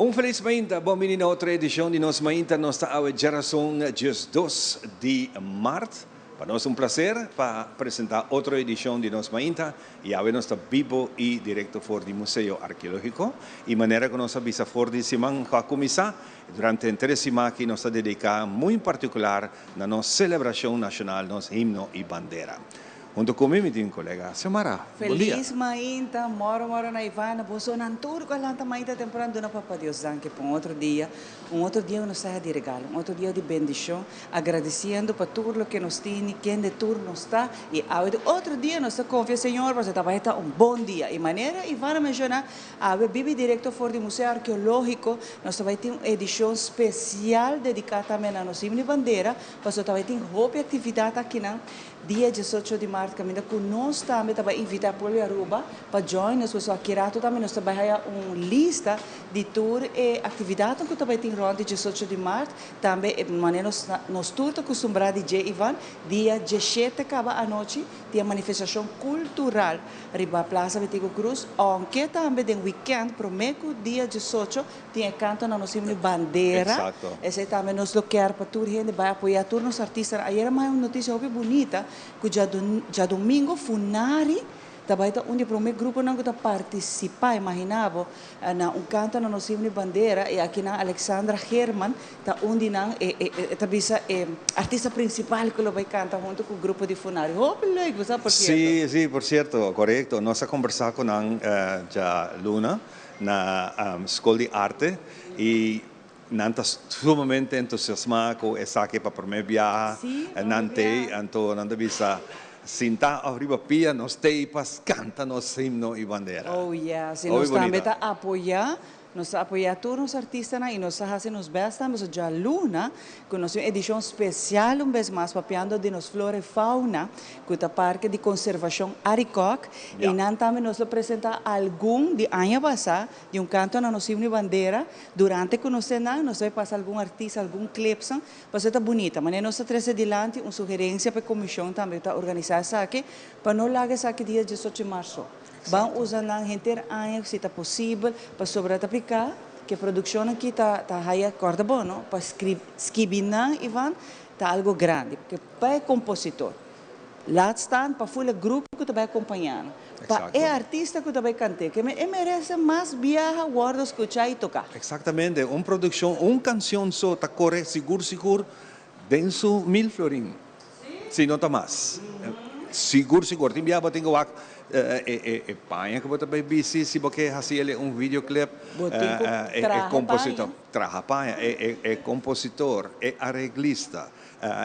Un felis mainta, bon bini na otro edicion di Nos Mainta. Nos ta awe djarason 12 di maart. Pa nos un placer pa presenta otro edicion di Nos Mainta y awe nos ta bibo y directo for di Museo Arqueologico. Y manera cu nos a bisa for di siman cu a cuminsa, durante henter siman aki nos ta dedica muy particular na nos celebracion nacional, nos himno y bandera. Hunto cu mi, mi tin colega Xiomara. Bon dia. Felis mainta, moro moro na Ivana, boso nan tur cu a lanta mainta tempran, duna Papa Dios danki pa un otro dia, un otro dia cu nos ta di regalo, un otro dia di bendicion, agradeciendo pa tur loke nos tin, kende tur nos ta, y awe di otro dia nos ta confia Señor pasobra ta bay ta un bon dia. Y manera Ivana menciona, awe bibi directo for di Museo Arqueologico, nos ta bay tin un edicion special dedica tambe na nos himno y bandera, pasobra ta bay tin hopi actividad akinan dia 18 di maart, caminda cu nos tambe ta bay invita pueblo di Aruba pa join nos, pasobra aki rato tambe nos ta bay haya un lista di tur e actividadnan cu ta bay tin rond di 18 di maart. Tambe e manera nos tur ta acostumbra di dje, Ivan, dia 17 caba anochi tin e manifestacion cultural riba Plaza Betico Croes, aunke tambe den weekend prome cu dia 18 tin e canto na nos himno y bandera. Esey tambe nos lo kier pa tur hende bay apoya tur nos artistanan. Ayer a maya un noticia hopi bunita cu djadomingo Funari ta bay ta un di e prome gruponan cu ta participa, imagina bo, na un canto na nos himno y bandera, y akinan Alexandra Geerman ta un di nan, e ta bisa e artista principal cu lo bay canta hunto cu grupo di Funari. Hopi leuk, bo sa, por cierto. Si, si, por cierto, corecto. Nos a conversa cu nan djaluna na School di Arte y nan ta sumamente entusiasma cu esaki pa prome biaha nan tey, anto nan ta bisa sinta of riba pia nos tey pa canta nos himno y bandera. Oh yes, y nos tambe ta apoya, nos ta apoya tur nos artistanan y nos ta haci nos best tambe, so djaluna cu nos tin un edicion special un bes mas papiando di nos flora y fauna cu ta parke di conservacion Arikok, y nan tambe nos lo presenta algun di aña pasa di un canto na nos himno y bandera. Durante cu nos nan nos ta bay pasa algun artista, algun clipsnan, pasobra ta bunita manera nos ta trece dilanti un sugerencia pa e comision tambe cu ta organisa esaki, pa no laga esaki dia 18 di marzo. Ban usa nan henter aña si ta posibel, pasobra ta pica cu e produccionnan aki ta haya corda bo, no? Pa skibi nan, Ivan, ta algo grandi, porque pa e compositor, laat staan pa full e grupo cu ta bay acompaña nan, pa e artista cu ta bay cant'e, ke e merece mas biaha wordo scucha y toca. Exactamente, un produccion, un cancion so ta core sigur sigur den su 1000 florin, si no ta mas. Sigur sigur, tin biaha bo tin cu wak e paña cu bo ta bay bisti, si bo ke haci el un videoclip, Bo tin cu e traha compositor, paña. Traha paña, e compositor, e arreglista,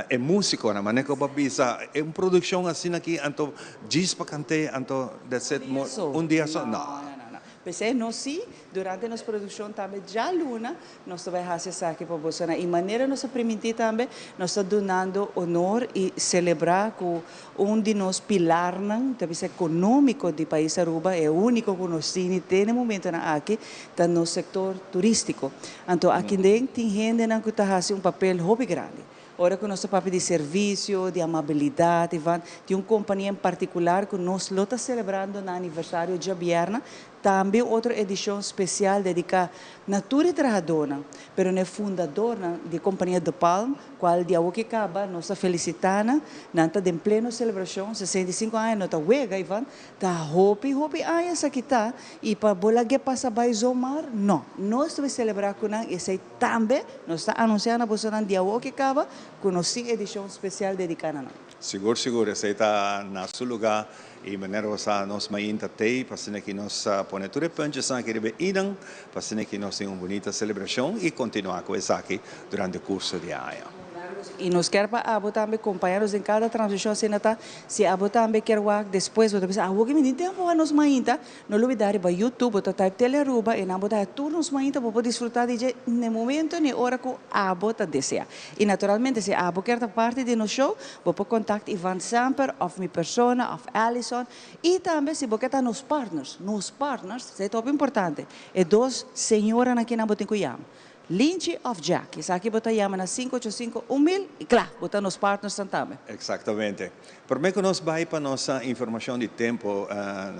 e musiconan, manera cu bo a bisa, e un produccion asina aki, anto djis pa cant'e, anto that's it, un dia so, no. No, no, no. P'esey nos si, durante nos produccion tambe djaluna, nos ta bay haci esaki pa bosonan. Y manera nos a priminti tambe, nos ta dunando honor y celebra cu un di nos pilarnan, ta bisa economico di pais Aruba, e unico cu nos tin te na e momentonan aki, ta nos sector turistico. Anto aki den tin hendenan cu ta haci un papel hopi grandi. Ora cu nos ta papia di servicio, di amabilidad, Ivan, tin un compania en particular cu nos lo ta celebrando na aniversario djabierna, tambe otro edicion special dedica na tur e trahadornan, pero na e fundadornan di e compania De Palm, cual di awo ke caba nos ta felicita nan, nan ta den pleno celebracion, 65 aña no ta wega, Ivan, ta hopi hopi aña esaki ta, y pa bo lag'e pasa bay zomaar, no, nos ta bay celebra cu nan y esey tambe nos ta anuncia na bosonan di awo ke caba cu nos tin edicion special dedica na nan. Sigur sigur esey ta na su lugar y manera bo sa Nos Mainta tey pa asina ki nos pone tur e puntjesnan aki riba e inan pa asina ki nos tin un bunita celebracion y continua cu esaki durante curso di aña. Y nos kier pa abo tambe compaña nos den cada transmision asina ta si abo tambe kier wak despues bo ta bisa awo ki mi tin tempo wak Nos Mainta. No lubida riba YouTube bo ta type Telearuba y nan bo ta haya tur Nos Mainta, bo por disfruta di dje n'e momento n'e ora cu abo ta desea. Y naturalmente si abo kier ta parti di nos show bo por contact Ivan Semper of mi persona of Allison y tambe si bo kier ta nos partners, nos partners, esey ta hopi importante, e dos señoranan kinan bo tin cu yama. Linchi of Jack. Esaki bo ta yama na 585 1000 y cla, bo ta nos partnersnan tambe. Exactamente. Prome cu nos bay pa nos informacion di tempo,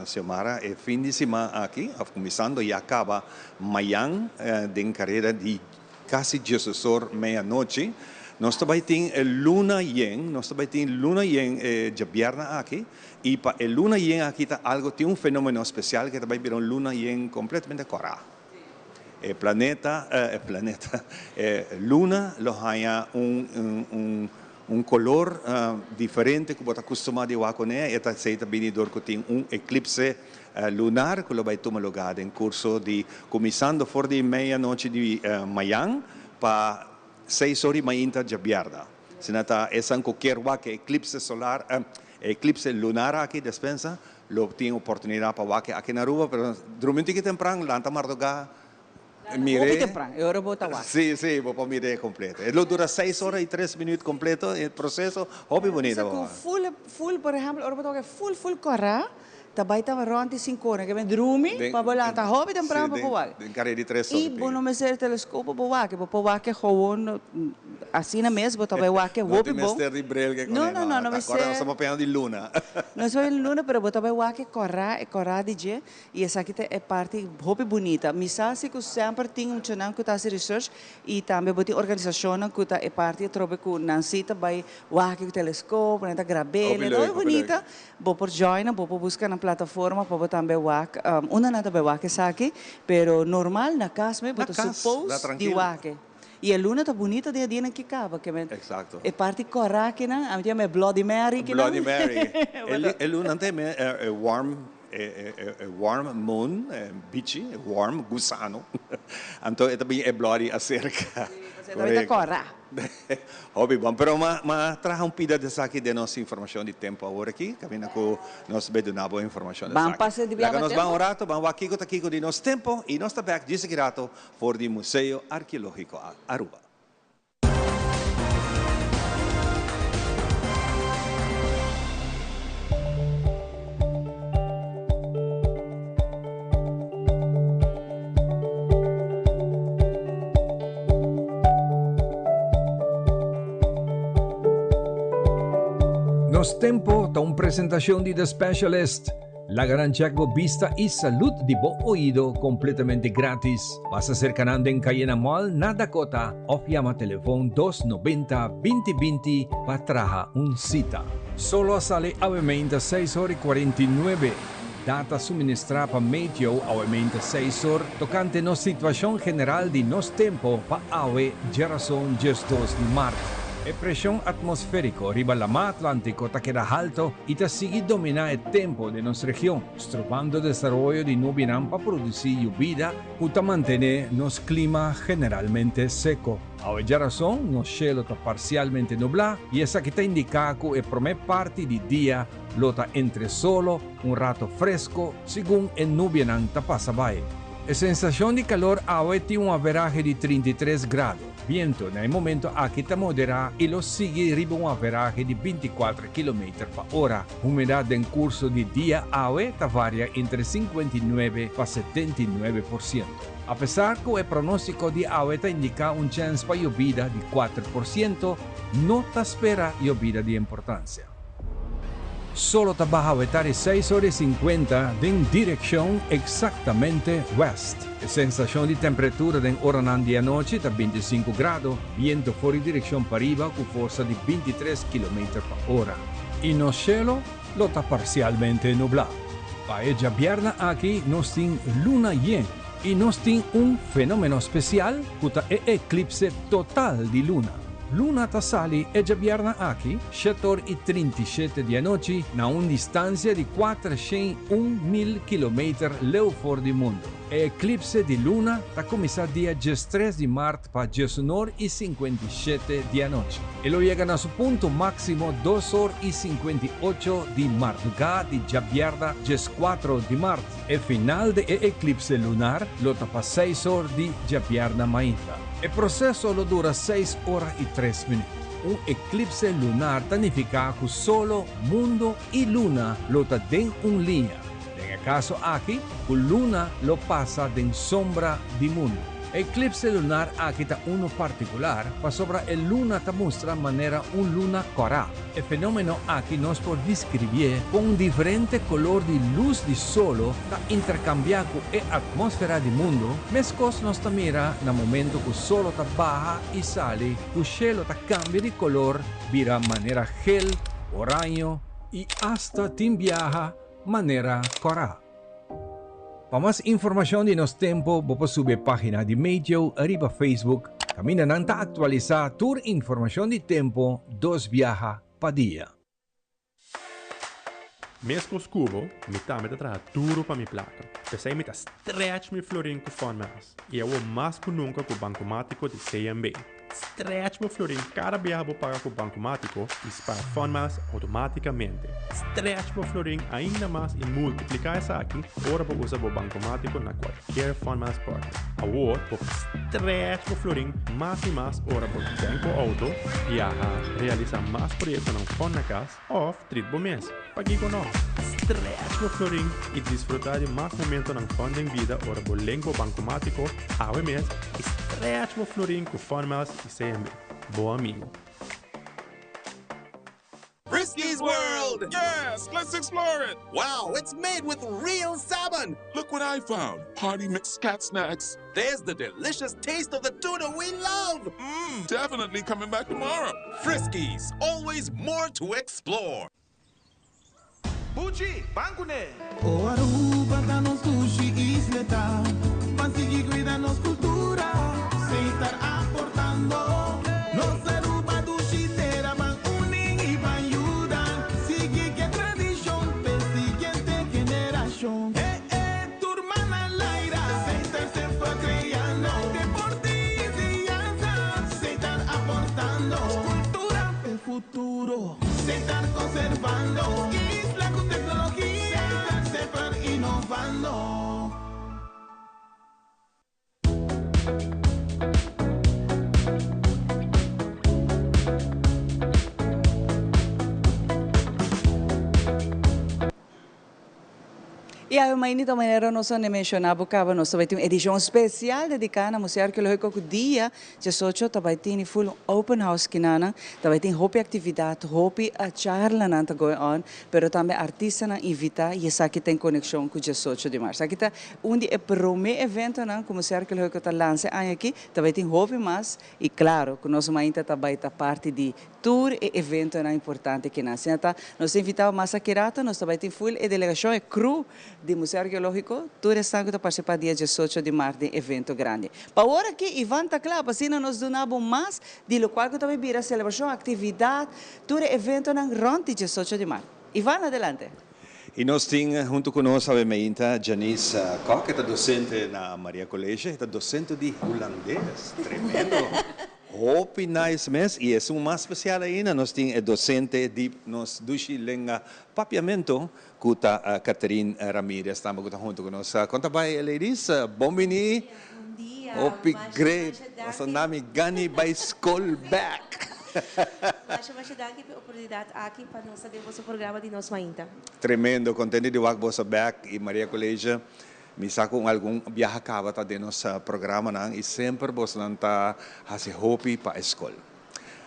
Xiomara, e fin di siman aki, of cuminsando ya caba mayan den careda di casi diesosor meianochi, nos ta bay tin e luna yen, nos ta bay tin luna yen e djabièrnè aki, y pa e luna yen aki ta algo, tin un fenomeno special cu ta bay bira un luna yen completamente cora. E planeta, e planeta, e luna lo haña un, un, un color diferente cu bo ta custuma di wak cune, e ta esey ta bini dor cu tin un eclipse lunar cu lo bay tuma lugar den curso di cuminsando for di meianochi di mayan pa seis or di mainta djabièrnè. Asina ta esan cu kier wak e eclipse solar, e eclipse lunar aki, despensa, Lo tin oportunidad pa wak aki na Aruba, pero drumi un tiki tempran, lanta mardugá, mir'é. Hopi tempran, e ora bo ta wak. Sí, sí, bo por mir'é completo. E lo dura seis ora y tres minuut completo, e proceso hopi bunita bo wak. Full, full, por ehempel, ora bo ta wak e full, full kòrá, ta bai ta rònt di sinku ora, ke men drumi pa bo lanta hopi tempran pa bo wak. Den kare di tres ora I bo no mester telescopo pa wak, bo por wak e gewoon asina mes, bo ta bai wak e hopi bon. No tin mester di bril ke kuné, no, no, no mester. Akorda nos ta papiando di luna. Nos ta papiando di luna, pero bo ta bai wak e kòrá, e kòrá di dje, i esaki ta e parti hopi bunita. Mi sa si ku semper tin muchanan ku ta hasi research i tambe bo tin organisashonnan ku ta e parti atrobe ku nan si ta bai wak ku teleskop, nan ta grab'é, Hopi ta leuk, hopi hopi leuk. bunita. Bo por join nan, bo por buska nan plataforma pa bo tambe wak. Unda nan ta bai wak esaki, pero normal na kas mes bo Na ta kas, na suppose di trankil. wak e. I e luna ta bunita den e dianan ki kaba, ke men Exacto. e parti kòrá kinan, ami ta yama e Bloody Mary kinan. Bloody Mary. E li e luna ta yama e warm e e e warm moon, e bichi, e worm, gusano. Anto e ta bin e bloody aserka. Sí, pasobra e ta kòrá. Hopi bon, pero ma ma traha un pida di esaki den nos informacion di tempo awor aki, caminda cu nos bay duna bo informacion di Ban esaki. pasa di Laga biaba nos ban tempo. un rato, ban wak kico ta kico di nos tempo y nos ta bek djis aki rato for di Museo Arqueologico Aruba. Nos Tempo ta un presentacion di The Specialist. Laga nan check bo bista y salud di bo oido completamente gratis. Pasa cerca nan den Cayena Mall na Dakota of yama telefon 290 2020 pa traha un cita. Solo a sali awe meinta seis or y 49. Data suministrá pa Meteo awe meinta seis or tokante nos situashon general di nos tempo pa awe djerason 12 di mart. E preshon atmosfériko riba Lamá Atlántiko ta keda halto i ta sigui dominá e tempo den nos region, strobando desaroyo di nubianan pa produsí yubida ku ta mantené nos klima generalmente seko. Awe djarason nos shelo ta parsialmente nublá i esaki ta indiká ku e promé parti di dia Lo ta entre solo, un rato fresco, segun e nubianan ta pasa bai. E sensacion di calor awe tin un averahe di 33 grado. Biento na e momento aki ta modera y lo sigui riba un averahe di 24 kilometer pa ora. Humedad den curso di dia awe ta varia entre 59 pa 79%. Apesar cu e pronostico di awe ta indica un chens pa yobida di 4%, no ta spera yobida di importancia. Solo ta baha wetari seis ora i sinkuenta den direkshon eksaktamente wèst. E sensashon di tempretura den oranan di anochi ta 25 grado, biento for di direkshon pariba ku forsa di 23 kilometer pa ora. I nos shelo lo ta parsialmente nublá. Pa e djabièrnè aki nos tin luna yen i nos tin un fenomeno spesial ku ta e eklipse total di luna. Luna ta sali e djabièrnè aki, shetor i 37 di anochi, na un distansia di 401.000 kilometer leu for di mundu. E eklipse di luna ta kuminsá dia 13 di mart pa 19 i 57 di anochi. E lo yega na su punto máksimo 2 or i 58 di mardugá di djabièrnè 14 di mart. E final di e eklipse lunar lo ta pa 6 or di djabièrnè mainta. E proseso lo dura 6 ora i 3 minuut. Un eklipse lunar ta nifiká ku solo, mundu i luna lo ta den un liña. Den e kaso aki, ku luna lo pasa den sombra di mundu. Eklipse lunar aki ta uno partikular pasobra e luna ta mustra manera un luna kòrá. E fenómeno aki nos por deskribié kon diferente kolor di lus di solo ta interkambiá ku e atmósfera di mundu, meskos nos ta mira na momento ku solo ta baha i sali ku shelo ta kambia di kolor bira manera gel, oraño i asta tin biaha manera kòrá. Pa mas informashon di nos tempu bo por subi e página di Meteo riba Facebook kaminda nan ta aktualisá tur informashon di tempu dos biaha pa dia. Meskos ku bo, mi tambe ta traha duru pa mi plaka. P'esei mi ta stretch mi florin ku Fun Miles. I awor mas ku nunka ku Bankomátiko di CMB. Stretch bo florin kada biaha bo paga ku Bankomátiko i spar Fun Miles outomátikamente. Stretch bo florin ainda mas i multipliká esaki ora bo usa bo Bankomátiko na kualkier Fun Miles partner. Awor bo por stretch bo florin mas i mas ora bo tank bo outo, biaha, realisá mas proyektonan fun na kas òf trit bo mes. Pakiko no? Stretch bo florin i disfrutá di mas momentonan fun den bida ora bo link bo Bankomátiko awe mes i stretch bo florin ku Fun Miles i CMB. Bo amigo. Friskies World! Yes, let's explore it! Wow, it's made with real salmon! Look what I found! Party mix cat snacks. There's the delicious taste of the tuna we love! Mmm, definitely coming back tomorrow. Friskies, always more to explore. Buchi, ban kuné! O Aruba ta nos dushi isla ta pa sigui cuida nos cultura, Setar aportando. Nos Aruba dushi tera ban uni y ban yuda, sigui cu e tradicion p'e siguiente generacion. Eh eh, tur mana laira, Setar semper creando, deporte y enseñanza, Setar aportando, cultura p'e futuro, Setar conservando, isla cu tecnologia, Setar semper innovando. I awe mainta manera nos a menshoná bo kaba nos ta bai tin un edishon spesial dediká na Museo Arkeológiko ku dia diesocho ta bai tini full un open house kinanan ta bai tin hopi aktividat hopi charlanan ta going on pero tambe artistanan invitá i esaki ta en konekshon ku diesocho di mars. Aki ta un di e promé eventonan ku Museo Arkeológiko ta lansa e aña aki ta bai tin hopi mas i klaro ku nos mainta ta bai ta parti di Tur e eventonan importante kinan. Asina ta, nos ta invitá bo mas aki rato, nos ta bai tin full e delegashon, e crew di Museo Arkeológiko, tur esnan ku ta partisipá dia diesocho di mart den evento grandi. Pa awor aki, Ivan ta kla pa asina nos duna bo mas di lokual ku ta bai bira selebrashon, aktividat, tur e eventonan rònt di diesocho di mart. Ivan, adelante. I nos tin huntu ku nos awe meinta Janice Kok, e ta dosente na Maria College, e ta dosente di Hulandes. Tremendo! Hopi nice mes y esun mas special ainda nos tin e docente di nos dushi lenga Papiamento cu ta Catherine Ramirez tambe cu ta hunto cu nos. Con ta bay ladies? Bon bini. Bon dia. Hopi great. Nos ta nami gani bay school back. Masha masha danki pa e oportunidad aki pa nos ta den boso programa di Nos Mainta. Tremendo. Contento di wak boso back y Maria College. Mi sa ku algun biaha kaba ta den nos programanan i semper bosnan ta hasi hopi pa e skol.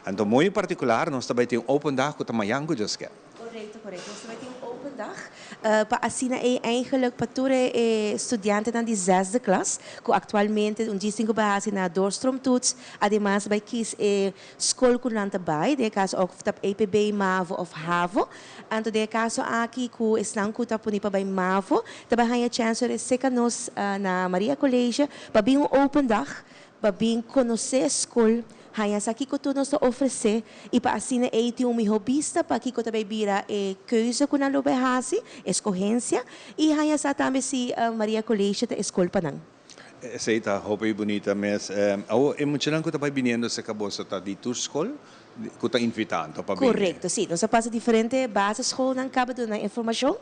Anto muy en partikular nos ta bai tin un open dag ku ta mañan ku Dios ke. Korekto, korekto. Nos ta bai tin un open dag pa asina ei eigenlijk pa tur e studiantenan di zesde klas ku aktualmente un djis tin ku bai hasi na doorstroomtoets, ademas bai kis e skol ku nan ta bai, den e kaso òf ta EPB, mavo òf havo. Anto den e kaso aki ku esnan ku ta puni pa bai mavo ta bai haña chèns ora e seka nos na Maria College pa bin un open dag, pa bin konosé skol, haña sa kiko tur nos ta ofresé i pa asina ei tin un mihó bista pa kiko ta bai bira e keuze ku nan lo bai hasi, eskohensia, i haña sa tambe si Maria College ta e skol pa nan. Esei ta hopi bunita mes. Awor e muchanan ku ta bai biniendo serka boso ta di tur skol ku ta invitá anto pa bini? Korekto, si. Nos a pasa diferente basisschoolnan kaba duna nan informashon.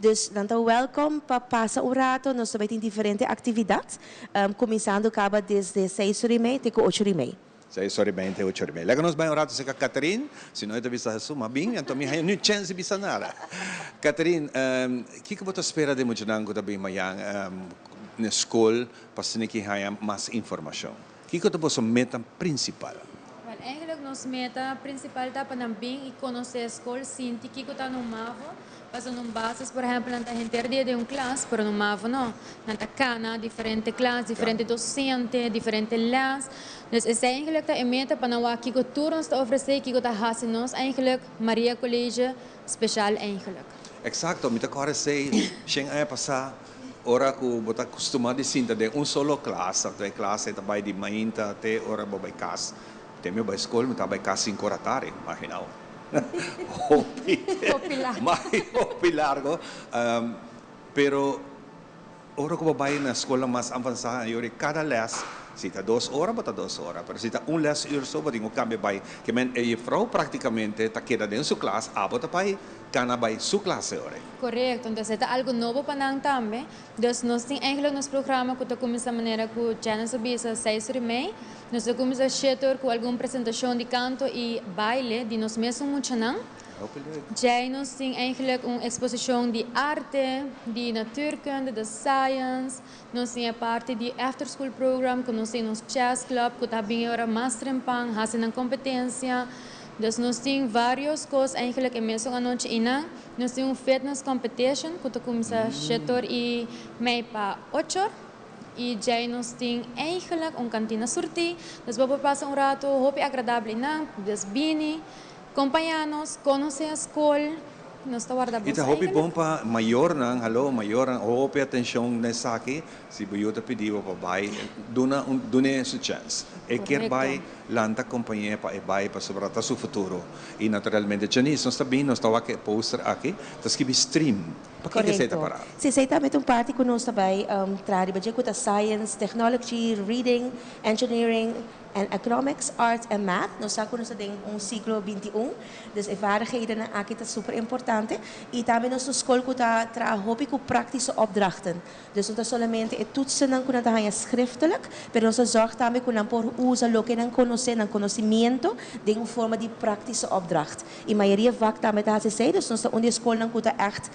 Dus nan ta wèlkom pa pasa un rato. Nos ta bai tin diferente aktividat, kuminsando kaba desde seis ora i mei te ku ocho ora i mei. Seis ora i mei te ocho ora i mei. Laga nos bai un rato serka Catherine, si no e ta bisa Hesu, ma bin, anto mi haña ni chèns di bisa nada. Catherine, kiko bo ta spera di muchanan ku ta bin mañan? na skol pa asina ki haña mas informashon. Kiko ta boso meta prinsipal? Wel, eigenlijk nos meta prinsipal ta pa nan bin i konosé skol, sinti kiko ta nos mavo. Paso nos basis, por ehèmpel, nan ta henter dia den un klas, pero nos mavo no. Nan ta kana diferente klas, diferente dosente, diferente les. Dus esei eigenlijk ta e meta pa nan wak kiko tur nos ta ofresé i kiko ta hasi nos eigenlijk Maria College spesial eigenlijk. Eksakto, mi ta kòrda esei shen aña pasá ora ku bo ta kustumá di sinta den un solo klas, anto e klas ei ta bai di mainta te ora bo bai kas. Te mi bai skol mi ta bai kas sinku ora tardi, imaginá bo. Hopi, hopi largo. Pero ora ku bo bai na skolnan mas avansá, yori kada lès, si ta 2 ora, bo ta 2 ora, pero si ta un les uur so, bo tin ku kambia bai. Ke men e juffrouw praktikamente ta keda den su klas, abo ta bai kana bai su klas e ora. Korekto, entonces ta algo nobo pa nan tambe. Dus nos tin eigenlijk nos programa ku ta kuminsá manera ku Janice a bisa 6:30. Nos ta kuminsá 7 or ku algun presentashon di kanto i baile di nos mesun muchanan. Djei nos tin eigenlijk un eksposishon di arte, di natuurkunde, di science. Nos tin e parti di after school program ku nos tin nos chess club ku ta bin ora mas trempan, hasi nan kompetensia. Dus nos tin varios kos eigenlijk e mesun anochi einan. Nos tin un fitness competition ku ta kuminsá 7:30 pa 8 or. I djei nos tin eigenlijk un kantina surtí. Dus bo por pasa un ratu hopi agradabel einan, dus bini, kompañá nos, konosé e skol. Nos ta warda I ta bos hopi eigenlijk. Bon pa mayornan, hallo, mayornan, hopi atenshon na esaki. Si bo yu ta pidi bo pa bai, duna un dun'é su chèns. E kier bai, lanta kompañ'é pa e bai, pasobra ta su futuro. I naturalmente, Janice, nos ta bin, nos ta wak e poster aki, ta skibi stream. Pakiko esei ta pará? Si, esei tambe ta un parti ku nos ta bai traha riba dje ku ta science, technology, reading, engineering and economics, arts and math. Nos sa ku nos ta den un siglo 21, dus e vaardighedennan aki ta super importante. I tambe nos ta skol ku ta traha hopi ku praktische opdrachten. Dus no ta solamente e toetsennan ku nan ta haña schriftelijk, pero nos ta zorg tambe ku nan por usa loke nan konosé, nan konosimiento, den un forma di praktische opdracht. I mayoria vak tambe ta hasi esei, dus nos ta un di e skolnan ku ta echt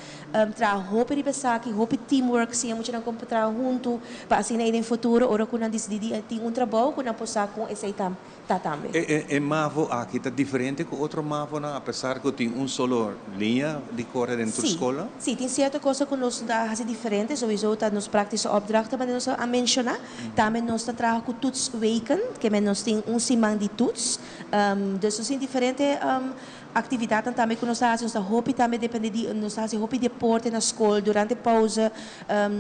traha hopi riba esaki, hopi teamwork, siña muchanan kon pa traha huntu, pa asina ei den futuro ora ku nan disidí di tin un trabou ku nan por sa kon esei ta ta tambe. E mavo aki ta diferente ku otro mavonan apesar ku tin un solo liña di kore den tur skol? Si, tin sierto kos ku nos ta hasi diferente, sowieso ta nos praktische opdrachten manera nos a menshoná. Tambe nos ta traha ku toetsweken, ke men nos tin un siman di toets. Dus nos tin diferente aktividatnan tambe ku nos ta hasi. Nos ta hopi tambe depende di, nos ta hasi hopi deporte na skol durante pauze.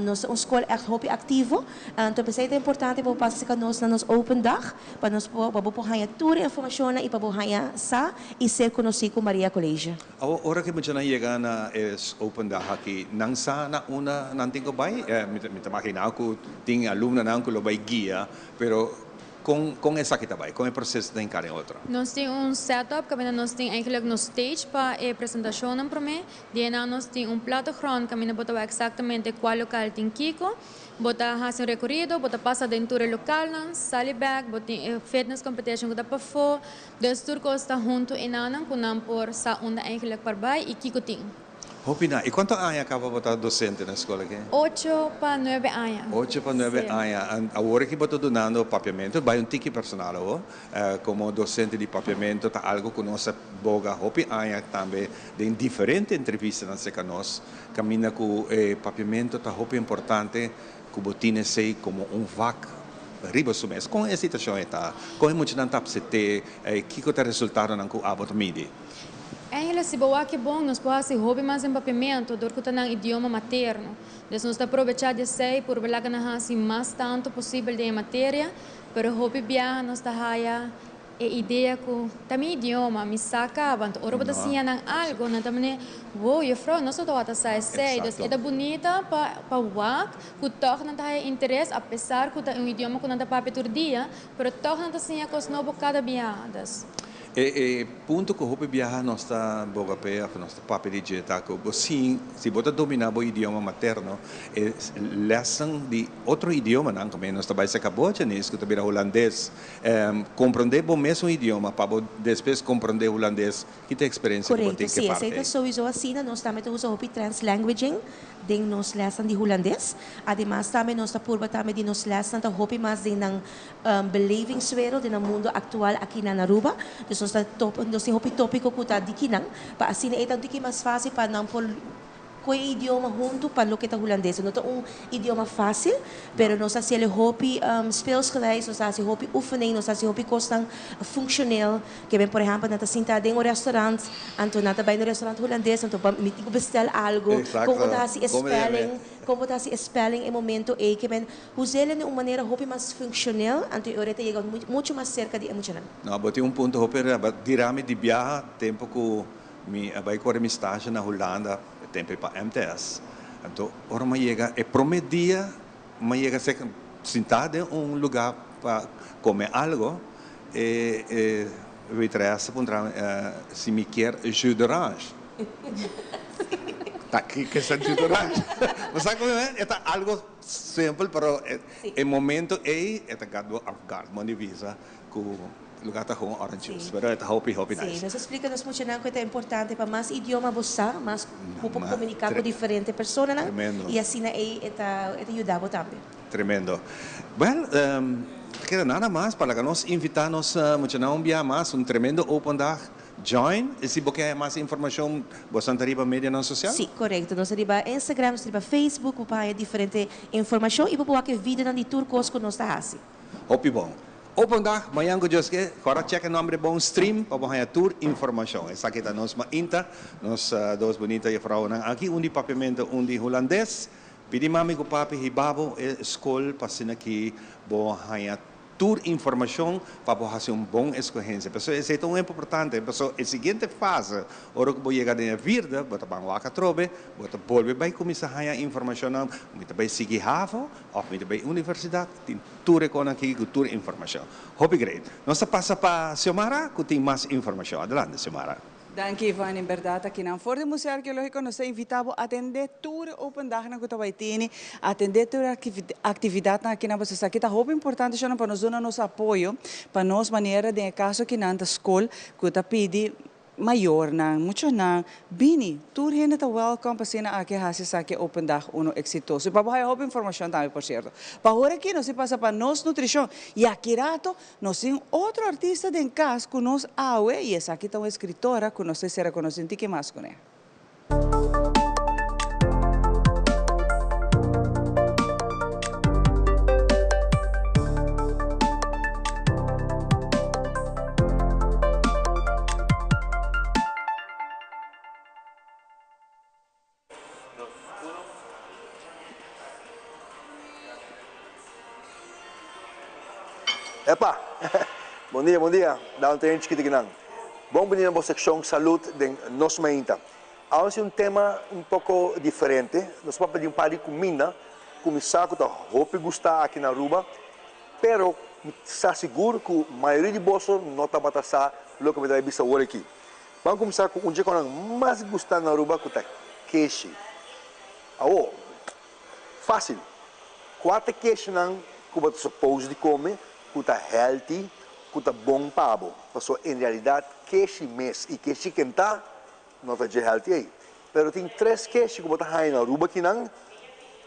Nos ta un skol ègt hopi aktivo. Anto p'esei ta importante pa bo pasa serka nos na nos open dag, pa nos por, pa bo por haña tur e informashonnan i pa bo haña sa i ser konosí ku Maria College. Awor, ora ku muchanan yega na e open dag aki, nan sa na unda nan tin ku bai? Mi ta imaginá ku tin alumnonan ku lo bai guia, pero kon esaki ta bai? Kon e proseso ta hinká den otro? Nos tin un setup kaminda nos tin eigenlijk nos stage pa e presentashonnan promé. Di einan nos tin un plattegrond kaminda bo ta wak eksaktamente kua lokal tin kiko. Bo ta hasi un rekorido, bo ta pasa den tur e lokalnan, sali bèk, bo tin e fitness competition ku ta pafó. Dus tur kos ta huntu einan ku nan por sa unda eigenlijk por bai i kiko tin. Hopi na. I kuantu aña kaba bo ta dosente na skol aki? 8 pa 9 aña. 8 pa 9 aña. Awor aki bo ta dunando papiamento, bai un tiki personal awor. Komo dosente di papiamento ta algo ku nos a boga hopi aña tambe den diferente entrevistanan serka nos. Kaminda ku papiamento ta hopi importante ku bo tin esei komo un vak riba su mes. Kon e situashon ta? Kon e muchanan ta asept'é? Kiko ta resultadonan ku abo ta midi? Eigenlijk, si bo wak bon, nos por hasi hopi mas den papiamento, dor ku ta nan idioma materno. Dus nos ta aprovechá di esei por laga nan hasi mas tantu posibel den materia, pero hopi biaha nos ta haya e idea ku ta mi idioma, mi sa kaba, anto ora bo ta siña nan algo, nan ta manera, "Wow, juffrouw, nos no tabata sa esei." Dus e ta bunita pa wak, ku toch nan ta haya interes, apesar ku ta un idioma ku nan ta papia tur dia, pero toch nan ta siña kos nobo kada biaha. Dus. E e punto ku hopi biaha nos ta boga p'e òf nos ta papia di dje ta ku bo sin si bo ta dominá bo idioma materno e lèsnan di otro idiomanan ku nos ta bai saka bo Janice ku ta bira hulandes komprondé bo mesun idioma pa bo despues komprondé hulandes ki ta e eksperensia ku bo Korekto, tin ku sí, e esei parti ta ei? souiso asina. Nos tambe ta usa hopi translanguaging den nos lèsnan di hulandes. Ademas tambe nos ta purba tambe di nos lèsnan ta hopi mas den nan belevingswereld, den nan mundo aktual aki na Aruba. Dus nos ta top, nos tin hopi tópiko ku ta di kinan, pa asina e ta un tiki mas fásil pa nan por koe e idioma huntu pa loke ta hulandes. No ta un idioma fásil, pero nos ta hasiel hopi speelsgewijs, nos ta hasi hopi oefening, nos ta hasi hopi kosnan funkshoneel. Ke men, por ehèmpel, nan ta sinta den un restaurant, anto nan ta bai na un restaurant hulandes, anto mi tin ku bestel algu, kon bo ta hasi e spelling, kon bo ta hasi e spelling e momento ei. Ke men Us'el den un manera hopi mas funccionel, anto e ora e ta yega mucho mas cerca di e muchanan. No, bo tin un punto hopi raba. Dira mi di biaha tempo cu mi a bay core mi stage na Hulanda, e tempo ey pa MTS. Anto ora mi a yega e prome dia mi a yega cerca sinta den un lugar pa come algo, e e waitress a puntra mi si mi kier jus d'orange. Ta kico esa jus d'orange? Bo sa como e ta algo. Simpel pero e momento ey e ta gat bo off guard bo di bisa cu lugar ta gewoon orange juice pero e ta hopi hopi nice. Sí, nos a splica nos muchanan cu e ta importante pa mas idioma bo sa mas bo por comunica cu diferente personanan y asina ey e ta e ta yuda bo tambe. Tremendo. Well ta keda nada mas pa laga nos invita nos muchanan un bia mas un tremendo open dag. Join, y si bo ke haya mas informacion bo san ta riba medianan social? Sí, corecto. Nos ta riba Instagram, nos ta riba Facebook, bo por haya diferente informacion y bo por wak e videonan di tur cos cu nos ta haci. Hopi bon. Open dag, mañan cu Dios ke, cora check e nomber di bon stream pa bo haya tur informacion. Esaki ta nos mainta, nos dos bunita jefrounan aki, un di Papiamento, un di Hulandes. Pidi mami cu papi hiba bo e scol pa asina ki bo haya Tur informashon pa bo hasi un bon eskohensia. Pasobra esei ta un importante, pasobra e siguiente fase, ora ku bo yega den e vierde, bo ta ban wak atrobe, bo ta bolbe bai kuminsá haña informashonnan, mi ta bai sigui havo òf mi ta bai universidat, tin tur e kon aki ku tur informashon. Hopi great. Nos ta pasa pa Xiomara ku tin mas informashon. Adelante Xiomara. Danki Ivan, en berdad akinan for di Museo Arkeologiko nos ta invita bo atende tur e open dagnan ku ta bai tene, atende tur e aktividatnan akinan pasobra esaki ta hopi importante shornan pa nos duna nos apoyo pa nos manera den e kaso akinan ta skol ku ta pidi mayornan, muchanan bini, tur hende ta welcome pa asina aki hasi esaki open dag uno eksitoso y pa bo haya hopi informashon tambe por sierto. Pa ora aki nos a pasa pa nos nutrishon y aki rato Nos tin otro artista den kas ku nos awe i esaki ta un eskritora ku nos ta sera ku nos tin tiki mas kuné. Epa! Bon dia, bon dia. Da un tren chikito kinan. Bon bini na bo seccion Salud den Nos Mainta. Awe si un tema un poco diferente. Nos papia di un par di cuminda cu mi sa cu ta hopi gusta aki na Aruba, pero mi sa sigur cu mayoria di boso no tabata sa loke mi ta bay bisa awor aki. Ban kuminsá ku un dje konan mas gustá na Aruba ku ta keshi. Awor, fásil, kua ta keshinan ku bo ta suppose di kome ku ta healthy, ku ta bon pa bo? Pasobra en realidat keshi mes i keshi kentá no ta dje healthy ei. Pero tin tres keshi ku bo ta haña na Aruba kinan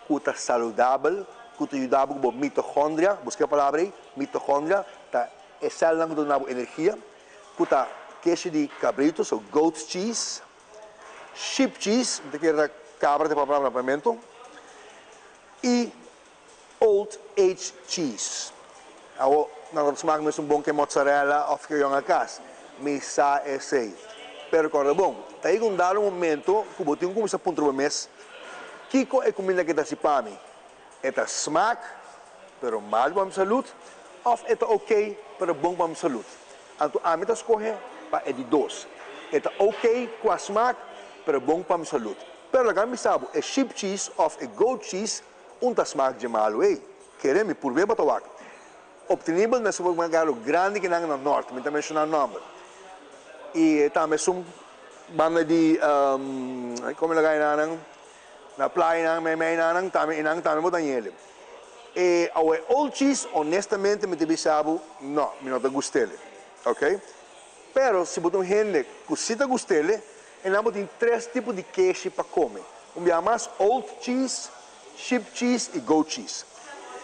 ku ta saludabel, ku ta yuda bo ku bo mitochondria, buska e palabra ei, mitochondria ta e sèlnan ku ta duna bo energia. Ku ta keshi di kabritu, so goat cheese, sheep cheese, mi ta kere ta kabra ta e palabra na papiamentu, i old age cheese. Awor nan ta smak mesun bon ke mozzarella òf ke yòn a kas, mi sa esei. Pero kòrda bon, ta yega un dado momento ku bo tin ku kuminsá puntra bo mes, kiko e kuminda aki ta hasi pa mi? E ta smak, pero mal pa mi salud, of e ta ok, pero bon pa mi salud? Anto ami ta scoge pa e di dos. E ta ok cu a smak, pero bon pa mi salud. Pero laga mi bisa bo, e sheep cheese of e goat cheese un ta smak dje malu ey. Kere mi purbe bo ta wak. Obtenibel na supermercado grandi kinan na nort, mi ta menciona nomber. I tambe esun banda di como lo nan na playa nan mei nan tambe e nan tambe bo ta yele. E awe old cheese honestamente mi ta bisa bo no mi no ta gustele ok pero si bo ta un hende cu si ta gustele e nan bo tin tres tipo di keshi pa come un biaha mas old cheese, sheep cheese y goat cheese.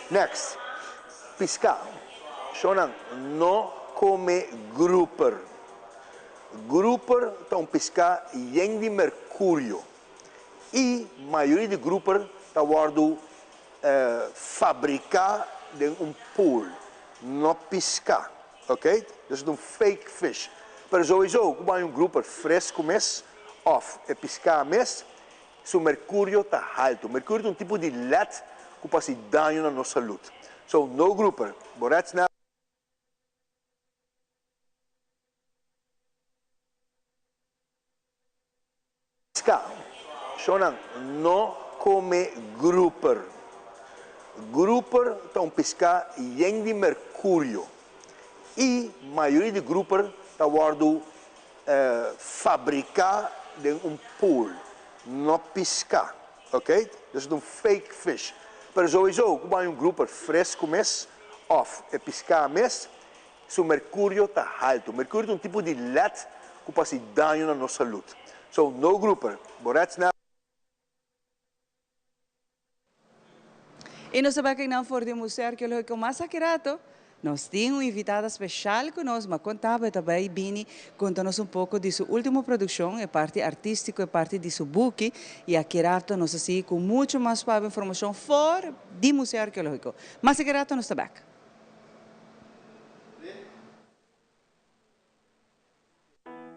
Next pisca shownan no come grouper. Grouper ta un piská yen di merkurio i mayoria di grouper ta wòrdu fabriká den un pool, no piská, ok? Dus e ta un fake fish. Pero souiso ku bo haña un grouper fresku mes òf e piská mes, su merkurio ta haltu. Merkurio ta un tipo di lèt ku por hasi daño na nos salud. So, no grouper. Bo red snapper. Ska. Shownan, no come grouper. Grouper ta un piská yen di mercurio i mayoria di grouper ta wòrdu fabriká den un pool, no piská. Ok? Dus e ta un fake fish. Pero souiso ku bo haña un grouper fresku mes òf e piská mes, Su mercurio ta halto. Mercurio ta un tipo di led cu por haci daño na nos salud. So, no grouper. Bo red snapper. Y nos ta bai kainan for di e Museo Arqueologico mas aki rato. Nos tin un invitada special cu nos, ma con ta bo e ta bai bini conta nos un poco di su ultimo produccion, e parti artistico, e parti di su buki. Y aki rato nos ta sigui cu mucho mas pa informacion for di Museo Arqueologico. Mas aki rato nos ta bek.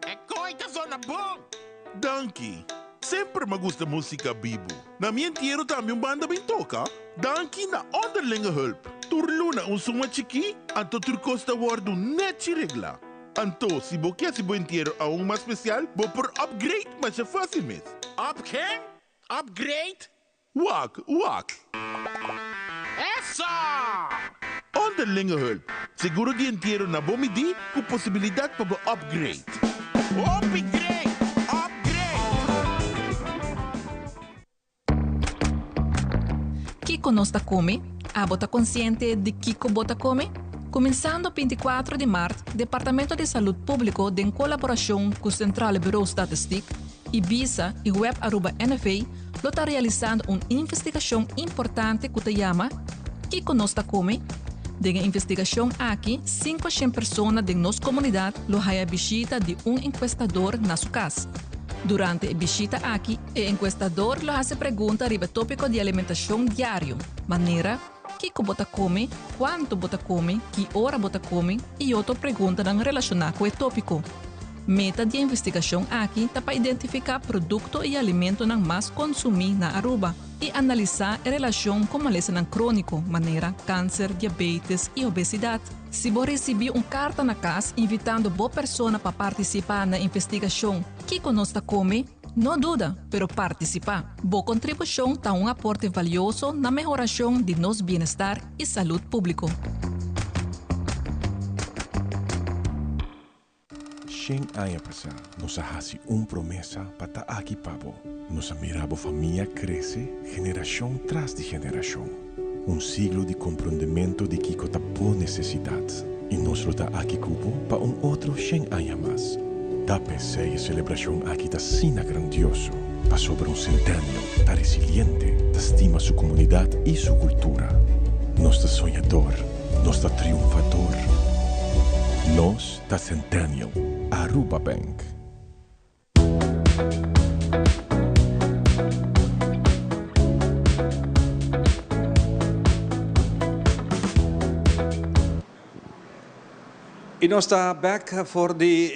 E koi ta zona bon! Danki. Semper m'a gusta musica bibu. Na mi entiero tambe un banda bin toca. Danki na Onderlinge Hulp. Tur luna un suma chikí, anto tur kos ta wordu nechi regla. Anto, si bo ke hasi bo entiero aun mas special, bo por upgrade masha facil mes. Up ken? Upgrade? Wak, wak. Eso! Onderlinge hulp, seguro di entiero na bo midí ku posibilidat pa bo upgrade. Hopi great! Upgrade! Kiko nos ta kome? Abo ta konsiente di kiko bo ta kome? Kuminsando 24 di mart, Departamento di Salud Públiko den kolaborashon ku Centrale Bureau Statistiek, Ibisa i Web Aruba NV lo ta realisando un investigashon importante ku ta yama Kiko nos ta kome? Den e investigashon aki 500 persona den nos komunidat lo haya bishita di un enkuestador na su kas. Durante e bishita aki e enkuestador lo hasi pregunta riba e topiko di alimentashon diario, manera, kiko bo ta kome, kuantu bo ta kome, ki ora bo ta kome i otro preguntanan relashoná ku e topiko. Meta di e investigashon aki ta pa identifiká produkto i alimentonan mas konsumí na Aruba i analisá e relashon ku malesanan króniko manera kanser, diabetes i obesidat. Si bo risibí un karta na kas invitando bo persona pa partisipá na investigashon Kiko nos ta kome? No duda, pero partisipá! Bo kontribushon ta un aporte valioso na mehorashon di nos bienestar i salud públiko. Shen aña pasá nos a hasi un promesa pa ta aki pa bo. Nos a mira bo famia krese generashon tras di generashon. Un siglo di komprondementu di kiko ta bo nesesidat. I nos lo ta aki ku bo pa un otro shen aña mas. Ta p'esei e selebrashon aki ta asina grandioso, pasobra un Centennial ta resiliente, ta stima su komunidat i su kultura. Nos ta soñador, nos ta triunfador. Nos ta Centennial, Aruba Bank. Y nos ta bek for di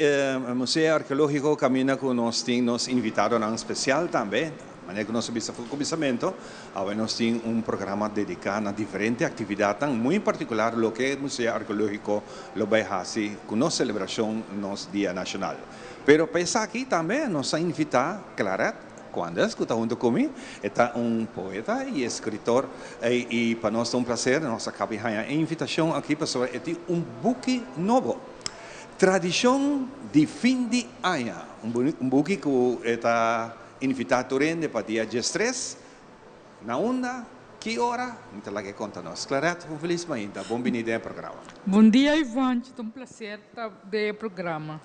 Museo Arqueologico caminda cu nos tin nos invitadonan special tambe. Manera cu nos a bisa for cuminsamento, awe nos tin un programa dedica na diferente actividadnan, muy en particular loke Museo Arqueologico lo bay haci cu nos celebracion nos Dia Nacional. Pero pa esaki tambe nos a invita Claret Quandes cu ta hunto cu mi. E ta un poeta y escritor y pa nos ta un placer nos a caba di haña e invitacion aki pasobra e tin un buki nobo. Tradishon di fin di aña, un buki ku e ta invitá tur hende pa dia 13. Na unda? Ki ora? Mi ta laga e konta nos. Claret, un felis mainta. Bon bini den e programa. Bon dia Ivanchi, ta un placer ta den e programa.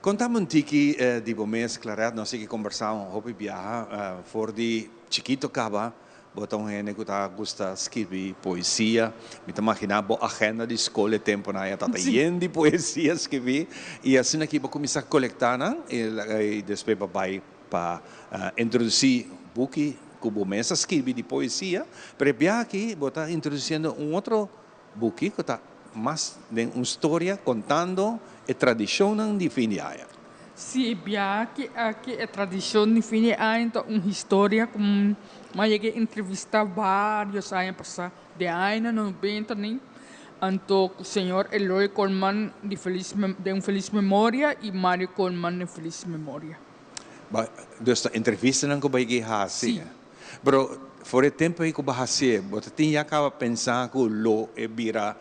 Kontami un tiki di bo mes, Claret. Nos sigui kombersá un hopi biaha for di chikito kaba. Bo ta un hende ku ta gusta skirbi poesia. Mi ta maginá bo agenda di skol e tempunan ya tabata yen di poesia skibí. I asina aki bo kuminsá kolektá nan i despues bo bai pa introdusí buki ku bo mes a skirbi di poesia. Pero e biaha aki bo ta introdusiendo un otro buki ku ta mas den un storia kontando e tradishonnan di fin di aña. Sí, e biaha aki e tradishon di fin di aña ta un historia ku mi a yega entrevistá vários aña pasá, den añanan nobenta ni, anto ku señor Eloy Colman di felis den felis memoria i Mario Colman den felis memoria. Dus ta entrevistanan ku bo a yega hasi? Sí. Pero for e tempu ei ku bo a hasié, bo ta tin ya kaba pensá ku lo e bira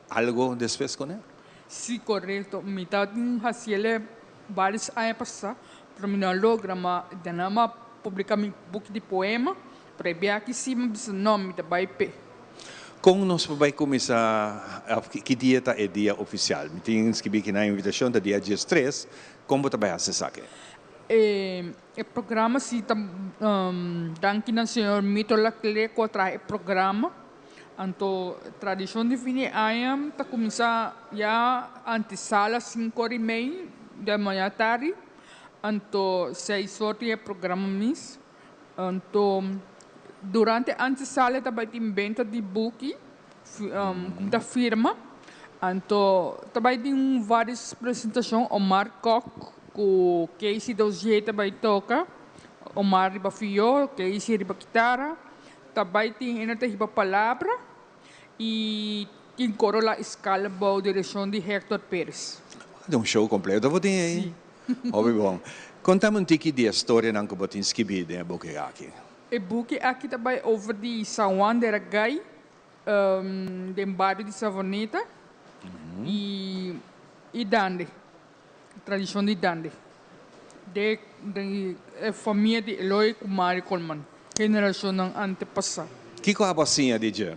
algo despues kuné? Sí, korekto. Mi ta tin hasiel vários aña pasá, pero mi no a logra. Ma den nan a publiká mi buki di poema, pero e biaha aki sí mi a bisa no, mi ta bai p'e. Kon nos por bai kuminsá òf ki dia ta e dia ofisial? Mi tin skibí ki nan invitashon ta dia 13. Kon bo ta bai hasi esaki? E E programa si ta danki na señor Mito Laclé cu a traha e programa. Anto tradicion di fin di aña ta cuminsa ya antesala cinco ora y mei di mañana tardi. Anto seis or tin e programa mes. Anto durante antesala ta bay tin benta di buki cu ta firma. Anto ta bay tin varios presentacion Omar Kok. Ku Casey Dozier ta bai toka, Omar riba fió, Casey riba kitara. Ta bai tin hende ta hiba palabra i tin koro La Escala bou direkshon di Hector Perez. Wak un show kompleto bo tin ei. Si. Hopi bon. Kontami un tiki di e storianan ku bo tin skibí den e buki aki. E buki aki ta bai over di San Juan de Ragay den bario di Savoneta i Dande. Tradishon di Dande de den e famia di Eloy ku Mari Colman, generashonnan antepasá. Kiko abo a siña di dje?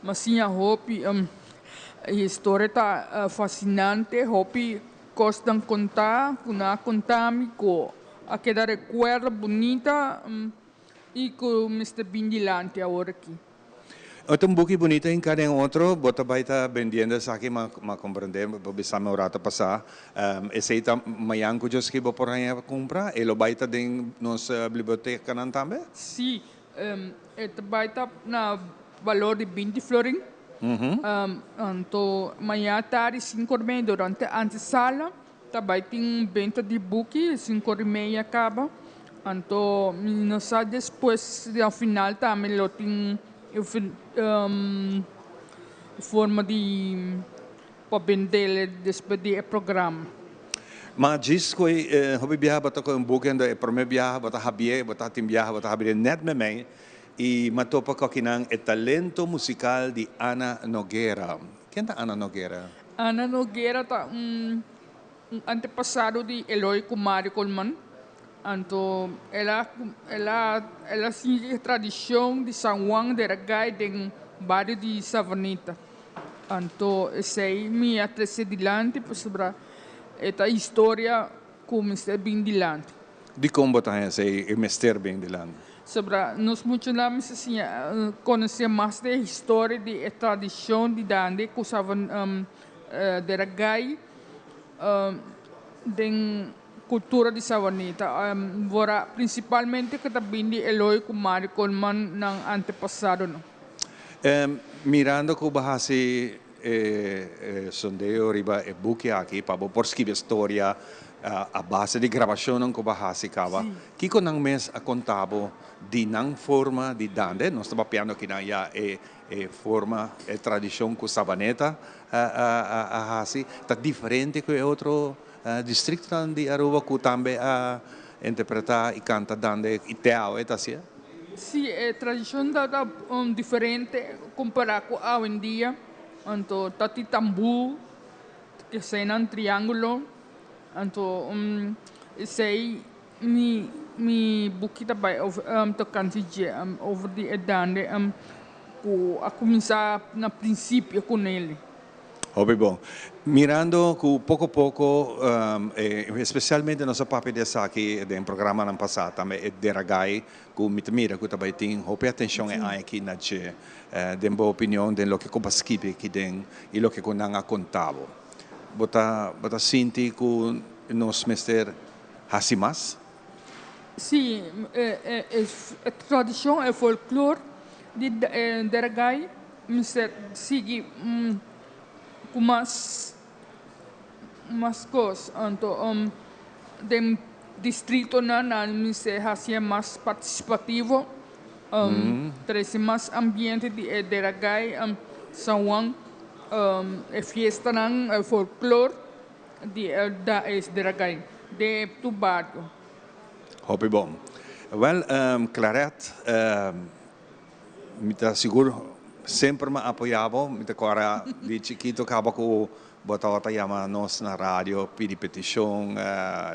Mi a siña hopi. E historia ta fasinante, hopi kosnan kontá ku nan a konta mi ku a keda rekuerdo bunita i ku mester bin dilanti awor aki. E ta un buki bunita hinká den otro, bo ta bai ta bendiendo esaki, ma ma komprendé, bo bisa mi un rato pasá, esei ta mañan ku Dios ke bo por haña kumpra, e lo bai ta den nos bibliotekanan tambe? Sí, e ta bai ta na balor di 20 florin. Anto mañan tardi sinku or media durante antesala Ta bai tin un benta di buki, sinku ora i meia kaba. Anto mi no sa despues di al final tambe lo tin forma di pa bendele despues di e programa. Ma djis ku e hopi biaha bo ta kohe un buki anto e prome biaha bo ta habié, bo ta tin biaha bo ta habié nèt memei i m'a topa ku akinan e talento musikal di Ana Noguera. Ken ta Ana Noguera? Ana Noguera ta un antepasado di Eloy ku Mario Colman. Anto el a el a el a sigui e tradishon di San Juan de Ragay den bario di Savaneta. Anto esei mi a trese dilanti pasobra e ta historia ku mester bin dilanti. Dikon bo ta haña esei e mester bin dilanti? Sobra nos muchanan mester siña konosé mas di e historia di e tradishon di dande ku Savan Deragai den kultura di Savaneta. Wora prinsipalmente ku ta bin di Eloy ku Mari Colman nan antepasadonan. Mirando ku bo hasi e sondeo riba e buki aki pa bo por skibi e storia a base di grabashonnan ku bo a hasi kaba. Kiko nan mes a konta bo di nan forma di dande? Nos ta papiando akinan ya e e forma, e tradishon ku Sabaneta a hasi ta diferente ku e otro distriktonan di Aruba ku tambe a interpretá i kanta dande i te awe ta hasié? Sí, e tradishon ta diferente kompará ku awendia. Anto ta tin tambú. Eseinan triángulo, anto esei mi mi buki ta bai over tokante dje, over di e dande ku a kuminsá na prinsipio ku Nelly. Hopi bon. Mirando ku poko poko, espesialmente nos a papia di esaki den programanan pasá tambe, e deragai ku mi ta mira ku ta bai tin hopi atenshon e aña aki na dje. Den bo opinion, den loke ku bo a skibi aki den i loke ku nan a konta bo, bo ta bo ta sinti ku nos mester hasi mas? Sí, e tradishon, e folklor di Deragai mester sigui ku mas mas kos. Anto den distritonan nan mester hasié mas partisipativo, trese mas ambiente di e Deragai, San Juan, e fiestanan, e folklor di e Deragai den tur bario. Hopi bon. Wèl, Claret, Mi ta sigur semper mi a apoya bo, mi ta kora di chikito kaba ku bo tabata yama nos na radio pidi petishon,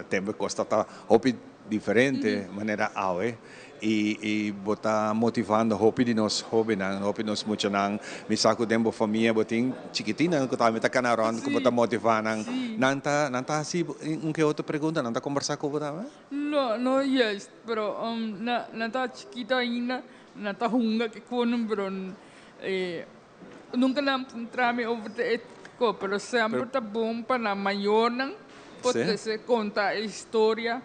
tempu e kos tabata hopi diferente manera awe i bo ta motivando hopi di nos hobennan, hopi di nos muchanan, mi sa ku den bo famia bo tin chikitinnan ku tambe ta kana rònt ku bo ta motiva nan, nan ta nan ta hasi un ke otro pregunta, nan ta kombersá ku bo tambe? No, no juist, pero nan ta chikito ainda. Nan ta hunga ke kono pero nunka nan puntra mi over di e ko pero semper ta bon pa nan mayornan por trese konta e historia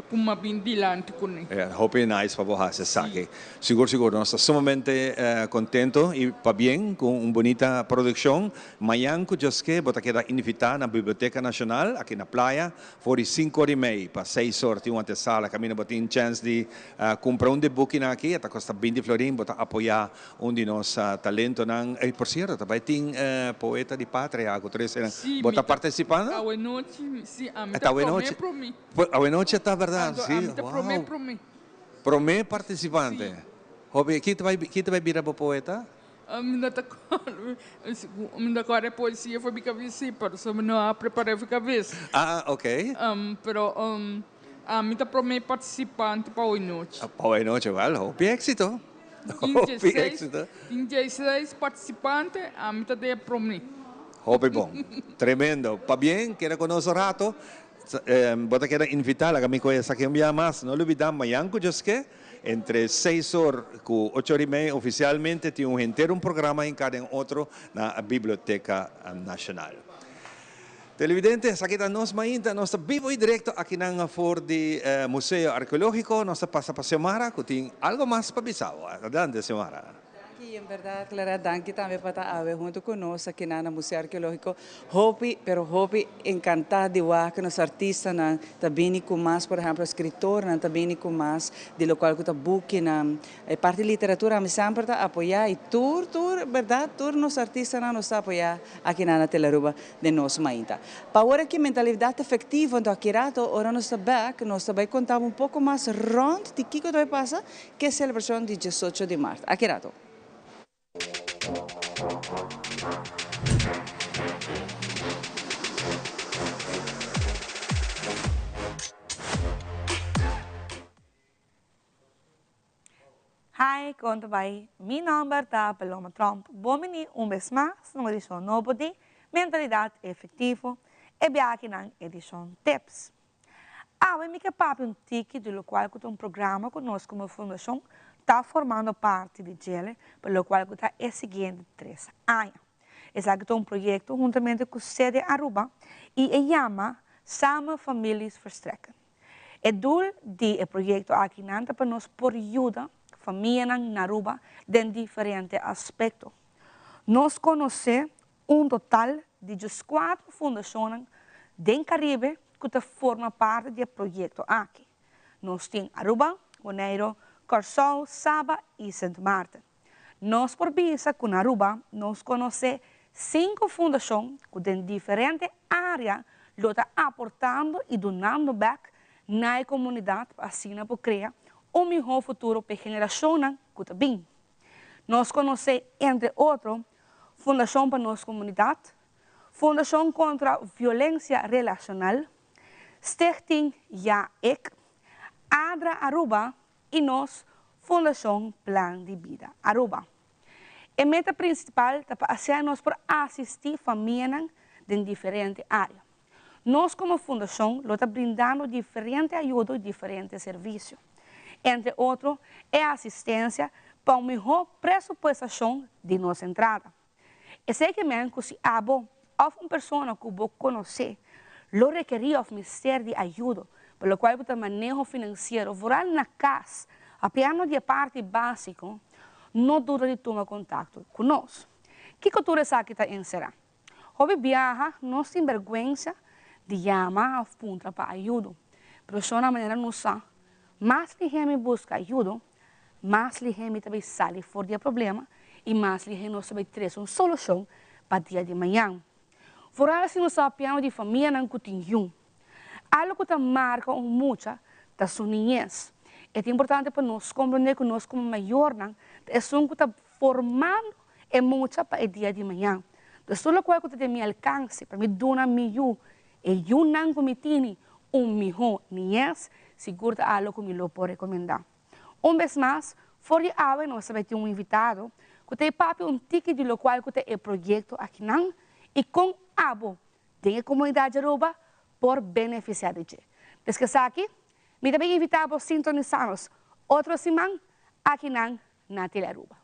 ku mi a bin dilanti kuné. Hopi nice pa bo hasi esaki. Sigur sigur nos ta sumamente contento y pabien cu un bunita produccion. Mañan cu Dios ke bo ta keda invita na Biblioteca Nacional aki na Playa For di sinku ora i mei pa seis or tin un antesala kaminda bo tin chèns di kumpra un di e bukinan aki. E ta kosta binti florin. Bo ta apoyá un di nos talentonan. Ey, por sierto, ta bai tin Poeta di Patria ku tur eseinan. Sí, Bo mi ta ta partisipando? Awenochi, sí, ami E ta ta promé awenochi. promé. Awenochi ta bèrdat? Anto Sí, ami ta promé wow. promé. Promé partisipante. Sí. Hopi, ki ta bai, ki ta bai bira bo poeta? Mi no ta kòrda, mi no ta kòrda e poesia for mi kabes sí, pero so mi no a prepar'é for kabes. Ah, ok. Pero ami ta promé partisipante pa hoy nochi. Pa hoy nochi, wèl, hopi éksito. Hopi éksito. Tin dieseis partisipante, ami ta den e promé. Hopi bon. Tremendo. Pabien, keda ku nos un rato. Bo ta keda invitá, laga mi kohe esaki un bia mas. No lubidá, mañan ku Dioske. Entre seis or ku ocho or i mei ofisialmente tin un henter un programa hinká den otro na Biblioteka Nashonal. Televidente, esaki ta nos mainta, nos ta bibo i direkto akinan for di Museo Arkeológiko. Nos ta pasa pa Xiomara ku tin algo mas pa bisa bo. Adelante Xiomara. Danki, en berdad Clara, danki tambe pa ta awe hunto cu nos aki na Museo Arqueologico. Hopi, pero hopi encanta di wak nos artistanan ta bini cu mas, por ehemplo escritornan ta bini cu mas di locual cu ta bukinan. E parti literatura ami semper ta apoya y tur, tur, berdad, tur nos artistanan nos ta apoya aki na Telaruba den nos mainta. Pa ora ki Mentalidad Efectivo, anto aki rato ora nos ta bek, nos ta bay conta bo un poco mas rond di kico ta bay pasa Ke selebrashon di diesocho di mart? Aki rato. Hi, kon ta bai? Mi nòmber ta Paloma Tromp. Bon bini un bes mas na un edishon nobo di Mentalidat Efektivo, e biakinan edishon Tips. Awe mi ke papia un tiki di lokual ku ta un programa ku nos komo fundashon ta formando parti di djele pa lokual ku ta e siguiente tres aña. Esaki ta un proyekto huntamente ku Sede Aruba i e yama Samen Families Verstrekken. E doel di e proyekto akinan ta pa nos por yuda famianan na Aruba den diferente aspekto. Nos konosé Un total di djeskuater fundashonnan den Karibe ku ta forma parti di e proyekto aki. Nos tin Aruba, Boneiru, Kòrsou, Saba i Sint Maarten. Nos por bisa ku na Aruba nos konosé sinku fundashon ku den diferente área lo ta aportando i dunando bèk na e komunidat pa asina por krea un mihó futuro pa e generashonnan ku ta bin. Nos konosé entre otro Fundashon pa Nos Komunidat, Fundashon kontra Violensia Relashonal, Stichting Ja Ik, ADRA Aruba i nos Fundashon Plan di Bida Aruba. E meta prinsipal ta pa asina nos por asistí famianan den diferente área. Nos komo fundashon lo ta brindando diferente ayudo i diferente servisio. Entre otro e asistensia pa un mihó presupuestashon di nos entrada. Esei ke men ku si abo òf un persona ku bo konosé lo rekerí òf mester di ayudo pa lokual ku ta maneho finansiero vooral na kas, apiando di e parti básiko, no duda di tuma kontakto ku nos. Kiko tur esaki ta enserá? Hopi biaha nos tin bèrgwensa di yama òf puntra pa ayudo. Pero shon a manera nos sa, mas lihé mi buska ayudo, mas lihé mi ta bai sali for di e problema i mas lihé nos ta bai trese un solushon pa dia di mañan. Foral si nos ta papiando di famianan ku tin yu. Algu ku ta marka un mucha ta su niñes. E ta importante pa nos komprendé ku nos komo mayornan ta esun ku ta formando e mucha pa e dia di mañan. Dus tur lokual ku ta den mi alkanse pa mi duna mi yu, e yunan ku mi tini, un mihó niñes, sigur ta algu ku mi lo por rekomendá. Un bes mas, for di awe nos ta bai tin un invitado ku ta e papia un tiki di lokual ku ta e proyekto akinan i kon abo den e komunidat di Aruba por benefisiá di dje. Des ku esaki, mi ta bai invitá bo sintonisá nos otro siman akinan na Telearuba.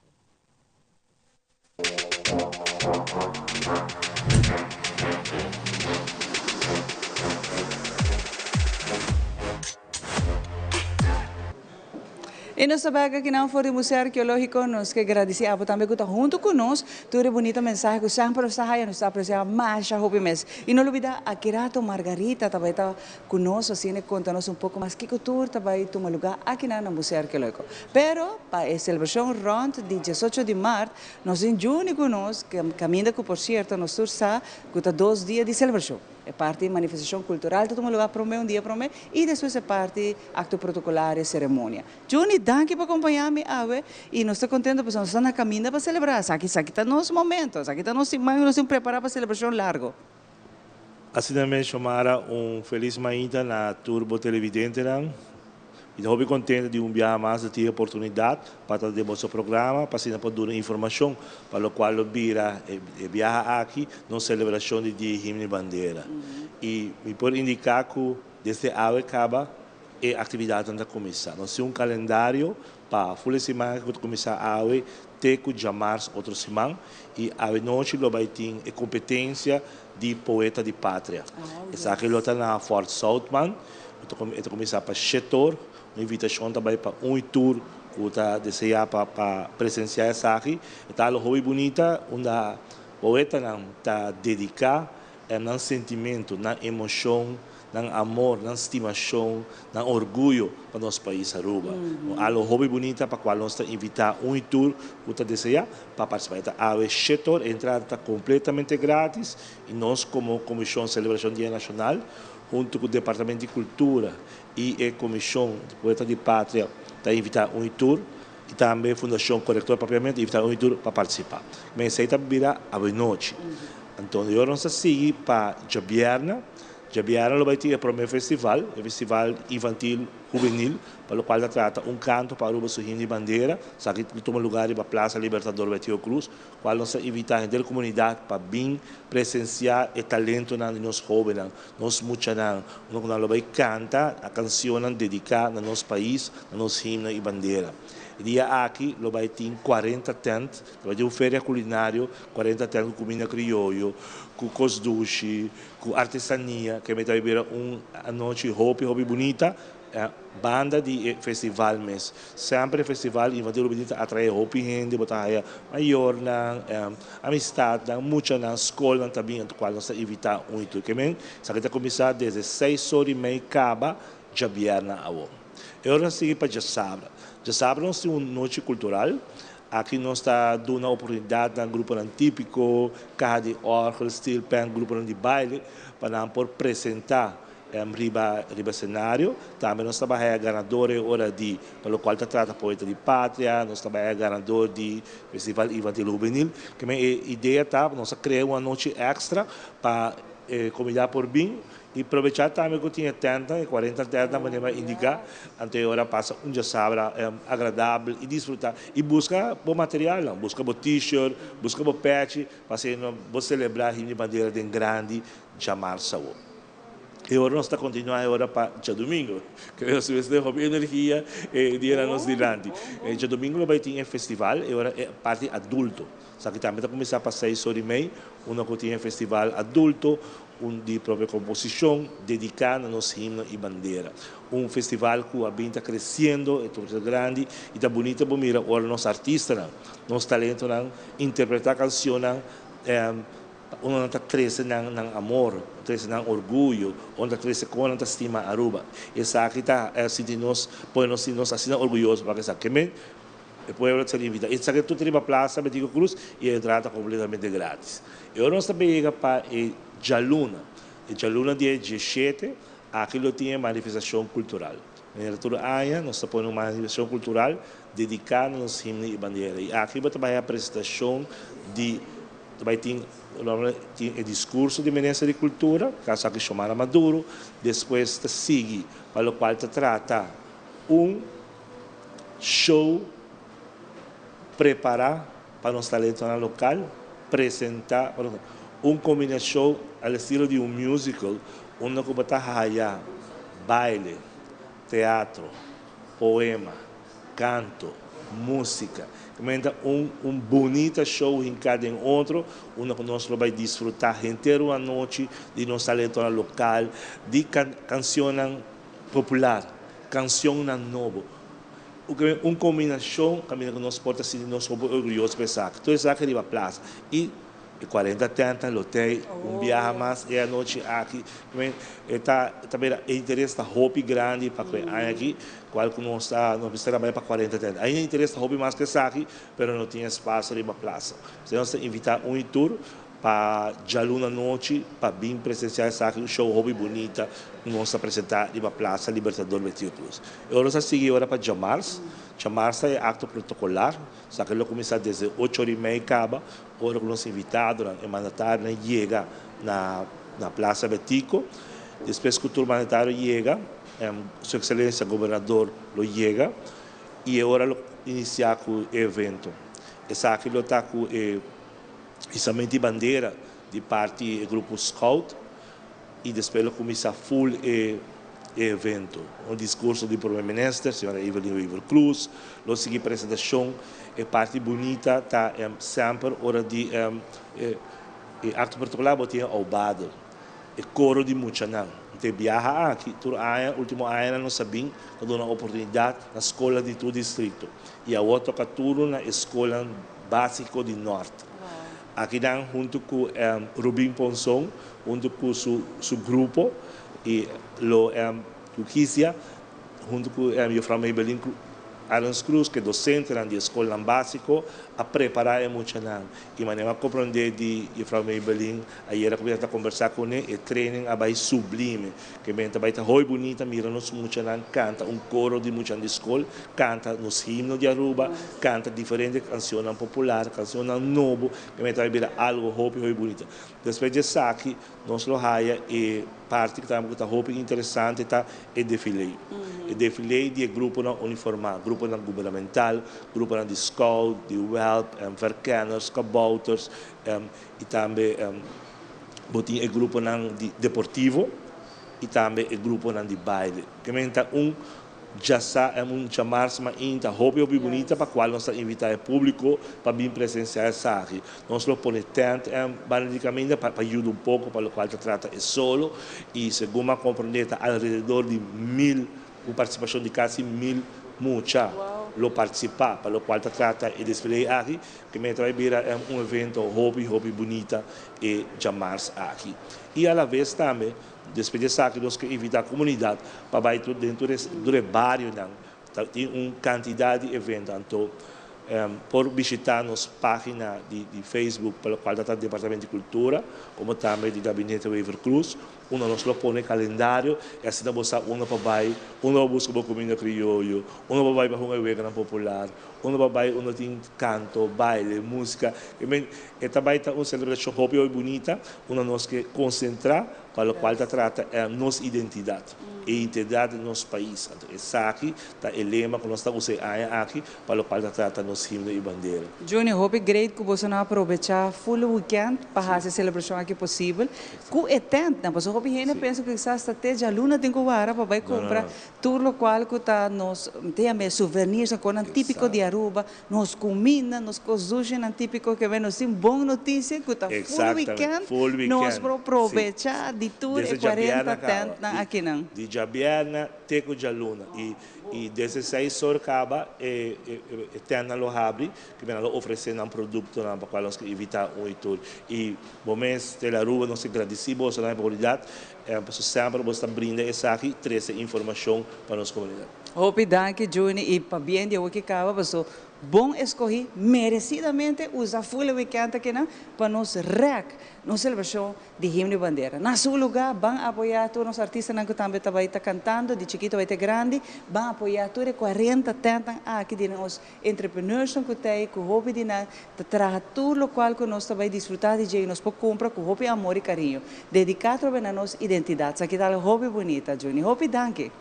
I nos ta bek akinan for di Museo Arkeológiko. Nos ke gradisí abo tambe ku ta huntu ku nos. Tur e bunita mensahe ku semper nos ta haya, nos ta apresiá masha hopi mes. I no lubidá, aki rato Margarita ta bai ta ku nos asina e konta nos un poko mas kiko tur ta bai tuma lugá akinan na Museo Arkeológiko. Pero pa e selebrashon rònt di diesocho di mart, nos tin Juni ku nos, kaminda ku por sierto nos tur sa ku ta dos dia di selebrashon. E parti manifestashon kultural ta tuma lugá promé un dia promé i despues e parti akto protokolario e seremonia. Juni, danki pa kompañá mi awe i nos ta kontento pasobra nos ta na kaminda pa selebrá. Esaki esaki ta nos momento, esaki ta nos siman ku nos tin prepará pa selebrashon largo. Asina mes Xiomara, un felis mainta na tur bo televidentenan. Mi ta hopi contento di un biaha mas di tin e oportunidad pa ta den boso programa pa asina por duna informacion pa locual lo bira e biaha aki nos celebracion di Dia Himno y Bandera. Y mi por indica cu desde awe caba e actividadnan ta cuminsa. Nos tin un calendario pa ful e siman aki cu ta cuminsa awe te cu djamars otro siman y awe nochi lo bay tin e competencia di Poeta di Patria. Esaki lo ta na Fort Zoutman. E ta kuminsá pa shetor. Un invitashon ta bai pa un i tur ku ta deseá pa pa presensiá esaki. E ta algo hopi bunita unda poetanan ta dediká nan sentimentu, nan emoshon, nan amor, nan stimashon, nan orguyo pa nos pais Aruba. Un algo hopi bunita pa kual nos ta invitá un i tur ku ta deseá pa partisipá. E ta awe shetor, e entrada ta kompletamente gratis i nos komo Komishon Selebrashon Dia Nashonal huntu ku Departamento di Kultura i e Komishon di Poeta di Patria ta invitá un i tur i tambe Fundashon Korektor Papiamentu ta invitá un i tur pa partisipá. Men esei ta bira awenochi. Anto di ora nos ta sigui pa djabièrnè. Djabièrnè lo bai tin e promé festival, e festival infantil hubenil, pa lokual ta trata un kanto pa Aruba su himno i bandera. Esaki lo tuma lugá riba Plaza Libertador Betio Cruz, kual nos ta invitá henter komunidat pa bin presensiá e talentonan di nos hóbennan, nos muchanan, unda ku nan lo bai kanta a kansionnan dediká na nos pais, na nos himno i bandera. E dia aki lo bai tin kuarenta tènt, lo bai tin un feria kulinario, kuarenta tènt ku kuminda krioyo, ku kos dushi, ku artesania, ke mi ta bai bira un anochi hopi hopi bunita banda di e festival mes. Semper e festival Infantil Hopi Bunita ta atrae hopi hende, bo ta haya mayornan, amistadnan, muchanan, skolnan ta bin, anto kual nos ta invita un i tur. Ke men esaki ta kuminsá desde seis or i mei kaba djabièrnè awo. E ora nos sigui pa djasabra. Djasabra nos tin un nochi kultural. Aki nos ta duna oportunidat na gruponan típiko, kaha di òrgel, steel pan, gruponan di baile, pa nan por presentá. Riba riba scenario. Tambe nos ta bay haya ganador e ora di pa locual ta trata Poeta di Patria, nos ta bay haya ganador di Festival Infantil Hubenil. Ke men e idea ta pa nos a crea un anochi extra pa e comunidad por bin y probecha tambe cu tin e tentnan, e cuarenta tentnan manera mi a indica, anto e ora pasa un djasabra agradabel y disfruta y busca bo materialnan, busca bo t-shirt, busca bo pechi pa asina bo celebra Himno di Bandera den grandi djamarsa awo. E ora nos ta continua e ora pa djadumingo. Creo si mester hopi energia e dianan nos dilanti. E djadumingo lo bay tin e festival, e ora e parti adulto. Esaki tambe ta cuminsa pa seis ora y mei, unda cu tin e festival adulto, un di propio composicion dedica na nos himno y bandera. Un festival cu a bin ta creciendo, e ta grandi y ta bunita bo mira ora nos artistanan, nos talentonan interpreta cancionnan. Unda nan ta trece nan nan amor, trece nan orguyo, unda ta trece con nan ta stima Aruba. Esaki ta sinti nos, pone nos sinti nos asina orguyoso pa esaki. Ke men e pueblo ta ser invita. Esaki tur ta riba Plaza Betico Croes y e entrada ta completamente gratis. E ora nos ta bega pa e djaluna, e djaluna di e dieshete, aki lo tin e manifestacion cultural. Manera tur aña nos ta pone un manifestacion cultural dedica na nos himno y bandera. Y aki bo ta bay a presentacion di. Ta bai tin tin e discurso di Minister di Cultura, caso aki Xiomara Maduro, despues ta sigui pa locual ta trata un show prepara pa nos talentonan local presenta pa nos un combinacion al estilo di un musical unda cu bo ta haya baile, teatro, poema, canto, musica. Menta un un bunita show hinca den otro, unda cu nos lo bay disfruta henter un anochi di nos talentonan local, di can cancionnan popular, cancionnan nobo. Un combinacion caminda cu nos por ta sinti nos hopi orguyoso pa esaki. Tur esaki riba plaza. Y E cuarenta tenta lo tei un biaha mas e anochi aki. E ta ta bira e interes ta hopi grandi pa cu e aña aki, cual cu nos ta nos mester a bay pa cuarenta tenta. Ainda e interes ta hopi mas cu esaki, pero no tin espacio riba plaza. P'esei nos ta invita un y tur pa djaluna anochi pa bin presencia esaki, un show hopi bunita cu nos ta presenta riba Plaza Libertador Betico Croes. E ora nos ta sigui ora pa djamars. Djamars ta e acto protocolar. Esaki lo cuminsa desde ocho ora y mei caba. Ora ku nos invitadonan, e mandatarionan yega na na Plaza Betico, despues ku tur mandatario yega, Su Excelencia Gobernador lo yega i e ora lo inisiá ku e evento. Esaki lo ta ku e izamento di bandera di parti e grupo Scout i despues lo kuminsá full e e evento. Un discurso di Prome Minister, Sra. Evelyn Wever Croes, lo sigui presentacion. E parti bunita ta semper ora di e acto protocolar bo tin e aubado, e coro di muchanan. Te biaha aki tur aña, ultimo añanan nos a bin ta duna oportunidad na scola di tur distrito y awor toca turno na e scolnan basico di Noord. Akinan hunto cu Rubin Ponson hunto cu su su grupo y lo Lukisia hunto cu Juffrouw Maybelline Arends Cruz cu e docentenan di e scolnan basico a prepara e muchanan y manera a comprende di Juffrouw Maybelline ayera cu mi ta conversa cune e training a bay sublime ke men ta bay ta hoy bunita mira nos muchanan canta un coro di muchanan di scol canta nos himno di Aruba canta diferente cancionnan popular cancionnan nobo ke men ta bay bira algo hopi hopi bunita despues di esaki Nos lo haya e parti ku tambe ku ta hopi interesante ta e defilé. E defilé di e gruponan uniformá, gruponan gubernamental, gruponan di scout, di welp, verkenners, kabouters i tambe bo tin e gruponan di deportivo i tambe e gruponan di baile. Ke ta un Djasa en un djamars mainta hopi hopi bunita pa cual nos ta invita e publico pa bin presencia esaki. Nos lo pone tent en banda di caminda pa pa yuda un poco pa locual ta trata e solo y segun mi a comprende ta alrededor di mil un participacion di casi mil mucha lo participa pa locual ta trata e desfile aki ke mester a bira un evento hopi hopi bunita e djamars aki y alaves tambe Despues di esaki nos ke invitá komunidat pa bai tur den tur e barionan. Ta tin un kantidat di evento anto por bishitá nos página di Facebook pa lokual ta ta Departamento di Kultura komo tambe di Gabinete Wever Croes. Unda nos lo pone calendario y asina bo sa unda pa bay, unda pa busca bo cuminda crioyo, unda pa bay pa hunga e weganan popular, unda pa bay unda tin canto, baile, musica. I men, e ta bay ta un celebracion hopi hopi bunita unda nos ke concentra pa locual ta trata nos identidad, e identidad di nos pais. Anto esaki ta e lema cu nos ta usa e aña aki pa locual ta trata nos himno y bandera. Juni, hopi great cu boso nan a probecha full weekend pa haci e celebracion aki posibel. Ku e tentnan, pasobra hopi hende pensa ku kisas ta te djaluna tin ku wara pa bai kumpra tur lokual ku ta nos, te yama e souvenirs, konan típiko di Aruba, nos kuminda, nos kos dushinan típiko ke nos tin bon notisia ku ta full weekend nos por probecha di tur e 40 tentnan akinan. Di djabièrnè te ku djaluna i I desde seis or kaba e e tèntnan lo habri, ku nan lo ofresé nan produktonan pa kual nos ke invitá un i tur. I bo mes, Tele Aruba, nos ke gradisí boso nan e oportunidat, pasobra semper boso ta brinda esaki i trese informashon pa nos komunidat. Hopi danki Juni i pabien di awo ki kaba paso bon eskohí meresidamente usa full e weekend akinan pa nos rèk nos selebrashon di himno y bandera. Na su lugar ban apoya tur nos artistanan cu tambe ta bay ta cantando, di chikito bay te grandi, ban apoya tur e 40 tentnan aki di nos entrepreneursnan cu ta ey, cu hopi di nan ta traha tur locual cu nos ta bay disfruta di dje y nos por cumpra cu hopi amor y cariño. Dedica atrobe na nos identidad. Esaki ta algo hopi bunita, Juni. Hopi danki.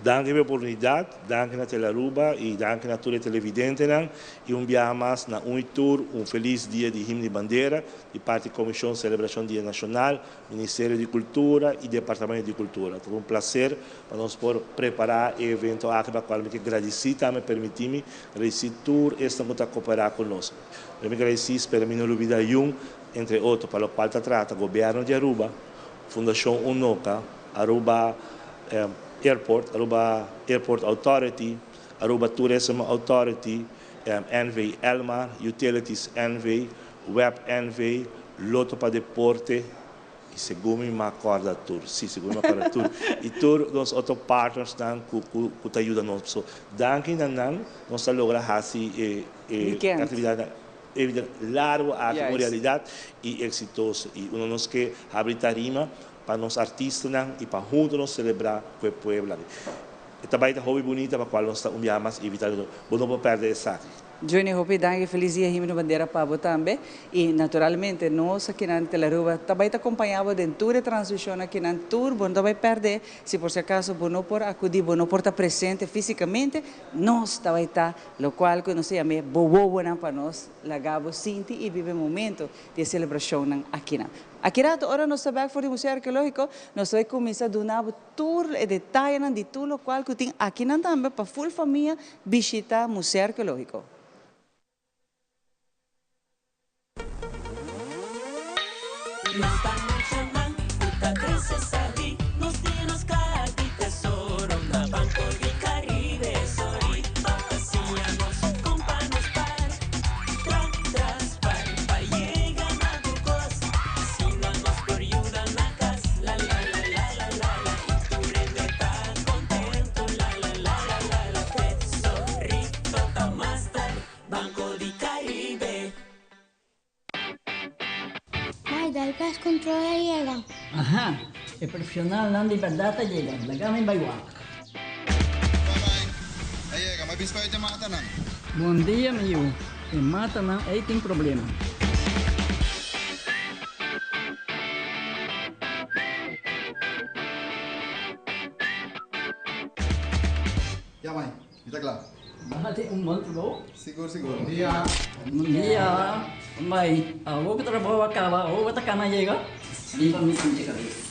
Danki pa e oportunidat, danki na Telearuba y danki na tur e televidentenan y un biaha mas na un y tur un feliz dia di Himno y Bandera di parti Comision Celebracion Dia Nacional, Ministerio di Cultura y Departamento di Cultura. Ta un placer pa nos por prepara e evento aki pa cual mi ke gradici tambe permiti mi gradici tur esnan cu ta coopera cu nos. Mi gradici, spera mi no lubida yun, entre otro pa locual ta trata Gobierno di Aruba, Fundacion Unoca, Aruba Airport, Aruba Airport Authority, Aruba Tourism Authority, NV Elmar, Utilities NV, Web NV, Lotto pa Deporte y segun mi m'a corda tur, si segun mi m'a corda tur y tur nos otro partnersnan cu cu ta yuda nos. So danki na nan nos ta logra haci e e actividadnan e vida largo aki un realidad y exitoso y uno nos ke habri tarima pa nos artistanan y pa hunto nos celebra cu e pueblo aki. E ta bay ta hopi bunita pa cual nos ta un biaha mas invita bo no por perde esaki. Johnny hopi danki feliz dia himno bandera pa bo tambe y naturalmente nos akinan di Telaruba ta bay ta compaña bo den tur e transmision akinan tur bo no ta bay perde si por si acaso bo no por acudi bo no por ta presente fisicamente nos ta bay ta locual cu nos ta yam'e bo wowonan pa nos laga bo sinti y biba e momento di e celebracionnan akinan. Aki rato ora nos ta bek for di Museo Arkeológiko, nos ta bai kuminsá duna bo tur e detayenan di tur lokual ku tin akinan tambe pa ful famia bishita Museo Arkeológiko. Nos ta muchanan ku ta krese sabí, nos tin nos kaha di tesoro na Banco di Caribe. Sorry pa siña nos kon pa nos par. Tra tras par pa yega na tur kos. Asina nos por yuda na kas. La la la la la la la i tur hende ta kontentu. La la la la la la tesorito ta master. Banco di Caribe. Mai, dal gas control a yega. Aha, e profesionalnan di berdad a yega. Laga mi bai wak. Bye bye. A yega, mi a bisto e matanan. Bon dia, mi yu. E matanan ei tin problema. Ya, mai. Mi ta kla. Nan tin un bon trabou. Sigur, sigur. Bon dia. Bon dia. Mai, awor ku trabou a kaba, awor bo ta kana yega? Riba mi sinti kabes.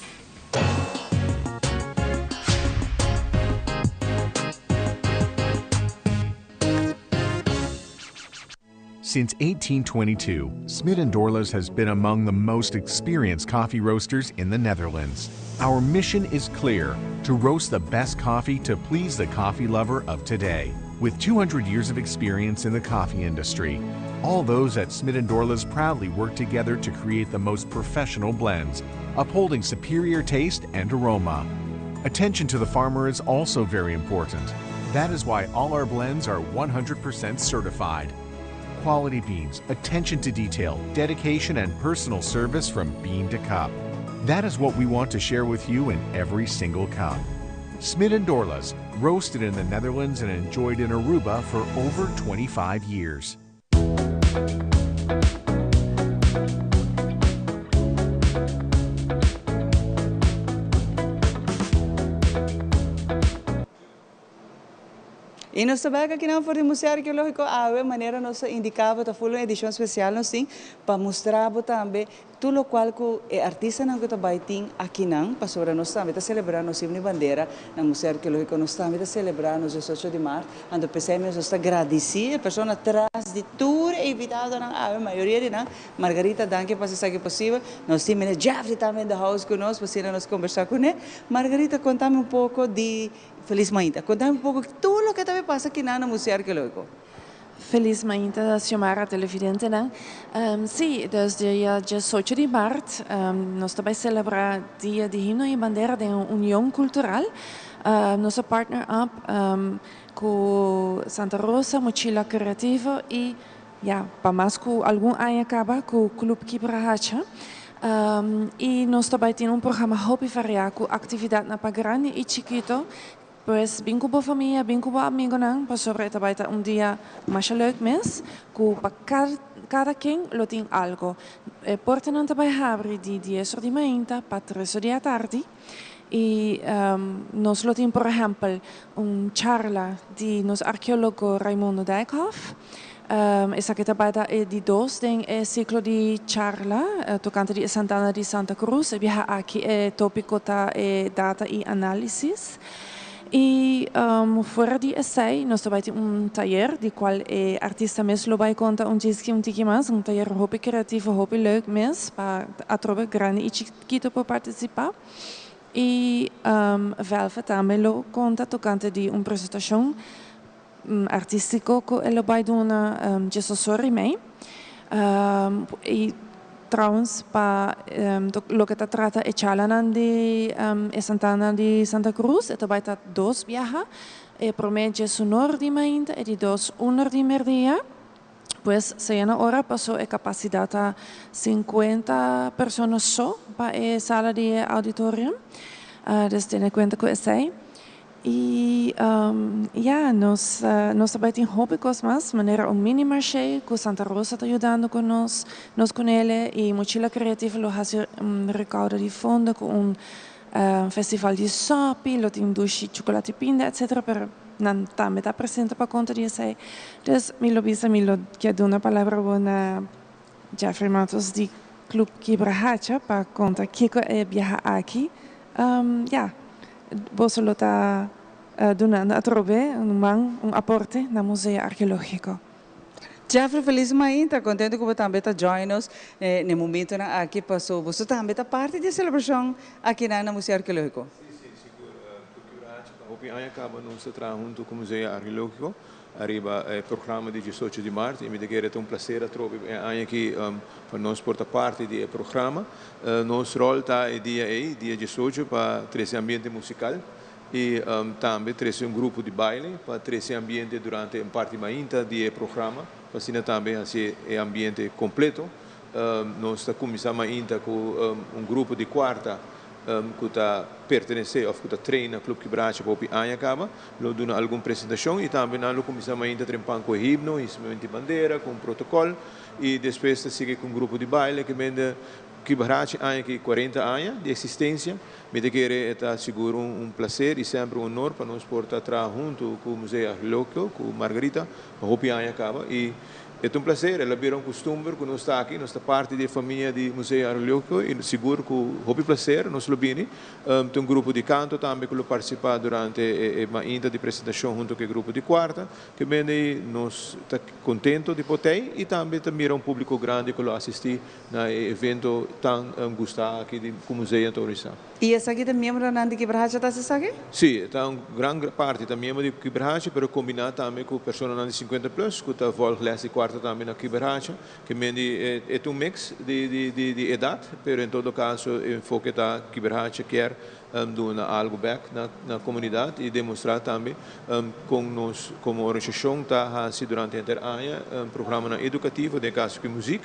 Since 1822, Smit & Dorlas has been among the most experienced coffee roasters in the Netherlands. Our mission is clear: to roast the best coffee to please the coffee lover of today. With 200 years of experience in the coffee industry, all those at Smit & Dorlas proudly work together to create the most professional blends, upholding superior taste and aroma. Attention to the farmer is also very important. That is why all our blends are 100% certified. Quality beans, attention to detail, dedication, and personal service from bean to cup. That is what we want to share with you in every single cup. Smit and Dorlas, roasted in the Netherlands and enjoyed in Aruba for over 25 years. I nos ta bek akinan for di Museo Arkeológiko awe, manera nos a indiká bo ta ful un edishon spesial nos tin pa mustra bo tambe tur lokual ku e artistanan ku ta bai tin akinan, pasobra nos tambe ta selebrá nos himno i bandera na Museo Arkeológiko, nos tambe ta selebrá nos diesocho di mart, anto p'esei mes nos ta gradisí e persona tras di tur e invitadonan awe, mayoria di nan. Margarita, danki pa hasi esaki posibel. Nos tin Meneer Jeffrey tambe in the house ku nos, pa asina nos kombersá kuné. Margarita, kontami un poko di Felis mainta. Kontami un poko tur loke ta bay pasa kinan na Museo Arkeologiko. Felis mainta Xiomara, televidentenan. Si, dus dia diesocho di mart nos ta bay celebra Dia di Himno y Bandera den un union cultural. Nos a partner up cu Santa Rosa, Mochila Creativo y ya pa mas cu algun aña caba cu Club Kibrahacha. Y nos ta bay tin un programa hopi varia cu actividadnan pa grandi y chikito. Pues bin cu bo famia, bin cu bo amigonan pasobra e ta bay ta un dia masha leuk mes cu pa cada ken lo tin algo. E portanan ta bay habri di dies or di mainta pa tres or di atardi y nos lo tin por ehempel un charla di nos arkeologo Raimundo Dijkhoff. Esaki ta bai ta e di dos den e siklo di charla tokante di e Santana di Santa Cruz. E biaha aki e topiko ta e data i análisis. I fuera di esei nos ta bai tin un tayer di kual e artista mes lo bai konta un djiski un tiki mas, un tayer hopi kreativo, hopi leuk mes pa atrobe grandi i chikito por partisipá. I Velvet tambe lo konta tokante di un presentashon artístiko ku e lo bai duna djesosor i mei. I trouwens pa loke ta trata e charlanan di e Santana di Santa Cruz e ta bai ta dos biaha, e promé djesunor di mainta e di dos unor di merdia. Pues sea na ora paso e kapasidat ta sinkuenta persona so pa e sala di e auditorium. Dus tene kuenta ku esei. I ya, nos nos ta bai tin hopi kos mas, manera un mini marshe ku Santa Rosa ta yudando ku nos, nos ku nele i Mochila Creativa lo hasi un rekoudo di fondo ku un festival di sopi, lo tin dushi chukulati pinda etcetera, pero nan tambe ta presente pa konta di esei. Dus mi lo bisa mi lo ke duna palabra bo na Jeffrey Matos di Club Kibrahacha pa konta kiko e biaha aki. Ya, boso lo ta dunando atrobe un man, un aporte na Museo Arkeológiko. Jeffrey, felis mainta, kontento ku bo tambe ta join nos na e momentonan aki paso boso tambe ta parti di e selebrashon akinan na Museo Arkeológiko. Sí, sí, sigur. Club Kibrahacha pa hopi aña kaba nos ta traha huntu ku Museo Arkeológiko. Ariba e programa di diesocho di mart i mi ta kere ta un placer atrobe e aña aki pa nos por ta parti di e programa. Nos rol ta e dia ei, dia diesocho, pa trece ambiente musical i tambe trece un grupo di baile pa trece ambiente durante un parti mainta di e programa pa asina tambe haci e ambiente completo. Nos ta cuminsa mainta cu un grupo di cuarta ku ta pertenesé òf ku ta train na Club Kibracha pa hopi aña kaba, lo duna algun presentashon i tambe nan lo kuminsá mainta trempan ku e himno, hisamentu di bandera, ku un protokòl i despues ta sigui ku un grupo di baile ke mende Kibracha aña ki kuarenta aña di eksistensia. Mi ta kere e ta sigur un plaser i semper un honor pa nos por ta traha huntu ku Museo Arkeológiko, ku Margarita pa hopi aña kaba i E ta un placer, el a bira un custumber cu nos ta aki, nos ta parti di e famia di Museo Arkeologico y sigur cu hopi placer nos lo bini. Ta un grupo di canto tambe cu lo participa durante e mainta di presentacion hunto cu e grupo di cuarta. Ke mende nos ta contento di por t'ey y tambe ta mira un publico grandi cu lo asisti na e evento tan gusta aki di cu museo ta organisa. Y esaki ta miembronan di Kibrahacha ta haci esaki? Si, ta un gran parti ta miembro di Kibrahacha, pero combina tambe cu personanan di cincuenta plus cu ta volg les di cuarta tambe na Kibrahacha. Ke men di e ta un mix di di edad, pero en todo caso e enfoke ta Kibrahacha kier. duna algu bèk na na komunidat i demostrá tambe kon nos komo organisashon ta hasi durante henter aña programanan edukativo, den e kaso aki muzik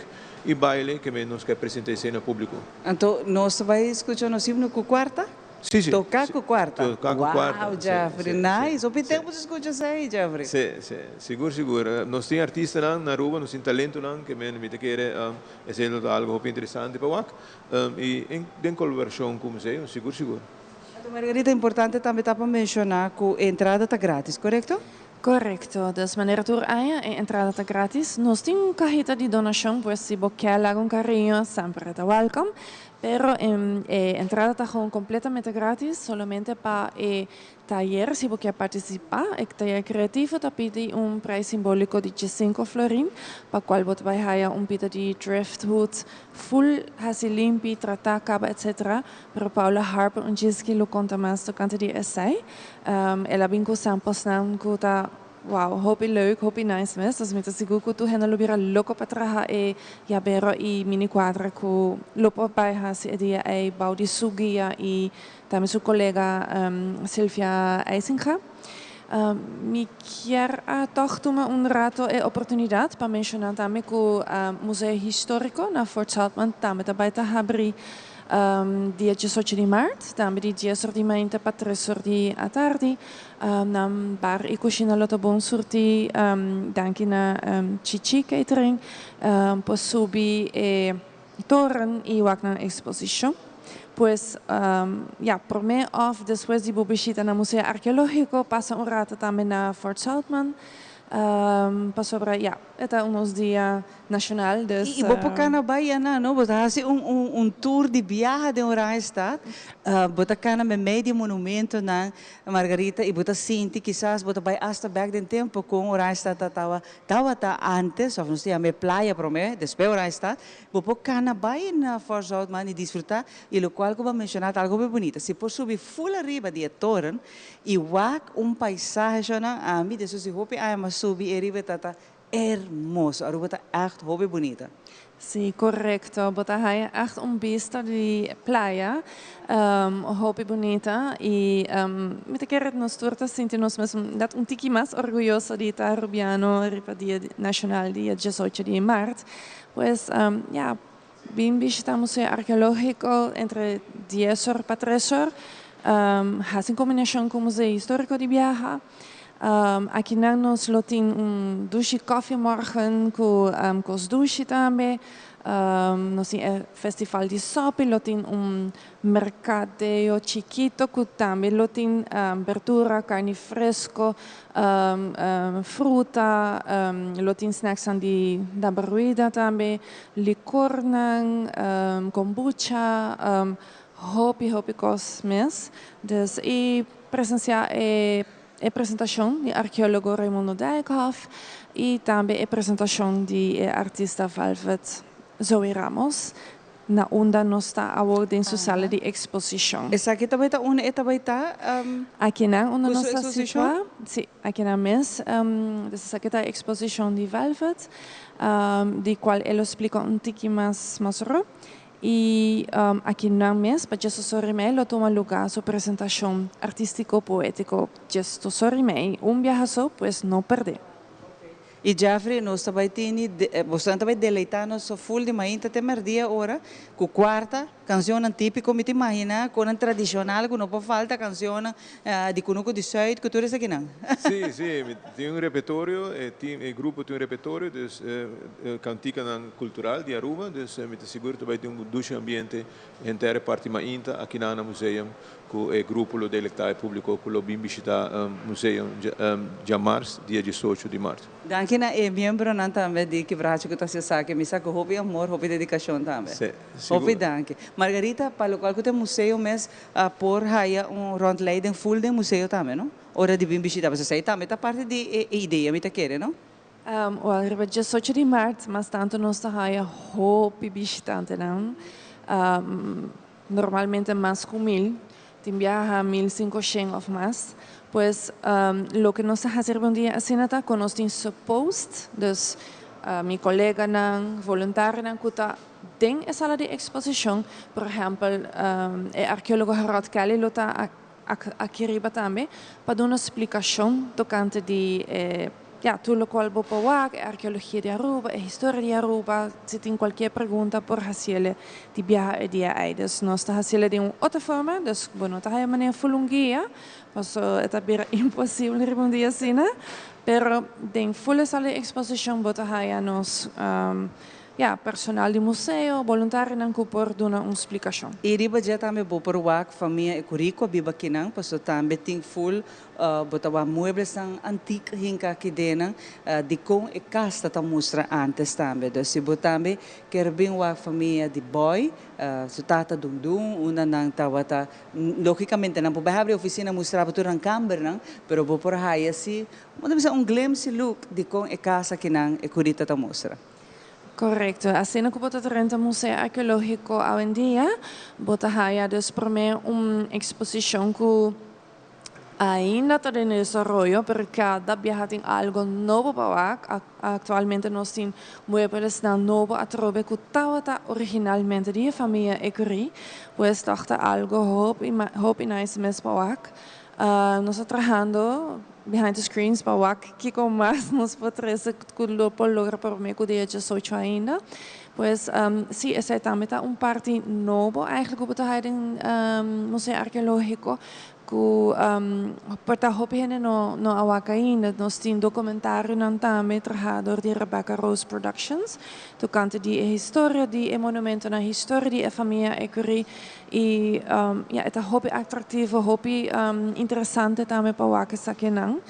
i baile ke nos ke presentá esei na públiko. Anto nos ta bai skucha nos himno ku kuarta? Sí, sí. Toká ku kuarta? Toká ku kuarta. Wow, Jeffrey, nice. Hopi tempu si skucha esei, Jeffrey. Sí, sí. Sigur, sigur. Nos tin artistanan na Aruba, nos tin talentonan ke men mi ta kere esei lo ta algu hopi interesante pa wak. I den kolaborashon ku museo, sigur, sigur. Anto Margarita, importante tambe ta pa menshoná ku e entrada ta gratis, korekto? Korekto. Dus manera tur aña e entrada ta gratis. Nos tin un kahita di donashon, pues si bo kier laga un kariño semper ta welkom. Pero e entrada ta gewoon kompletamente gratis, solamente pa e tayer si bo kier partisipá. E tayer kreativo ta pidi un prijs simbóliko di diesinko florin, pa kual bo ta bai haya un pida di driftwood full hasi limpi, tratá, kaba etc. Pero Paula Harper un djisky lo konta mas tokante di esei. El a bin ku samplesnan ku ta wow, hopi leuk, hopi nice mes. Dus mi ta sigur ku tur hende lo bira loko pa traha e yabero i mini kuadra ku lo por bai hasi e dia ei bou di su guia i tambe su kolega Sylvia Eisinga. Mi kier a tòg tuma un rato e oportunidat pa menshoná tambe ku Museo Históriko na Fort Zoutman tambe ta bai ta habrí Dia diesocho di maart, tambe di dies or di mainta pa tres or di atardi, nan bar y cushina lo ta bon surti danki na Chichi Catering por subi e toren y wak nan exposicion. Pues ya, prome of despues di bo bishita na Museo Arkeologico pasa un rato tambe na Fort Zoutman pasobra ya, e ta un nos dia Nacional, dus. I bo por cana bai anan, no? Bo ta haci un un un tour di biaha den Oranjestad. Bo ta cana memey di e monumentonan, Margarita, i bo ta sinti kisas bo ta bai hasta bek den tempo con Oranjestad ta tawa tawata antes, of nos ta yama e playa prome, despues Oranjestad. Bo por cana bai na Fort Zoutman i disfruta, i locual cu bo a menciona ta algo hopi bunita. Si por subi full ariba di e toren i wak un paisahe shona, ami despues di hopi aña mas subi e riba e ta ta Hermoso. Aruba ta echt hopi bunita. Sí, correcto. Bo ta haya echt un bista di playa hopi bunita y mi ta kere nos tur ta sinti nos mes net un tiki mas orguyoso di ta Arubiano riba dia nacional dia diesocho di maart. Pues ya, bin bishita Museo Arkeologico entre dies or pa tres or. Haci un combinacion cu Museo Historico di biaha. Akinan nos lo tin un dushi koffie morgen ku kos dushi tambe. Nos tin e festival di sopi, lo tin un merkadeo chikito ku tambe lo tin berdura, karni fresko, fruta, lo tin snacksnan di Dabaruida tambe, likornan, kombucha, hopi hopi kos mes. Dus i presensiá e e presentashon di arkeólogo Raimundo Dijkhoff i tambe e presentashon di e artista Velvet Zoe Ramos na unda nos ta awor den su sala di eksposishon. Esaki ta bai ta unda e ta bai ta Akinan unda ku nos su ta eksposishon? situá, si, akinan mes. Dus esaki ta e eksposishon di Velvet, di kual e lo splika un tiki mas mas ro. I aki nan mes pa Djesto Sorimei lo tuma lugá su presentashon artístiko poétiko Djesto Sorimei, un biaha so, pues no pèrdè. I Jeffrey, nos ta bai tini, bosonan ta bai deleitá nos so ful di mainta te mèrdia ora ku kuarta kanshonnan típiko, mi ta imaginá konan tradishonal ku no por falta, kanshonnan di kunuku di sùit ku tur esakinan. Sí, sí, mi tin un repertorio, e team, e grupo tin un repertorio, dus kantikanan kultural di Aruba, dus mi ta sigur ta bai tin un dushi ambiente henter e parti mainta akinan na museum ku e grupo lo delektá e públiko ku lo bin bishitá museum djamars dia diesocho di mart. Danki na e miembronan tambe di Kibrachi ku ta hasi esaki. Mi sa ku hopi amor, hopi dedikashon tambe. Sí, sigur. Hopi danki. Margarita, pa lokual ku ta e museo mes por haya un rondleiding full den museo tambe, no? Ora di bin bishita, pasobra esei tambe ta parti di e idea mi ta kere, no? Wel, riba diesocho di mart mas tanto nos ta haya hopi bishitantenan, normalmente mas ku mil, tin biaha mil sinkoshen òf mas. Pues, loke nos ta hasi riba un dia asina ta ku nos tin suppost, dus mi koleganan, voluntarionan ku ta. den e sala di eksposishon. Por ehèmpel, e arkeólogo Harold Kelly lo ta aki riba tambe pa duna splikashon tokante di e ya tur lokual bo por wak, e arkeologia di Aruba, e historia di Aruba. Si tin kualkier pregunta por hasiele di biaha e dia ei. Dus nos ta hasiele den un otro forma, dus bo no ta haya manera ful un guia, paso e ta bira imposible riba un dia asina. Pero den ful e sala di eksposishon bo ta haya nos Ya, personal di museo, boluntarionan ku por duna un splikashon. I riba dje tambe bo por wak famia e ku riku a biba akinan, paso tambe tin ful bo ta wak mueblesnan antik hinka aki dennan, dikon e kas ta ta mustra antes tambe. Dus si bo tambe kier bin wak famia di Boy, su tata Dundun, unda nan tabata, logicamente nan por bai habri oficina mustra bo tur nan kambernan, pero bo por haya si, bo ta bisa un glimpse look dikon e kas akinan e kurita ta mustra. Korekto. Asina ku bo ta drenta Museo Arkeológiko awendia, bo ta haya dus promé un eksposishon ku ainda ta den desaroyo, pero kada biaha tin algo nobo pa wak. Aktualmente nos tin mueblesnan nobo atrobe ku tabata originalmente di e famia Ecury, pues tòg ta algo hopi hopi nice mes pa wak. Nos ta trahando behind the screens pa wak kiko mas nos por trece cu lo por logra prome cu dia diesocho ainda. Pues si esey tambe ta un parti nobo eigenlijk cu bo ta haya den Museo Arqueologico cu por ta hopi hende no no a wak ainda. Nos tin documentarionan tambe traha door di Rebecca Rose Productions tocante di e historia di e monumentonan, historia di e famia Ecury. I ya e ta hopi atractivo, hopi interesante tambe pa wak esakinan.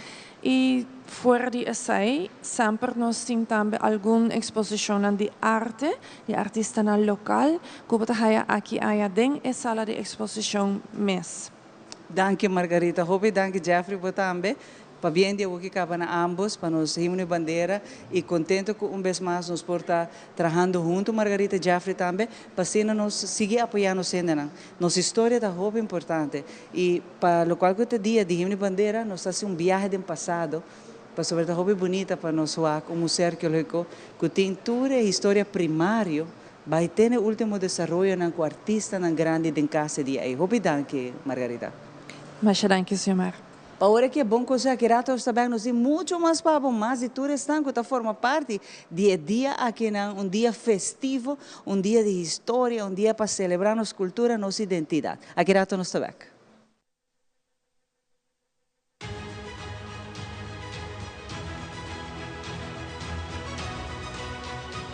I fuera di esei, semper nos tin tambe algun exposicionnan di arte, di artistanan local, cu bo ta haya aki aya den e sala di exposicion mes. Danki Margarita, hopi danki Jeffrey bo tambe. Pabien di awoki kaba na ambos pa nos himno y bandera y contento cu un bes mas nos por ta trahando hunto Margarita y Jeffrey tambe pa asina nos sigui apoya nos hendenan. Nos historia ta hopi importante y pa locual cu ta dia di himno y bandera nos ta haci un biahe den pasado pasobra ta hopi bunita pa nos wak un museo arqueologico cu tin tur e historia primario bay tene ultimo desaroyonan cu artistanan grandi den cas e dia ey. Hopi danki Margarita. Masha danki Xiomara. Pa ora ki e bon kos aki rato nos ta bek nos tin mucho mas pa bo mas di tur esnan ku ta forma parti di e dia akinan, un dia festivo, un dia di historia, un dia pa selebrá nos kultura, nos identidat. Aki rato nos ta bek.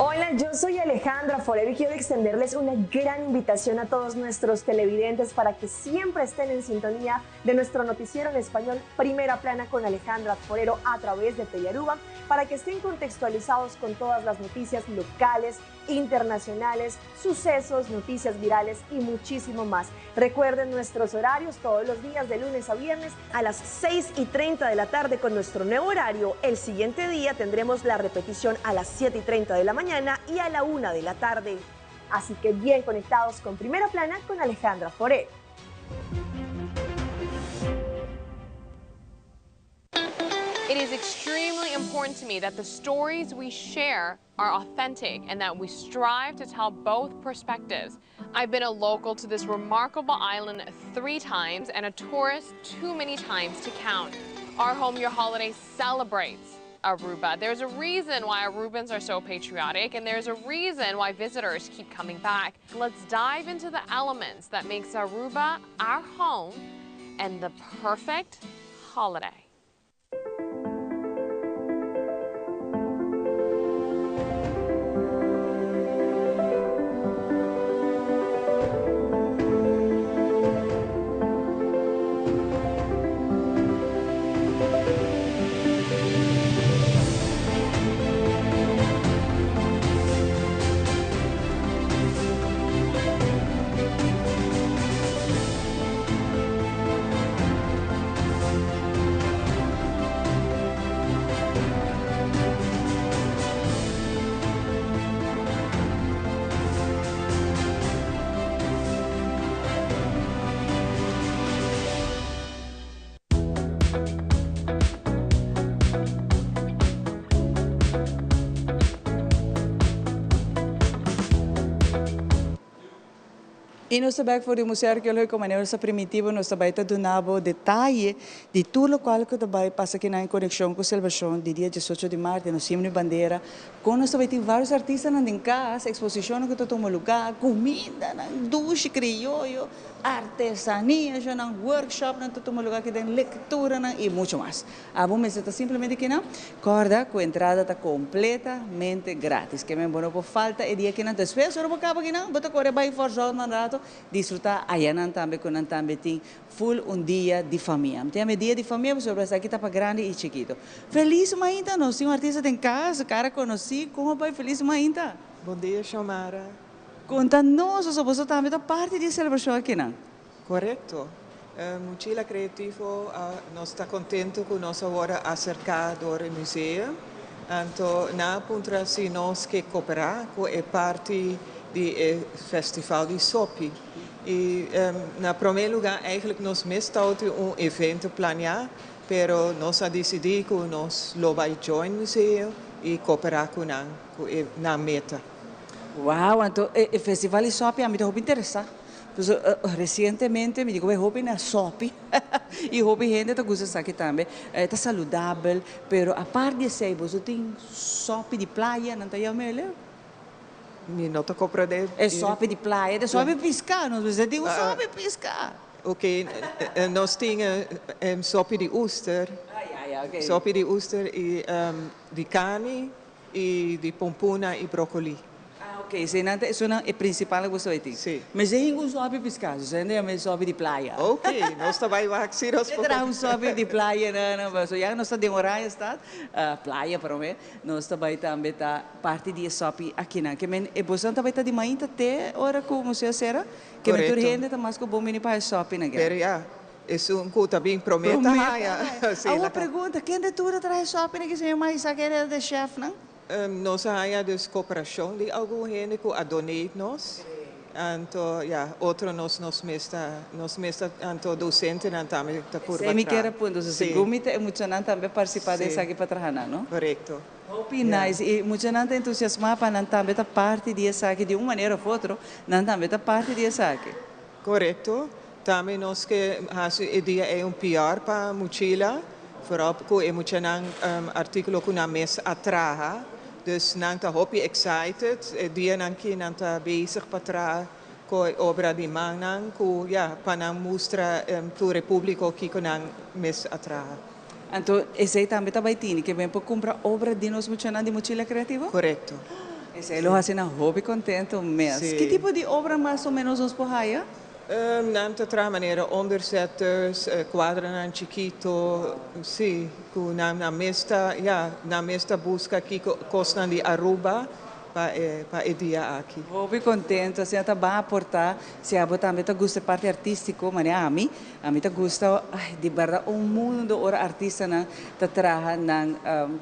Hola, yo soy Alejandra Forero y quiero extenderles una gran invitación a todos nuestros televidentes para que siempre estén en sintonía de nuestro noticiero en español Primera Plana con Alejandra Forero a través de Telearuba para que estén contextualizados con todas las noticias locales, internacionales, sucesos, noticias virales y muchísimo más. Recuerden nuestros horarios todos los días de lunes a viernes a las 6 y 30 de la tarde con nuestro nuevo horario. El siguiente día tendremos la repetición a las 7 y 30 de la mañana y a la 1 de la tarde. Así que bien conectados con Primera Plana con Alejandra Forero. It is extremely important to me that the stories we share are authentic and that we strive to tell both perspectives. I've been a local to this remarkable island three times and a tourist too many times to count. Our Home Your Holiday celebrates Aruba. There's a reason why Arubans are so patriotic and there's a reason why visitors keep coming back. Let's dive into the elements that makes Aruba our home and the perfect holiday. I nos ta bek for di Museo Arkeológiko manera nos a primintí bo, nos ta bai ta duna bo detaye di tur lokual ku ta bai pasa kinan en konekshon ku selebrashon di dia diesocho di mart di nos himno i bandera. Kon nos ta bai tin vários artistanan den kas, eksposishonnan ku ta tuma lugá, kumindanan dushi, krioyo, artesanianan, workshopnan ta tuma lugá aki den, lekturanan i muchu mas. Abo mester ta simplemente kinan. Kòrda ku entrada ta kompletamente grátis. Ke men bo no por falta e dia kinan. Despues ora bo kaba kinan, bo ta kore bai Fort Zoutman rato, disfrutá ayanan tambe ku nan tambe tin ful un dia di famia. Mi ta yama e dia di famia pasobra esaki ta pa grandi i chikito. Felis mainta! Nos tin un artista den kas, kara konosí. Kon a bai Felis mainta? Bon dia Xiomara. Konta nos, pasobra boso tambe ta parti di e selebrashon akinan. Korekto. Muchila Creativo nos ta kontentu ku nos awor a aserká dor e museo. Anto nan a puntra si nos ke koperá ku e parti di e festival di Sopi. I na promé lugá eigentlik nos mes tawata un evento planiá, pero nos a disidí ku nos lo bai join museo i koperá ku nan ku e nan meta. Wow, anto e festival di Sopi ami ta hopi interesá. Pasobra resientemente mi di ku e hopi na sopi i hopi hende ta gusta esaki tambe. E ta saludabel, pero apart di esei boso tin sopi di playa, nan ta yama el? Mi no ta komprende. E sopi di playa, e sopi piská, nos mester tin un sopi piská. Ok, nos tin sopi di oester, sopi di oester i di karni. I di pompuna i brokoli. Ah ok, eseinan ta esunnan e principal ku boso bai tin. Si. Mester hinka un sopi piská, so esei nan ta yama e sopi di playa. Ok, nos ta bai wak si nos por. Traha un sopi di playa nan, nan paso ya nos ta den Oranjestad, playa prome, nos ta bai tambe ta parti di e sopi akinan. Ke men e bosonan ta bai ta di mainta te ora ku museo sera? Ke men tur hende ta mas ku bon bini pa e sopi nan. Pero ya, Esun ku ta bin promé ta haya. Awor pregunta, kende tur a traha e sòpi nan ki señor Mahisá kende era de chèfnan? Nos a haya dus koperashon di algun hende ku a donate nos. Anto ya, otro nos nos mes ta nos mes ta anto dosentenan tambe ta purba traha. Esei mi kier a punta, so segun mi ta e muchanan tambe a partisipá den esaki pa traha nan, no? Korekto. Hopi nice. I muchanan ta entusiasmá pa nan tambe ta parti di esaki di un manera òf otro, nan tambe ta parti di esaki. Korekto. Tambe nos ke hasi e dia ei un PR pa Muchila, vooral ku e muchanan artíkulo ku nan mes a traha. Dus nan ta hopi excited e dianan ki nan ta bezig pa traha ku e obra di mannan ku ya pa nan mustra tur e públiko kiko nan mes a traha. Anto esei tambe ta bai tini ke ben por kumpra obra di nos muchanan di Muchila Kreativo? Korekto. Esei lo hasi nan hopi kontento mes. Ki tipo di obra mas o menos nos por haya? Nan ta traha manera onderzetters, kuadranan chikito, sí, ku nan nan mes ta, ya, nan mes ta buska kiko kosnan di Aruba pa e pa e dia aki. Hopi kontento, asina ta ban aportá, si abo tambe ta gusta e parti artístiko, manera ami, Ami ta gusta di berdad un mundo ora artistanan ta traha nan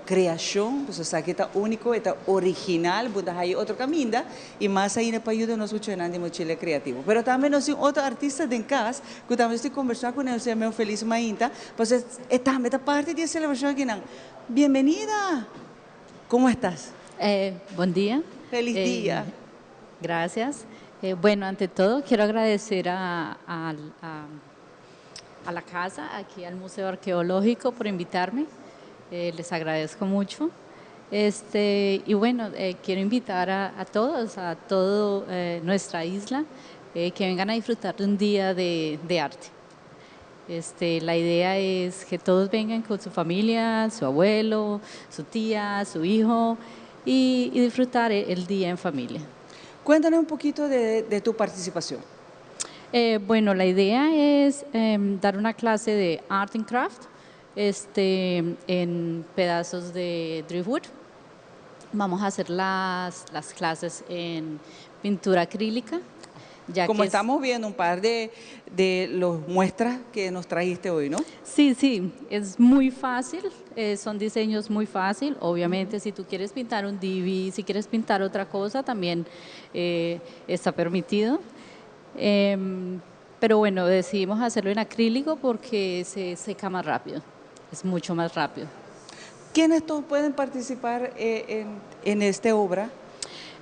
creacion, pasobra esaki ta unico, e ta original, bo ta haya otro caminda y mas ainda pa yuda nos muchanan di Mochila Creativo. Pero tambe nos tin otro artista den cas cu tambe nos tin conversa cu nan, nos feliz mainta, pasobra e tambe ta parti di e celebracion akinan. Bienvenida! Como estás? Bon dia. Feliz dia. Gracias. Bueno, ante todo quiero agradecer a, a, a, la casa, aquí al Museo Arqueológico por invitarme. les agradezco mucho. Este, y bueno, quiero invitar a, todos, a toda nuestra isla, que vengan a disfrutar de un día de, de arte. Este, la idea es que todos vengan con su familia, su abuelo, su tía, su hijo y, y disfrutar el día en familia. Cuéntanos un poquito de, de tu participación. Eh, bueno, la idea es dar una clase de art and craft este, en pedazos de driftwood. Vamos a hacer las, las clases en pintura acrílica. Ya Como que estamos viendo un par de, de los muestras que nos trajiste hoy, ¿no? Sí, sí, es muy fácil, eh, son diseños muy fácil. Obviamente, si tú quieres pintar un divi, si quieres pintar otra cosa, también eh, está permitido. Em, pero bueno, decidimos hacerlo en acrílico porque se seca más rápido, es mucho más rápido. ¿Quiénes todos pueden participar eh, en, en esta obra?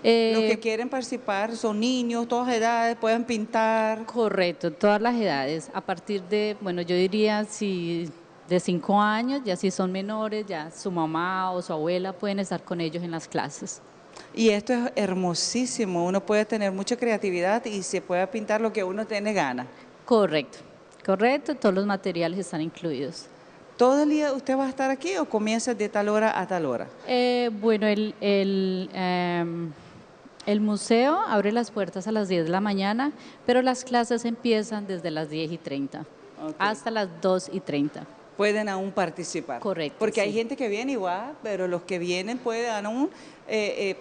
Los que quieren participar son niños, todas edades, pueden pintar. Correcto, todas las edades. A partir de, bueno, yo diría si de 5 años, ya si son menores, ya su mamá o su abuela pueden estar con ellos en las clases. Y esto es hermosísimo, uno puede tener mucha creatividad y se puede pintar lo que uno tiene ganas. Correcto, correcto, todos los materiales están incluidos. ¿Todo el día usted va a estar aquí o comienza de tal hora a tal hora? Bueno, el museo abre las puertas a las 10 de la mañana, pero las clases empiezan desde las 10:30 hasta las 2:30. Pueden aún participar. Correcto, Porque hay sí. gente que viene y va, pero los que vienen pueden aún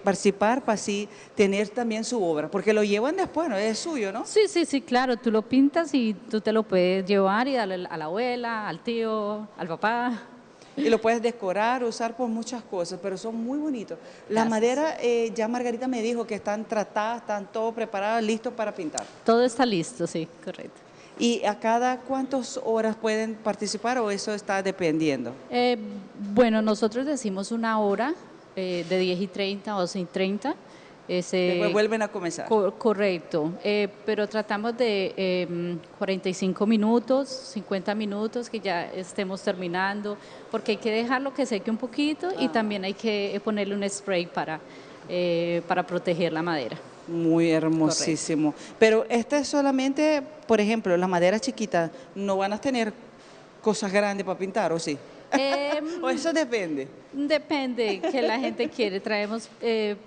participar para así tener también su obra, porque lo llevan después, ¿no? Es suyo, ¿no? Sí, sí, sí, claro, tú lo pintas y tú te lo puedes llevar y darle a la abuela, al tío, al papá. Y lo puedes decorar, usar por muchas cosas, pero son muy bonitos. La Gracias. madera, ya Margarita me dijo que están tratadas, están todo preparadas, listos para pintar. Todo está listo, sí, correcto. ¿Y a cada cuántas horas pueden participar o eso está dependiendo? Bueno, nosotros decimos una hora de 10:30 a 12:30. Después vuelven a comenzar. Correcto, pero tratamos de 45 minutos, 50 minutos que ya estemos terminando, porque hay que dejarlo que seque un poquito y también hay que ponerle un spray para proteger la madera. Muy hermosísimo. Correcto. Pero este es solamente, por ejemplo, la madera chiquita, no van a tener cosas grandes para pintar, ¿o sí? ¿O eso depende? Depende, que la gente quiere. Traemos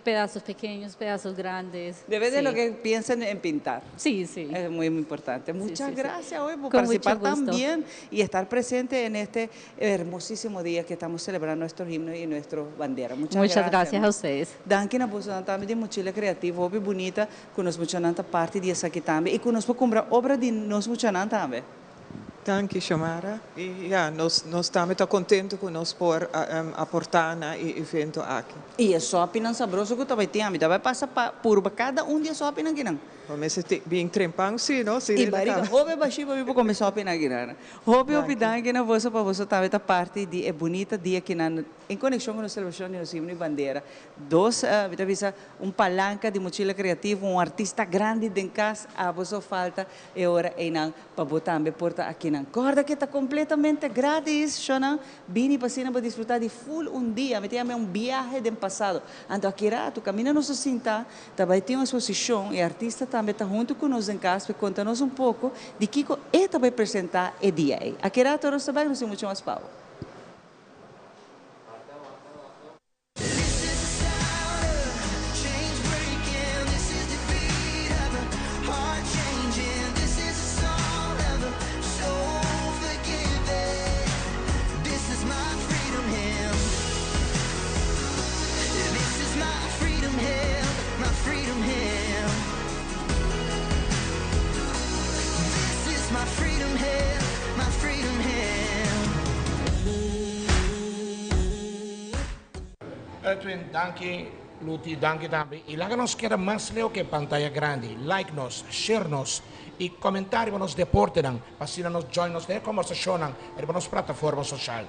pedazos pequeños, pedazos grandes. Depende de lo que piensen en pintar. Sí, sí. Es muy, muy importante. Muchas gracias hoy por Con mucho participar gusto. también y estar presente en este hermosísimo día que estamos celebrando nuestros himnos y nuestra bandera. Muchas, Muchas gracias. gracias a ustedes. Danki na boso tambe di Mochila Creativo, hopi bunita, cu nos muchanan ta parti di esaki tambe y cu nos por cumpra obra di nos muchanan tambe. Danki, Xiomara. Y ja, nos tambe ta contento cu nos por aporta na e evento aki. Y e sopinan sabroso cu tambe tin, ami tambe pasa pa purba cada un di e sopinan akinan. Bo mester te bien trempan, sí, no? Sí, Y de la barriga, cama. hopi bashi pa mi por come sopinan akinan. Hopi, hopi Danki. danki na boso pa boso tambe ta parti di e bunita dia akinan en conexión con la celebración de nos himno y bandera. Dos, mi ta bisa, un palanca di Mochila Creativo, un artista grande den cas, a boso falta e ora einan pa bo tambe porta akinan. Corda que ta completamente gratis, Shona. Bini pasina pa disfrutar di full un dia. Mi te llama un viaje del pasado. Anto aqui rato, camina nosso sinta, também tem uma exposição e artista também tá junto conosco em casa para contar-nos um pouco de que é também apresentar e dia aí. Aqui rato, nós também nos muito mais pau. Edwin, danki, Luti, danki tambe. Y laga nos keda mas leu cu pantalla grandi. Like nos, share nos y comenta riba nos deportenan. Pa asina nos join nos den conversacionnan riba nos plataforma social.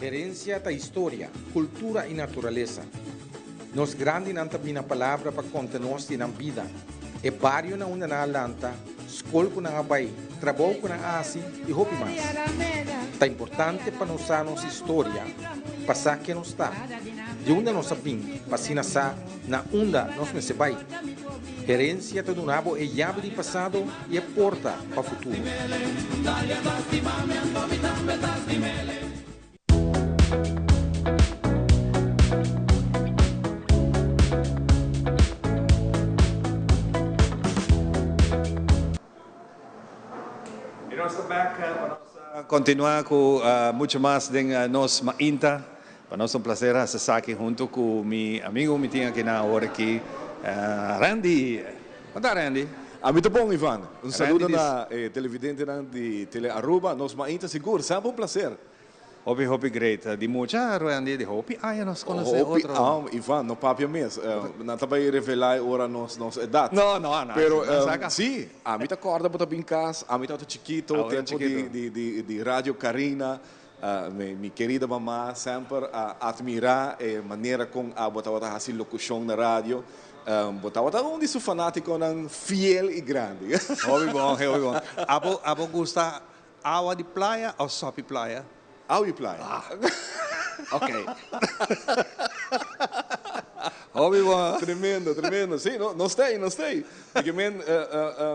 Herencia ta historia, cultura y naturalesa. Nos grandinan ta bini na palabra pa conta nos di nan bida. E barrio na unda nan a lanta, scol cu nan a bay, trabou cu nan a haci y hopi mas. Ta importante pa nos sa nos historia, pa sa ken nos ta, di unda nos a bin, pa asina sa na unda nos mester bay. Herencia ta duna bo e yabi di pasado y e porta pa futuro. bek pa nos continua cu mucho mas den nos mainta. Pa nos ta un placer haci esaki hunto cu mi amigo mi tin aki na awor aki, Randy. Con ta Randy? Ami ta bon Ivan. Un saludo na e televidentenan di Tele Aruba. Nos mainta sigur. Semper un placer. Hopi hopi great. Di mucha Randy di hopi aña nos conoce Hopi otro. Aña Ivan no papia mes. Nan ta bay revela e ora nos nos edad. No no no. Pero Nan saca. si, ami ta corda bo ta bin cas, ami tabata chikito, Awor tempo di chikito. di di di Radio Carina. Mi mi kerida mama semper a admira e manera con abo tabata haci locucion na radio. Bo tabata un di su fanaticonan fiel y grandi. Hopi bon, hopi bon. Abo abo gusta Awa di playa of sopi playa? Awa di playa. Ah. Ok. Hopi bon. Tremendo, tremendo. Sí, no, nos ta ei, nos ta ei. Di men,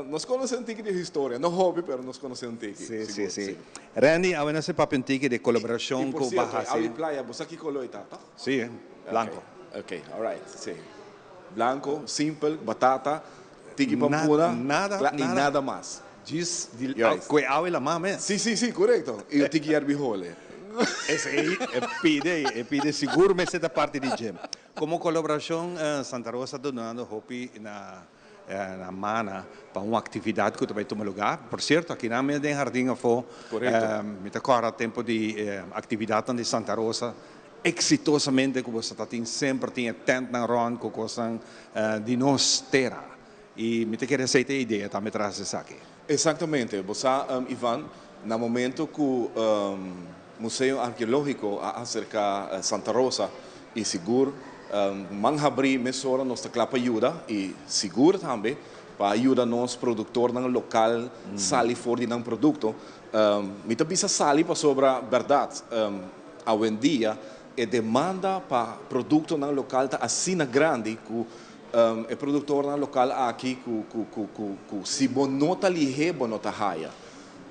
nos conoce un tiki di historia. No hopi, pero nos conoce un tiki. Sí, sí, sí. Randy, awe nos e papia un tiki di colaboracion I por cu cierto, Baha awa di playa, bo sa kico lo e ta, toch? Sí, blanco. Ok, all right, sí. Blanco, simpel, batata, Tiki pampuna, Nada, kla, y nada. nada mas. Djis di Juist. kue awe la mama mes. Sí, sí, sí, korekto. Y un tiki yerbi hole. Esei e pide, e pide sigur mester ta parti di dje. Komo kolaborashon Santa Rosa ta dunando hopi na na mana pa un aktividat ku ta bai tuma lugá. Por sierto akinan mes den Hardin afó Korekto. mi ta kòrda tempu di aktividatnan di Santa Rosa Exitosamente cu boso ta tin semper tin e tentnan rond cu cosnan di nos tera y mi ta kere esey ta e idea tambe tras esaki. Exactamente, bo sa Ivan, na momento cu Museo Arqueologico a acerca Santa Rosa y sigur man habri mesora nos ta cla pa yuda y sigur tambe pa yuda nos productornan local sali for di nan producto, mi ta bisa sali pasobra berdad Awendia e demanda pa produktonan lokal ta asina grandi ku e produktornan lokal aki ku ku ku ku ku si bo no ta lihé bo no ta haya.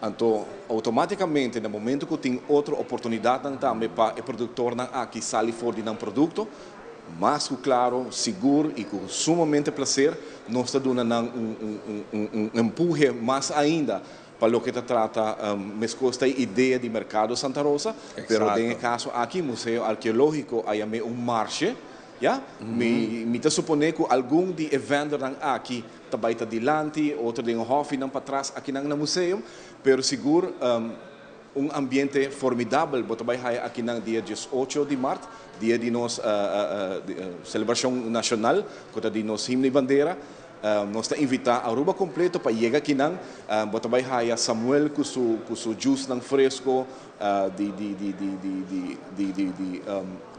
Anto outomátikamente na momento ku tin otro oportunidatnan tambe pa e produktornan aki sali for di nan produkto, mas ku klaro, sigur i ku sumamente plaser nos ta duna nan un un un un empuhe mas ainda Pa loke ta trata meskos ta e idea di Merkado Santa Rosa, pero den e kaso aki Museo Arkeológiko a yam'é un marshe, ya. Mi mi ta suponé ku algun di e vèndernan aki ta bai ta dilanti, otro den e hòfinan patras akinan na museo, pero sigur un ambiente formidabel bo ta bai haya akinan dia diesocho di mart, dia di nos selebrashon nashonal ku ta di nos himno i bandera. Nos ta invitá Aruba kompleto pa yega akinan. Bo ta bai haya Samuel ku su ku su juicenan fresko di di di di di di di di di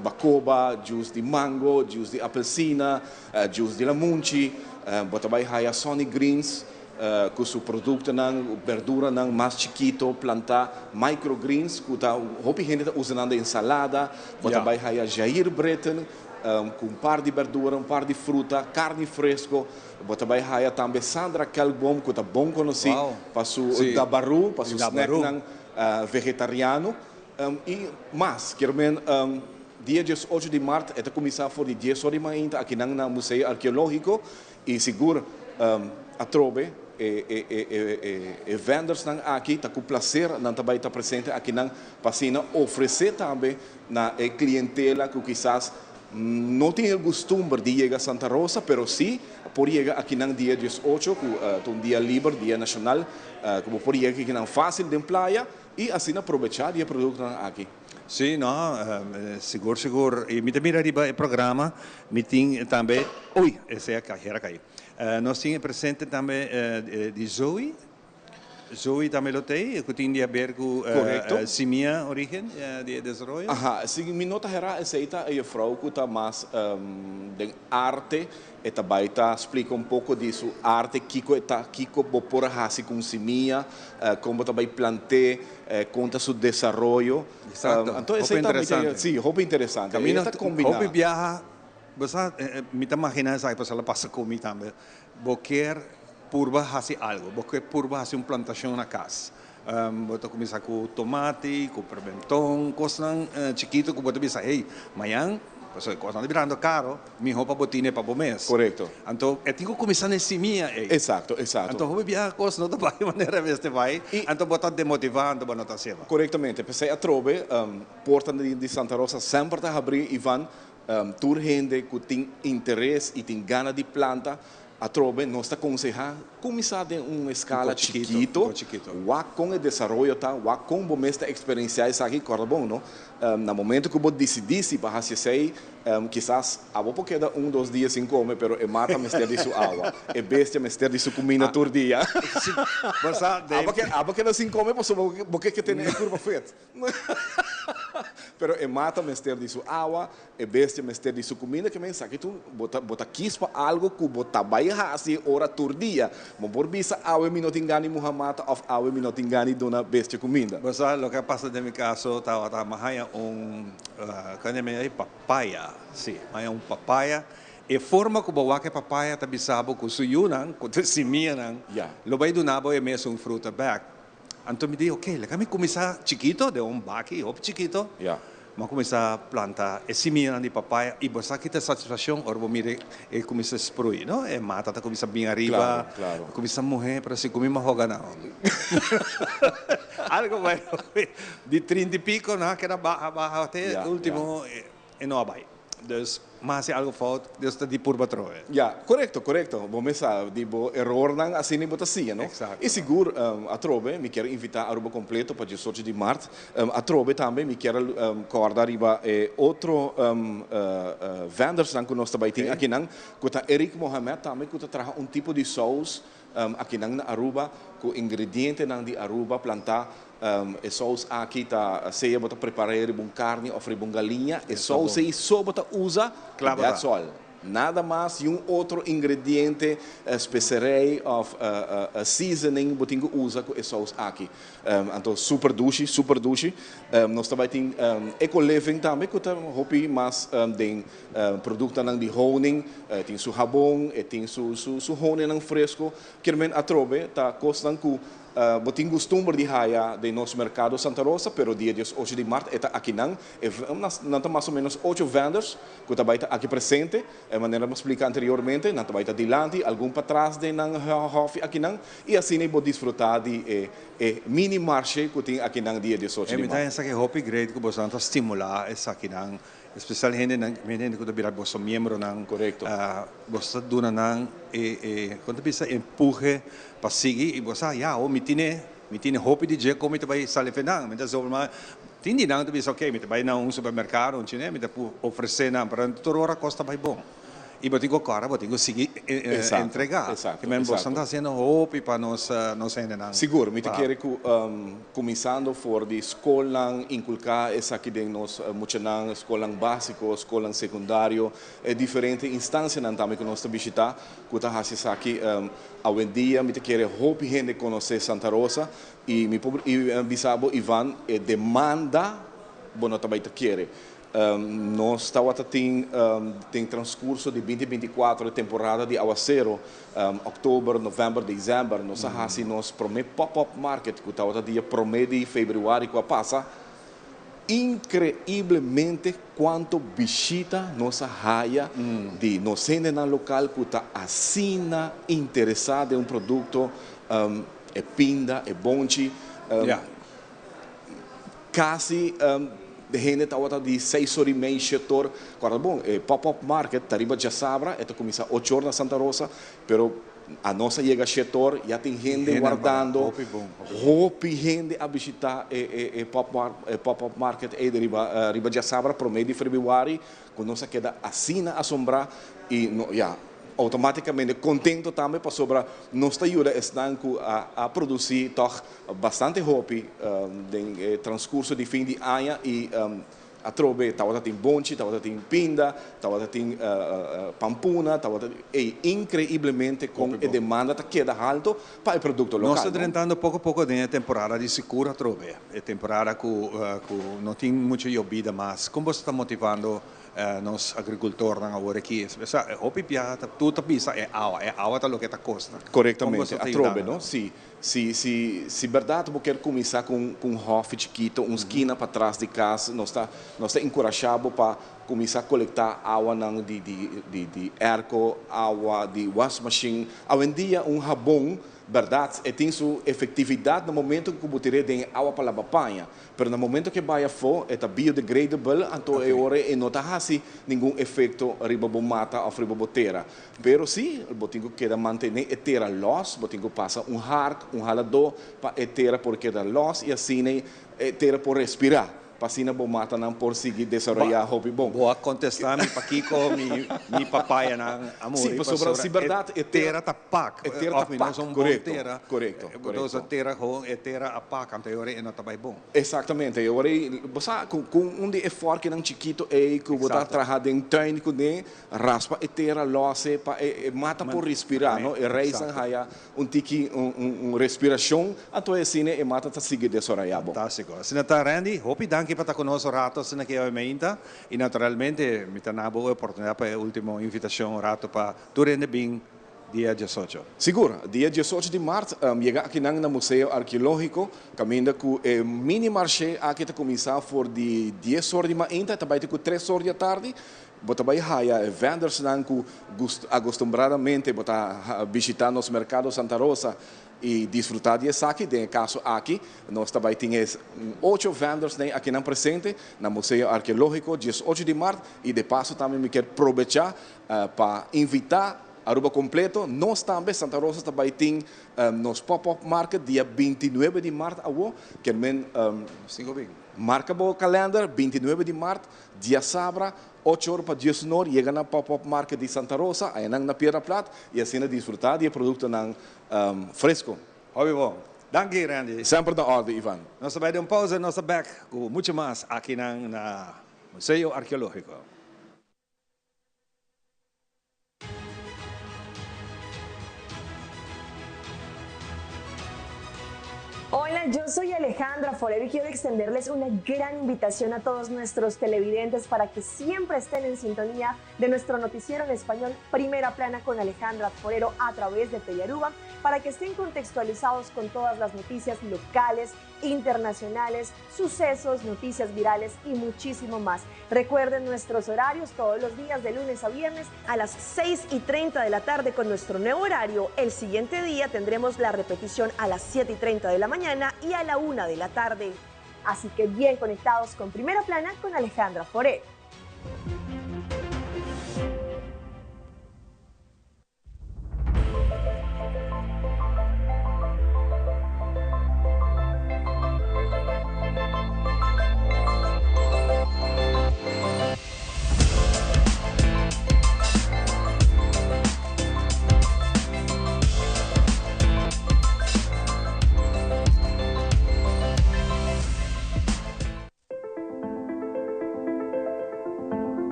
bakoba, juice di mango, juice di apelsina, juice di lamunchi. Bo ta bai haya Sonny Greens ku su produktonan, berduranan mas chikito plantá, microgreens ku ta hopi hende ta usa nan den ensalada. Bo ta bai haya Jair Britten. Ku un par di berdura, un par di fruta, karni fresko. Bo ta bai haya tambe Sandra Kelkboom ku ta bon konosí pa su dabarú, pa su snèknan vegetariano i mas. Kier men dia diesocho di mart e ta kuminsá for di dies or di mainta akinan na Museo Arkeológiko i sigur atrobe e vèndersnan aki ta ku plaser nan ta bai ta presente akinan pa asina ofresé tambe na e klientela ku kisas no tin e gustumber di yega Santa Rosa, pero si por yega akinan dia diesocho ku ta un dia liber, dia nashonal, ku bo por yega akinan fásil den playa i asina probechá di e produktonan aki. Sí, no, sigur sigur. I mi ta mira riba e programa, mi tin tambe, ui, esei a kai, hera kai. Nos tin e presente tambe di Zoe. Zoe tambe lo t'ei, ku tin di haber ku Korekto. simia origen di e desaroyo? Aha, si mi no ta herá esei ta e jufrou ku ta mas den arte, e ta bai ta splika un poko di su arte, kiko e ta, kiko bo por hasi ku un simia, kon bo ta bai plant'é, kon ta su desaroyo. Exacto, Anto hopi esei ta interesante. Si, hopi interesante. Kaminda E ta kombiná. hopi biaha, bo sa, mi ta maginá esaki pasobra lo pasa ku mi tambe, bo kier Purba hasi algo. Bo ke purba hasi un plantashon na kas. Bo ta kuminsá ku tomati, ku perbenton, kosnan chikitu ku bo ta bisa, hey, mañan Pasobra e kosnan ta birando karo, mihó pa bo tine pa bo mes. Korekto. Anto e tin ku kuminsá na e simia ei. Eksakto, eksakto. Anto hopi biaha kos no ta bai manera mester bai, anto bo ta demotivá, anto bo no ta hasié mas. Korektamente. P'esei atrobe porta di Santa Rosa semper ta habrí, Ivan. Tur hende ku tin interes i tin gana di planta, atrobe nos ta konsehá kuminsá den un eskala chikito, wak kon e desaroyo ta, wak kon bo mes ta eksperensiá esaki. Kòrda bon, no? Na momento ku bo disidí si pa hasi esei, kisas abo por keda un, dos dia sin kome, pero e mata mester di su awa, e bestia mester di su kuminda tur dia. Abo keda sin kome pasobra bo ke ke tene e kurpa fet. Pero e mata mester di su awa, e bestia mester di su cuminda, ke men sa ki tu bo ta bo ta kis pa algo cu bo ta bay haci e ora tur dia. Bo por bisa awe mi no tin gana di muha mata of awe mi no tin gana di duna bestia cuminda. Bo sa loke a pasa den mi caso tabata mi haya un con yama ei papaya, si, mi haya un papaya, e forma cu bo wak e papaya ta bisa bo cu su yunan, cu ta simianan, lo bay duna bo e mesun fruta bek. Anto mi di, ok, laga mi kuminsá chikito, den un baki hopi chikito. Mi a kuminsá planta e simianan di papaya i bo sa ki ta satisfakshon ora bo mira e kuminsá sprui, no? E mata ta kuminsá bin ariba, e kuminsá muhé, pero si ku mi mahoga nan. Algo bai di trinta i piko nan a keda baha baha te ultimo e no a bai. Dus mi a hasi algo fout, Dios ta di purba trobe. Ya, korekto, korekto. Bo mes sa di bo erornan asina bo ta siña, no? Eksakto. I sigur atrobe mi kier invitá Aruba kompleto pa diesocho di mart. Atrobe tambe mi kier kòrda riba e otro vendersnan ku nos ta bai tin akinan, ku ta Eric Mohamed tambe ku ta traha un tipo di sous Akinan na Aruba ku ingredientenan di Aruba plantá. E sous aki ta sea bo ta prepar'é riba un karni òf riba un galiña. E sous ei so bo ta usa, that's all. Nada mas i un otro ingrediente, speserei òf seasoning bo tin ku usa ku e sous aki. Anto super dushi, super dushi. Nos ta bai tin Eco Living tambe ku ta hopi mas den Produktonan di honing, e tin su habon, e tin su su honingnan fresco. Kier men atrobe ta kosnan ku bo tin gustumber di haya den nos merkado Santa Rosa, pero dia diesocho di mart e ta akinan. E nan ta mas o menos ocho vendors ku ta bai ta aki presente. E manera mi a splika anteriormente, nan ta bai ta dilanti, algun patras den nan hòfi akinan i asina bo disfrutá di e e mini marshe ku tin akinan dia diesocho E di mi ta mart. hesa ke hopi great ku boso nan ta stimulá esakinan. Especial hendenan, hende ku ta bira boso miembronan. Korekto. Boso ta duna nan e, e, kon ta bisa, empuje pa sigui i bo sa, ya, oh, mi tine, mi tine hopi di dje kon mi ta bai sali fe nan. Mi ta zober ma tin di nan ta bisa, ok, mi ta bai na un supermerkado, un chine, mi ta ofresé nan, pero tur ora kos ta bai bon. I bo tin ku kòrda, bo tin ku sigui entregá. Exacto, Ke men boso exacto. ta hasiendo hopi pa nos, nos hendenan. Sigur, mi ta Pa. kere ku kuminsando for di skolnan, inkulká esaki den nos muchanan, skolnan básiko, skolnan sekundario, e diferente instansianan tambe ku nos ta bishitá ku ta hasi esaki. Awendia mi ta kere hopi hende konosé Santa Rosa i mi por bisa bo Ivan, e demanda bo no ta bai ta kere. Nos tawata tin den transcurso di binti binti kuater e temporada di awacero, october, november, december, nos a haci nos prome pop-up market cu tawata dia prome di februari cu a pasa. Increiblemente cuanto bishita nos a haya di nos hendenan local cu ta asina interesa den un producto, e pinda, e bonchi. Casi de hende tabata di seis or y mei, shet or. Cuarta bon, e pop-up market ta riba djasabra, e ta cuminsa ocho or na Santa Rosa, pero a nos a yega shet or, ya tin hende wardando. Hopi hende a bishita e pop-up market ey riba riba djasabra prome di febrüari, cu nos a keda asina asombra y no ya automaticamente contento tambe pasobra nos ta yuda esnan cu a produci tog Bastante hopi den e transcurso di fin di aña y atrobe tabata tin bonchi, tabata tin pinda, tabata tin pampuna, tabata ey increiblemente con e demanda ta keda halto pa e producto local. Nos ta drentando poco poco den e temporada di secura atrobe, e temporada cu cu no tin mucho yobida mas. Con boso ta motivando nos agricultornan awor aki? Hopi biaha tur ta bisa e awa, e awa ta loke ta costa. Corectamente, atrobe no, si. Si si si bèrdat bo kier kuminsá ku un ku un hòfi chikito, un skina patras di kas, nos ta nos ta enkurashá bo pa kuminsá kolektá awanan di di di di airco, awa di wasmashin. Awendia un habon, bèrdat, e tin su efektividat na momento ku bo tir'é den e awa pa laba paña. Pero na momento ku e bai afó, e ta biodegradable, anto e ora e no ta hasi ningun efekto riba bo mata òf riba bo tera. Pero sí, bo tin ku keda mantené e tera lòs, bo tin ku pasa un hark, un haladó pa e tera por keda lòs i asina e tera por respirá, pa asina bo matanan por sigui desaroyá hopi bon. Bo a kontestá mi pakiko mi papayanan a muri, Sí, pasobra si bèrdat e tera ta pak, e tera ta òf mi no pak, sa un bon korekto, tera, korekto, bo ta usa korekto. tera gewoon e tera a pak, anto e ora ei e no ta bai bon. Exactamente, e ora ei bo sa cu cu un di e forkinan chikito ei cu bo ta Exacto. traha den tuin cune, raspa e tera lose pa e e mata por respira, no? E reisnan Exacto. haya un tiki un un un respiracion, anto e asina e mata ta sigui desoraya bon. Fantastico. Asina ta Randy, hopi danki pa ta cu nos un rato asina ki awe meinta y naturalmente mi ta na bo e oportunidad pa e ultimo invitacion un rato pa tur hende bin Dia diesocho. Sigur, dia diesocho di mart yega akinan na Museo Arkeológiko, kaminda ku e mini marshe aki ta kuminsá for di dies or di mainta ta bai te ku tres or di atardi. Bo ta bai haya e vendersnan ku agostumbradamente bo ta bishitá nos Merkado Santa Rosa i disfrutá di esaki. Den e kaso aki nos ta bai tin e ocho vendersnan akinan presente na Museo Arkeológiko diesocho di mart i de paso tambe mi kier probechá Pa invita Aruba completo, nos tambe Santa Rosa ta bay tin nos pop up market dia 29 di maart awo, kier men marca bo calender 29 di maart diasabra ocho or pa dies un or yega na pop up market di Santa Rosa ayanan na Piedra Plat y asina disfruta di e productonan fresco. Hopi bon. Danki Randy. Semper na orde Ivan. Nos ta bay den un pausa y nos ta bek cu mucho mas akinan na Museo Arkeologico. Hola, yo soy Alejandra Forero y quiero extenderles una gran invitación a todos nuestros televidentes para que siempre estén en sintonía de nuestro noticiero en español Primera Plana con Alejandra Forero a través de Telearuba, para que estén contextualizados con todas las noticias locales, internacionales, sucesos, noticias virales y muchísimo más. Recuerden nuestros horarios todos los días de lunes a viernes a las 6 y 30 de la tarde con nuestro nuevo horario. El siguiente día tendremos la repetición a las 7 y 30 de la mañana y a la 1 de la tarde. Así que bien conectados con Primera Plana con Alejandra Foré.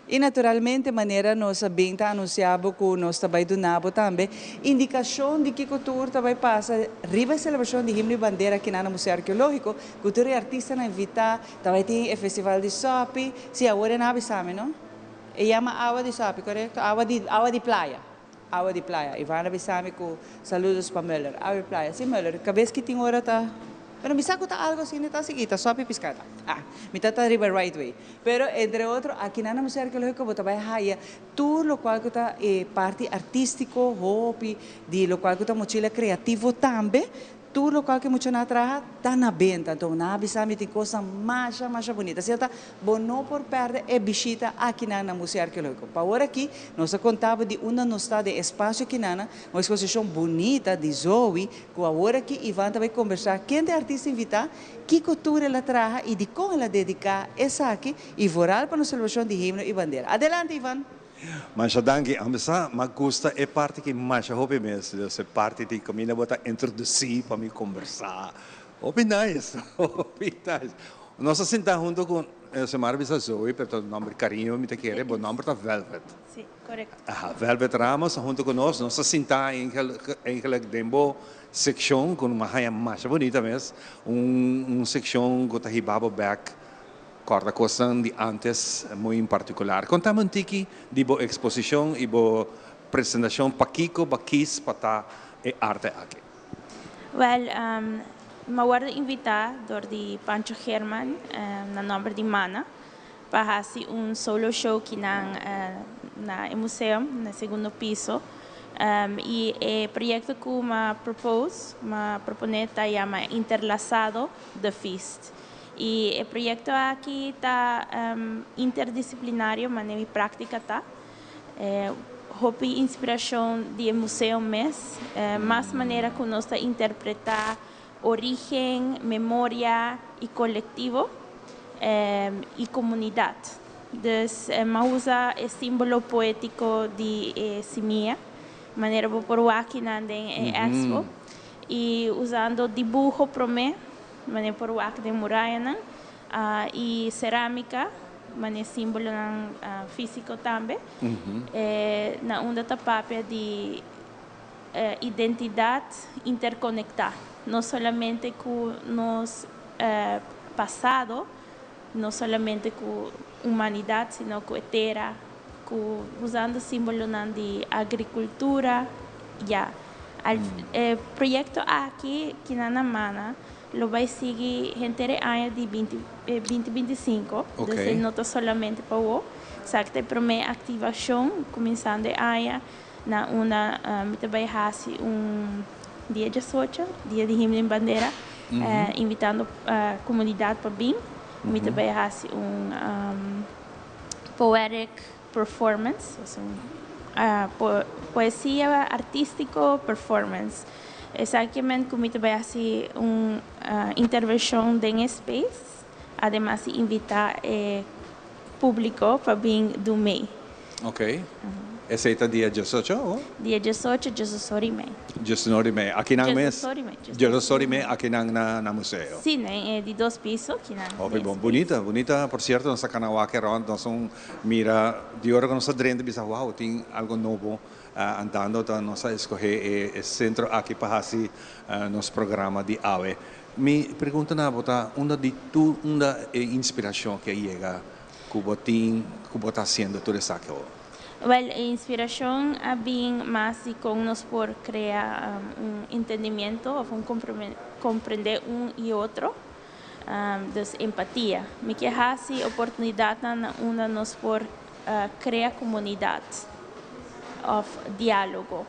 I naturalmente manera nos a bin ta anunsiá bo ku nos ta bai duna bo tambe indikashon di kiko tur ta bai pasa riba e selebrashon di Himno i Bandera akinan na Museo Arkeológiko, ku tur e artistanan invitá, ta bai tin e festival di sòpi, si awor e nan a bisa mi no, e yama awa di sòpi korekto? Awa di awa di playa, awa di playa, Ivan a bisa mi ku saludos pa Muller, awa di playa, si Muller, kabes ki tin ora ta. Pero mi sa ku ta algo asina ta sigui, ta sòpi piská ta. Ah, mi ta ta riba right way. Pero entre otro, akinan na Museo Arkeológiko bo ta bai haya tur lokual ku ta e parti artístiko, hopi di lokual ku ta mochila kreativo tambe. Tur lokual ku e muchanan a traha ta na benta, anto nan a bisa mi tin kosnan masha masha bunita. Asina ta, bo no por pèrdè e bishita akinan na Museo Arkeológiko. Pa ora aki nos a konta bo di unda nos ta den e espasio akinan, un eksposishon bunita di Zoe, ku awor aki Ivan ta bai kombersá ken ta e artista invitá, kiko tur el a traha i dikon el a dediká esaki i vooral pa nos selebrashon di himno i bandera. Adelante Ivan! Masha danki. Ami sa m'a gusta e parti ki masha hopi mes. Dus e parti di kaminda bo ta introdusí pa mi kombersá. Hopi nice, hopi nice. Nos a sinta huntu ku Xiomara bisa Zoe, pero ta nòmber kariño mi ta kere, bo nòmber ta Velvet. Sí, korekto. Aha, Velvet Ramos huntu ku nos. Nos a sinta eigenlijk den bo sekshon ku mi a haña masha bunita mes. Un sekshon ku ta hiba bo bèk Corda cosnan di antes muy en particular. Contame un tiki di bo exposicion y bo presentacion pakico bo a kies pa ta e arte aki. Wel, mi a wordo invita door di Pancho Geerman na nomber di Mana pa haci un solo show kinan na e museum na e segundo piso. Y e proyecto cu mi a propose, mi a propone ta yama Interlazado the Feast. I e proyekto aki ta interdisiplinario manera mi práktika ta. Hopi inspirashon di e museo mes, mas manera ku nos ta interpretá orígen, memoria i kolektivo i komunidat. Dus mi a usa e símbolo poétiko di e simia, manera bo por wak kinan den e expo, i usando dibuho promé. Manera por wak den murayanan i serámika, manera símbolonan físiko tambe, na unda ta papia di identidat interkonektá, no solamente ku nos pasado, no solamente ku humanidat, sino ku e tera, ku usando símbolonan di agrikultura, ya. Al e proyekto aki kinan na mana lo bai sigui henter e aña di binti binti binti sinku, dus e no ta solamente pa wou. Esaki ta e promé aktivashon kuminsando e aña na unda mi ta bai hasi un dia diesocho, dia di himno i bandera, invitando komunidat pa bin. Mi ta bai hasi un poetic performance, osea un poesia artístiko performance. Esaki men ku mi ta bai hasi un intervenshon den e space, ademas di invitá e públiko pa bin dumei. Ok. Esei ta dia diesocho o? Dia diesocho, diesosor i mei. Diesosor i mei. Akinan mes? Diesosor i mei. Diesosor i mei akinan na museo? Si, na e di dos piso akinan. Hopi bon. Bunita, bunita. Por cierto, nos ta cana wak rond, nos un mira di ora cu nos ta drenta bisa wow, tin algo nobo andando. Ta nos a escoge e centro aki pa haci nos programa di awe. Mi pregunta na bo ta unda di tur unda e inspiracion aki a yega Ku bo tin ku bo ta hasiendo tur esaki awor? Wèl, e inspirashon a bin mas di kon nos por krea un entendimiento òf un komprendé un i otro, dus empatia. Mi ke hasi oportunidatnan na unda nos por krea komunidat òf diálogo.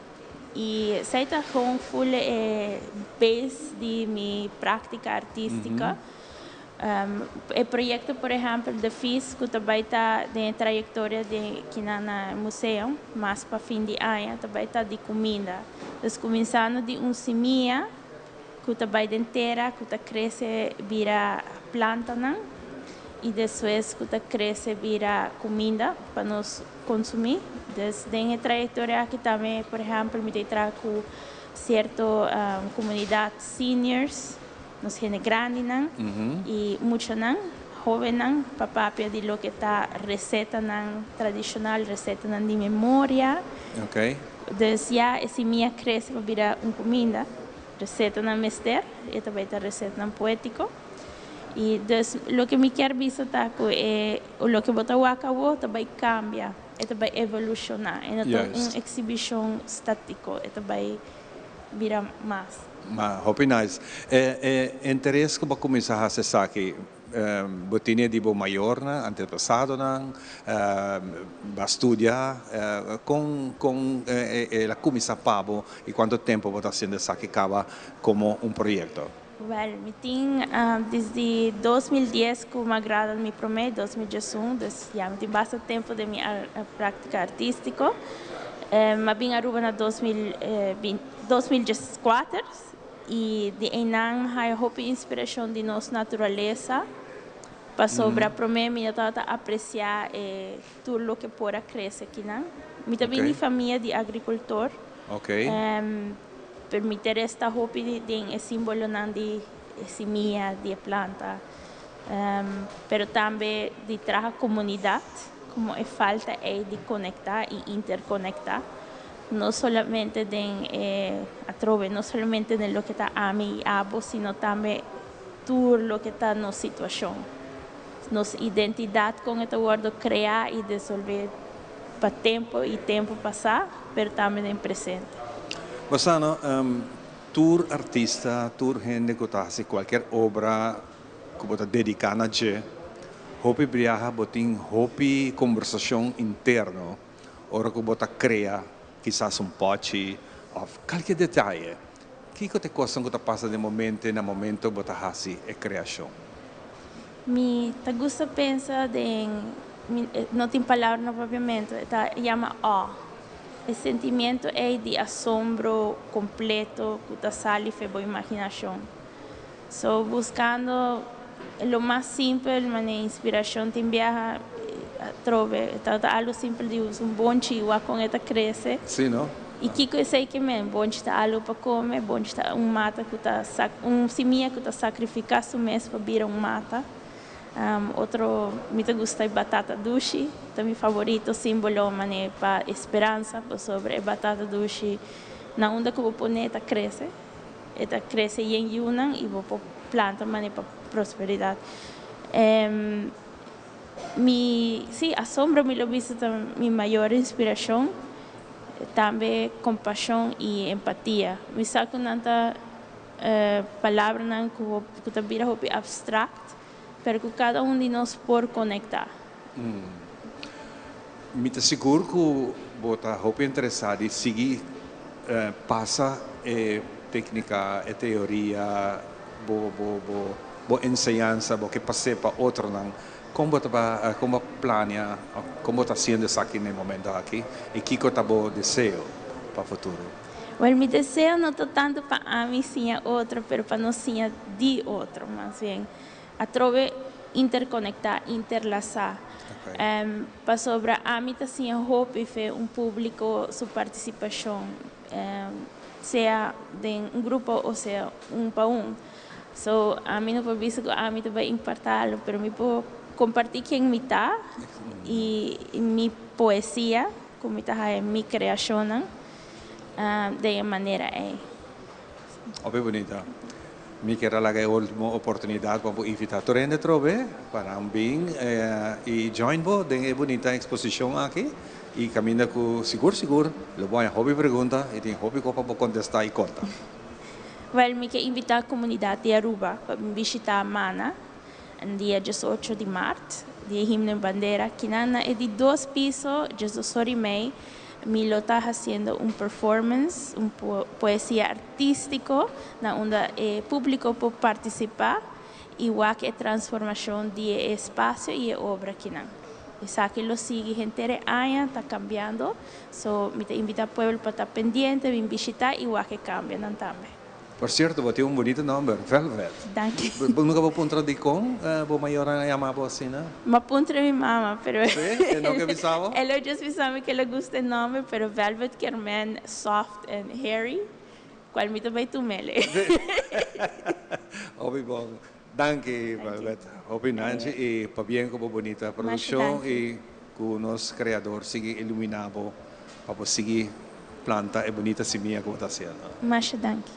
I esei ta gewoon ful e base di mi práktika artístika. E proyekto por ehèmpel The Feast ku ta bai ta den e trayektoria di kinan na e museo mas pa fin di aña ta bai ta di kuminda. Dus kuminsando di un simia ku ta bai den tera ku ta krese bira plantanan i despues ku ta krese bira kuminda pa nos konsumí. Dus den e trayektoria aki tambe por ehèmpel mi ta traha ku sierto komunidat seniors. Nos hende grandinan i muchanan, hóbennan, pa papia di loke ta resetanan tradishonal, resetanan di memoria. Dus ya e simia krese pa bira un kuminda, resetanan mester, e ta bai ta resetanan poétiko. I dus loke mi kier bisa ta ku e loke bo ta wak awor ta bai kambia, e ta bai evolushoná, e no ta un eksibishon statiko, e ta bai bira mas. Ma hopi nice. E e interes ku bo a kuminsá hasi esaki? Bo tene di bo mayornan, antepasadonan, bo a studia, con con el a cuminsa pa bo y cuanto tempo bo ta haciendo esaki caba como un proyecto? Wel, mi tin desde 2010 cu mi a grada mi prome, 2011, dus ya mi tin basta tempo den mi practica artistico. Mi a bin Aruba na 2014. I di einan mi haya hopi inspirashon di nos naturalesa, pasobra promé mi no tabata apresiá e tur loke por a krese akinan. Mi ta bin di famia di agrikultor, pero mi interes ta hopi den e simbolonan di e simia di e planta, pero tambe di traha komunidat, komo e falta ei di konektá i interkonektá. No solamente den e atrobe, no solamente den loke ta ami i abo, sino tambe tur loke ta nos situashon. Nos identidat kon e ta wòrdu kreá i desolvé pa tempu i tempu pasá, pero tambe den presente. Bo sa no, tur artista, tur hende ku ta hasi kualkier obra ku bo ta dediká na dje, hopi biaha bo tin hopi kombersashon interno. Ora ku bo ta krea kisas un pòchi òf kalke detaye, kiko ta e kosnan ku ta pasa den bo mente na momento bo ta hasi e kreashon? Mi ta gusta pensa den, mi no tin palabra na papiamentu, e ta yama awe. E sentimiento ei di asombro kompleto ku ta sali fe bo imaginashon. So buscando lo mas simpel mane inspiracion tin biaha atrobe e tabata algo simpel di usa un bonchi wak con e ta crece. Sí no. Y kico esey ke men? Bonchi ta algo pa come, bonchi ta un mata cu ta un simia cu ta sacrifica su mes pa bira un mata. Otro mi ta gusta e batata dushi, ta mi favorito simbolo mane pa e speransa pasobra e batata dushi na unda cu bo pone e ta crece. E ta crece yen yunan y bo por planta mane pa prosperidad. Mi, si, asombro mi lo bisa ta mi mayor inspiracion, tambe compasion y empatia. Mi sa cu nan ta palabranan cu ta bira hopi abstract, pero cu cada un di nos por conecta. Mi ta sigur cu bo ta hopi interesa di sigui pasa e tecnica, e teoria, bo bo bo bo enseñansa, bo ke pas'é pa otronan. Con bo ta ba, con bo a plania, con bo ta haciendo esaki na e momento aki y kico ta bo deseo pa futuro? Wel, mi deseo no ta tanto pa ami siña otro, pero pa nos siña di otro, mas bien. Atrobe interkonektá, interlasá. Pasobra ami ta siña hopi fe un públiko su partisipashon, sea den un grupo o sea un pa un. So, ami no por bisa ku ami ta bai impartá algu, pero mi por kompartí ken mi ta i mi poesia ku mi ta haya mi kreashonnan den e manera ei. Hopi bunita. Mi kier a laga e ultimo oportunidad pa bo invita tur hende atrobe pa nan bin y join bo den e bunita exposicion aki y caminda cu sigur sigur lo bo haña hopi pregunta y tin hopi cos pa bo contesta y conta. Wel, mi ke invita comunidad di Aruba pa bin bishita Mana dia diesocho di maart, dia Himno y Bandera. Kinan na e di dos piso, diesdos ora y mei, mi lo ta haciendo un performance, un poesia artístico, na unda e publico por participa y wak e transformacion di e espacio y e obra kinan. Esaki lo sigui henter e aña, ta cambiando, so mi ta invita pueblo pa ta pendiente, bin bishita y wak e cambionan tambe. Por cierto, bo tin un bonito nomber, Velvet. Danki. Bo nunca bo puntra dicon bo mayornan a yama bo asina? M'a puntra mi mama, pero. Sí? E no ke bisa bo? E lo just bisa mi ke lo gusta e nomber, pero Velvet kier men soft and hairy, cual mi ta bay tumele. Hopi bon. Danki, Velvet. Hopi nanchi y pabien cu bo bonita produccion y cu nos Creador sigui ilumina bo pa bo sigui planta e bunita simia cu bo ta haciendo. Masha danki.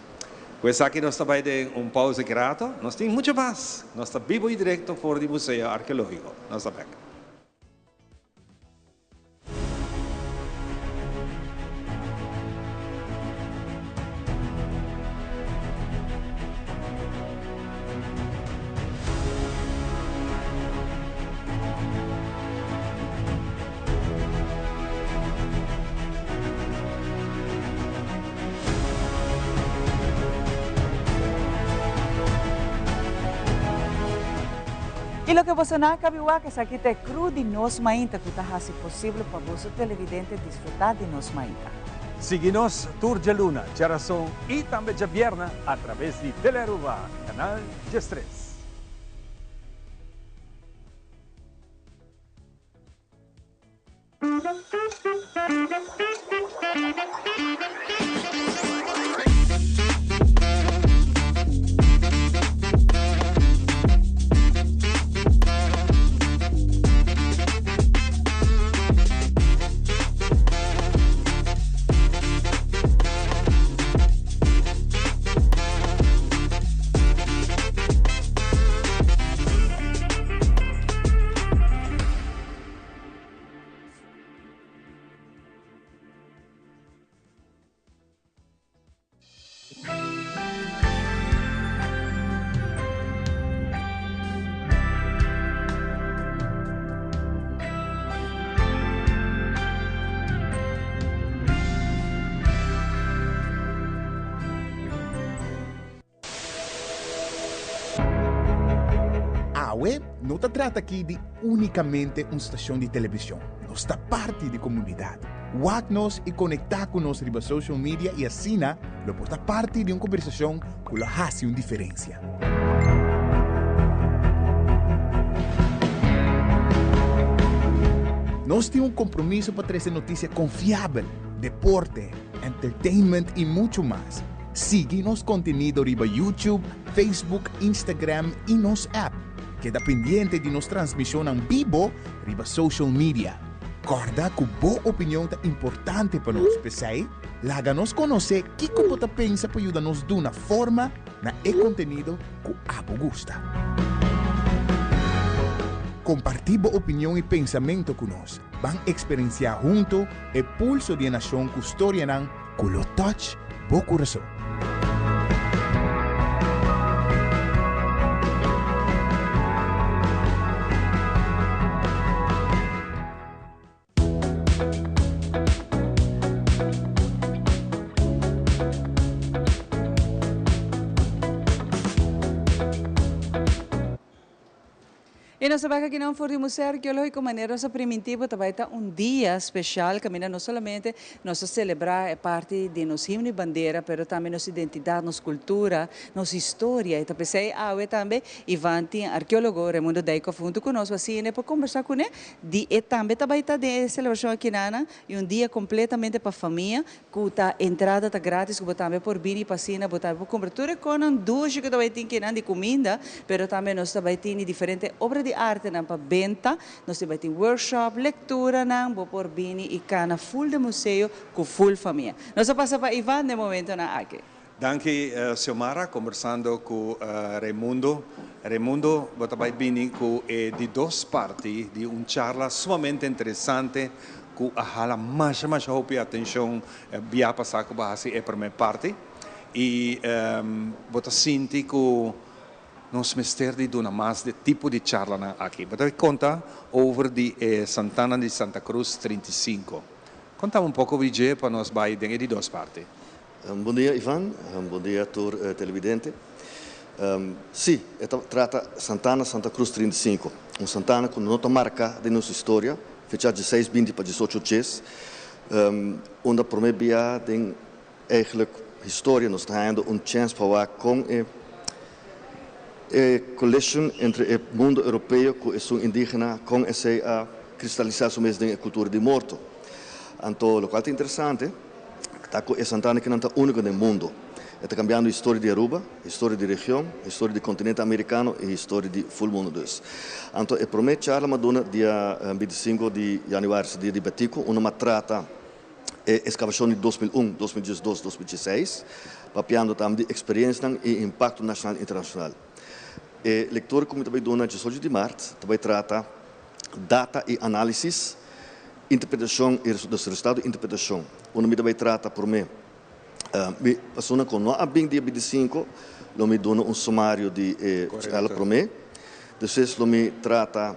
Cu esaki nos ta bay den un pausa grato. Nos tin mucho mas. Nos ta bibo y directo for di Museo Arqueologico. Nos ta bek. Y loke boso no a caba di wak, esaki ta e crew di Nos Mainta cu ta haci posibel pa boso televidente disfruta di Nos Mainta. Sigui nos tur djaluna, djarason y tambe djabierna a traves di Telearuba, Canal 13. Awe no ta trata aki di únikamente un stashon di televishon. Nos ta parti di komunidat. Wak nos i konektá ku nos riba social media i asina lo por ta parti di un kombersashon ku lo hasi un diferensia. Nos tin un kompromiso pa trese notisia konfiabel, deporte, entertainment i muchu mas. Sigui nos kontenido riba YouTube, Facebook, Instagram i nos app. Keda pendiente di nos transmishonnan bibo riba social media. Kòrda ku bo opinion ta importante pa nos, p'esei laga nos konosé kiko bo ta pensa pa yuda nos duna forma na e kontenido ku abo gusta. Kompartí bo opinion i pensamentu ku nos. Ban eksperensiá huntu e pulso di e nashon ku storianan ku lo touch bo kurason. Y nos ta bek akinan for di Museo Arkeologico manera nos a priminti bo ta bay ta un dia special caminda no solamente nos ta celebra e parti di nos himno y bandera pero tambe nos identidad, nos cultura, nos historia y ta pesey awe tambe Ivan tin arkeologo Raimundo Dijkhoff hunto cu nos asina por combersa cune di e tambe ta bay ta den e celebracion akinana y un dia completamente pa famia Ku ta entrada ta gratis ku bo tambe por bini pa asina bo tambe por kumpra tur e konan dushi ku ta bai tin kinan di kuminda, pero tambe nos ta bai tini diferente obra di artenan pa benta, nos ta bai tin workshop, lekturanan, bo por bini i kana ful den museo ku ful famia. Nos a pasa pa Ivan den momentonan aki. Danki Xiomara, kombersando ku Raimundo. Raimundo, bo ta bai bini ku e di dos parti di un charla sumamente interesante ku a hala masha masha hopi atenshon bia pasá ku bo a hasi e promé parti. I bo ta sinti ku nos mester di duna mas di e tipo di charlanan aki. Bo ta bai konta over di e Santana di Santa Cruz 35. Konta un poko di dje pa nos bai den e di dos parti. Bon dia Ivan, bon dia tur televidente. Sí, e ta trata Santana Santa Cruz 35, un santana ku no ta marka den nos historia, fecha dieseis binti pa diesocho djes, unda prome bia den eigenlijk historia nos ta hañando un chèns pa wak kon e e collision entre e mundo europeo ku esun indígena kon esei a kristalisá su mes den e kultura di morto. Anto lokual ta interesante. Ta cu e santana kinan ta unico den mundo. E ta cambiando historia di Aruba, historia di region, historia di continente Americano y historia di full mundo dus. Anto e prome charla m'a duna dia 25 di januari, su dia di Betico, unda m'a trata e excavacion di 2001, 2012, 2016, papiando tambe di experiencianan y impacto nacional y internacional. E lectura cu mi ta bay duna 18 di maart ta bay trata data y analisis Interpretashon i dus resultado di interpretashon. Unda mi ta bai trata promé mi persona ku no a bin dia 25 lo mi duna un sumario di e charla promé. Despues lo mi trata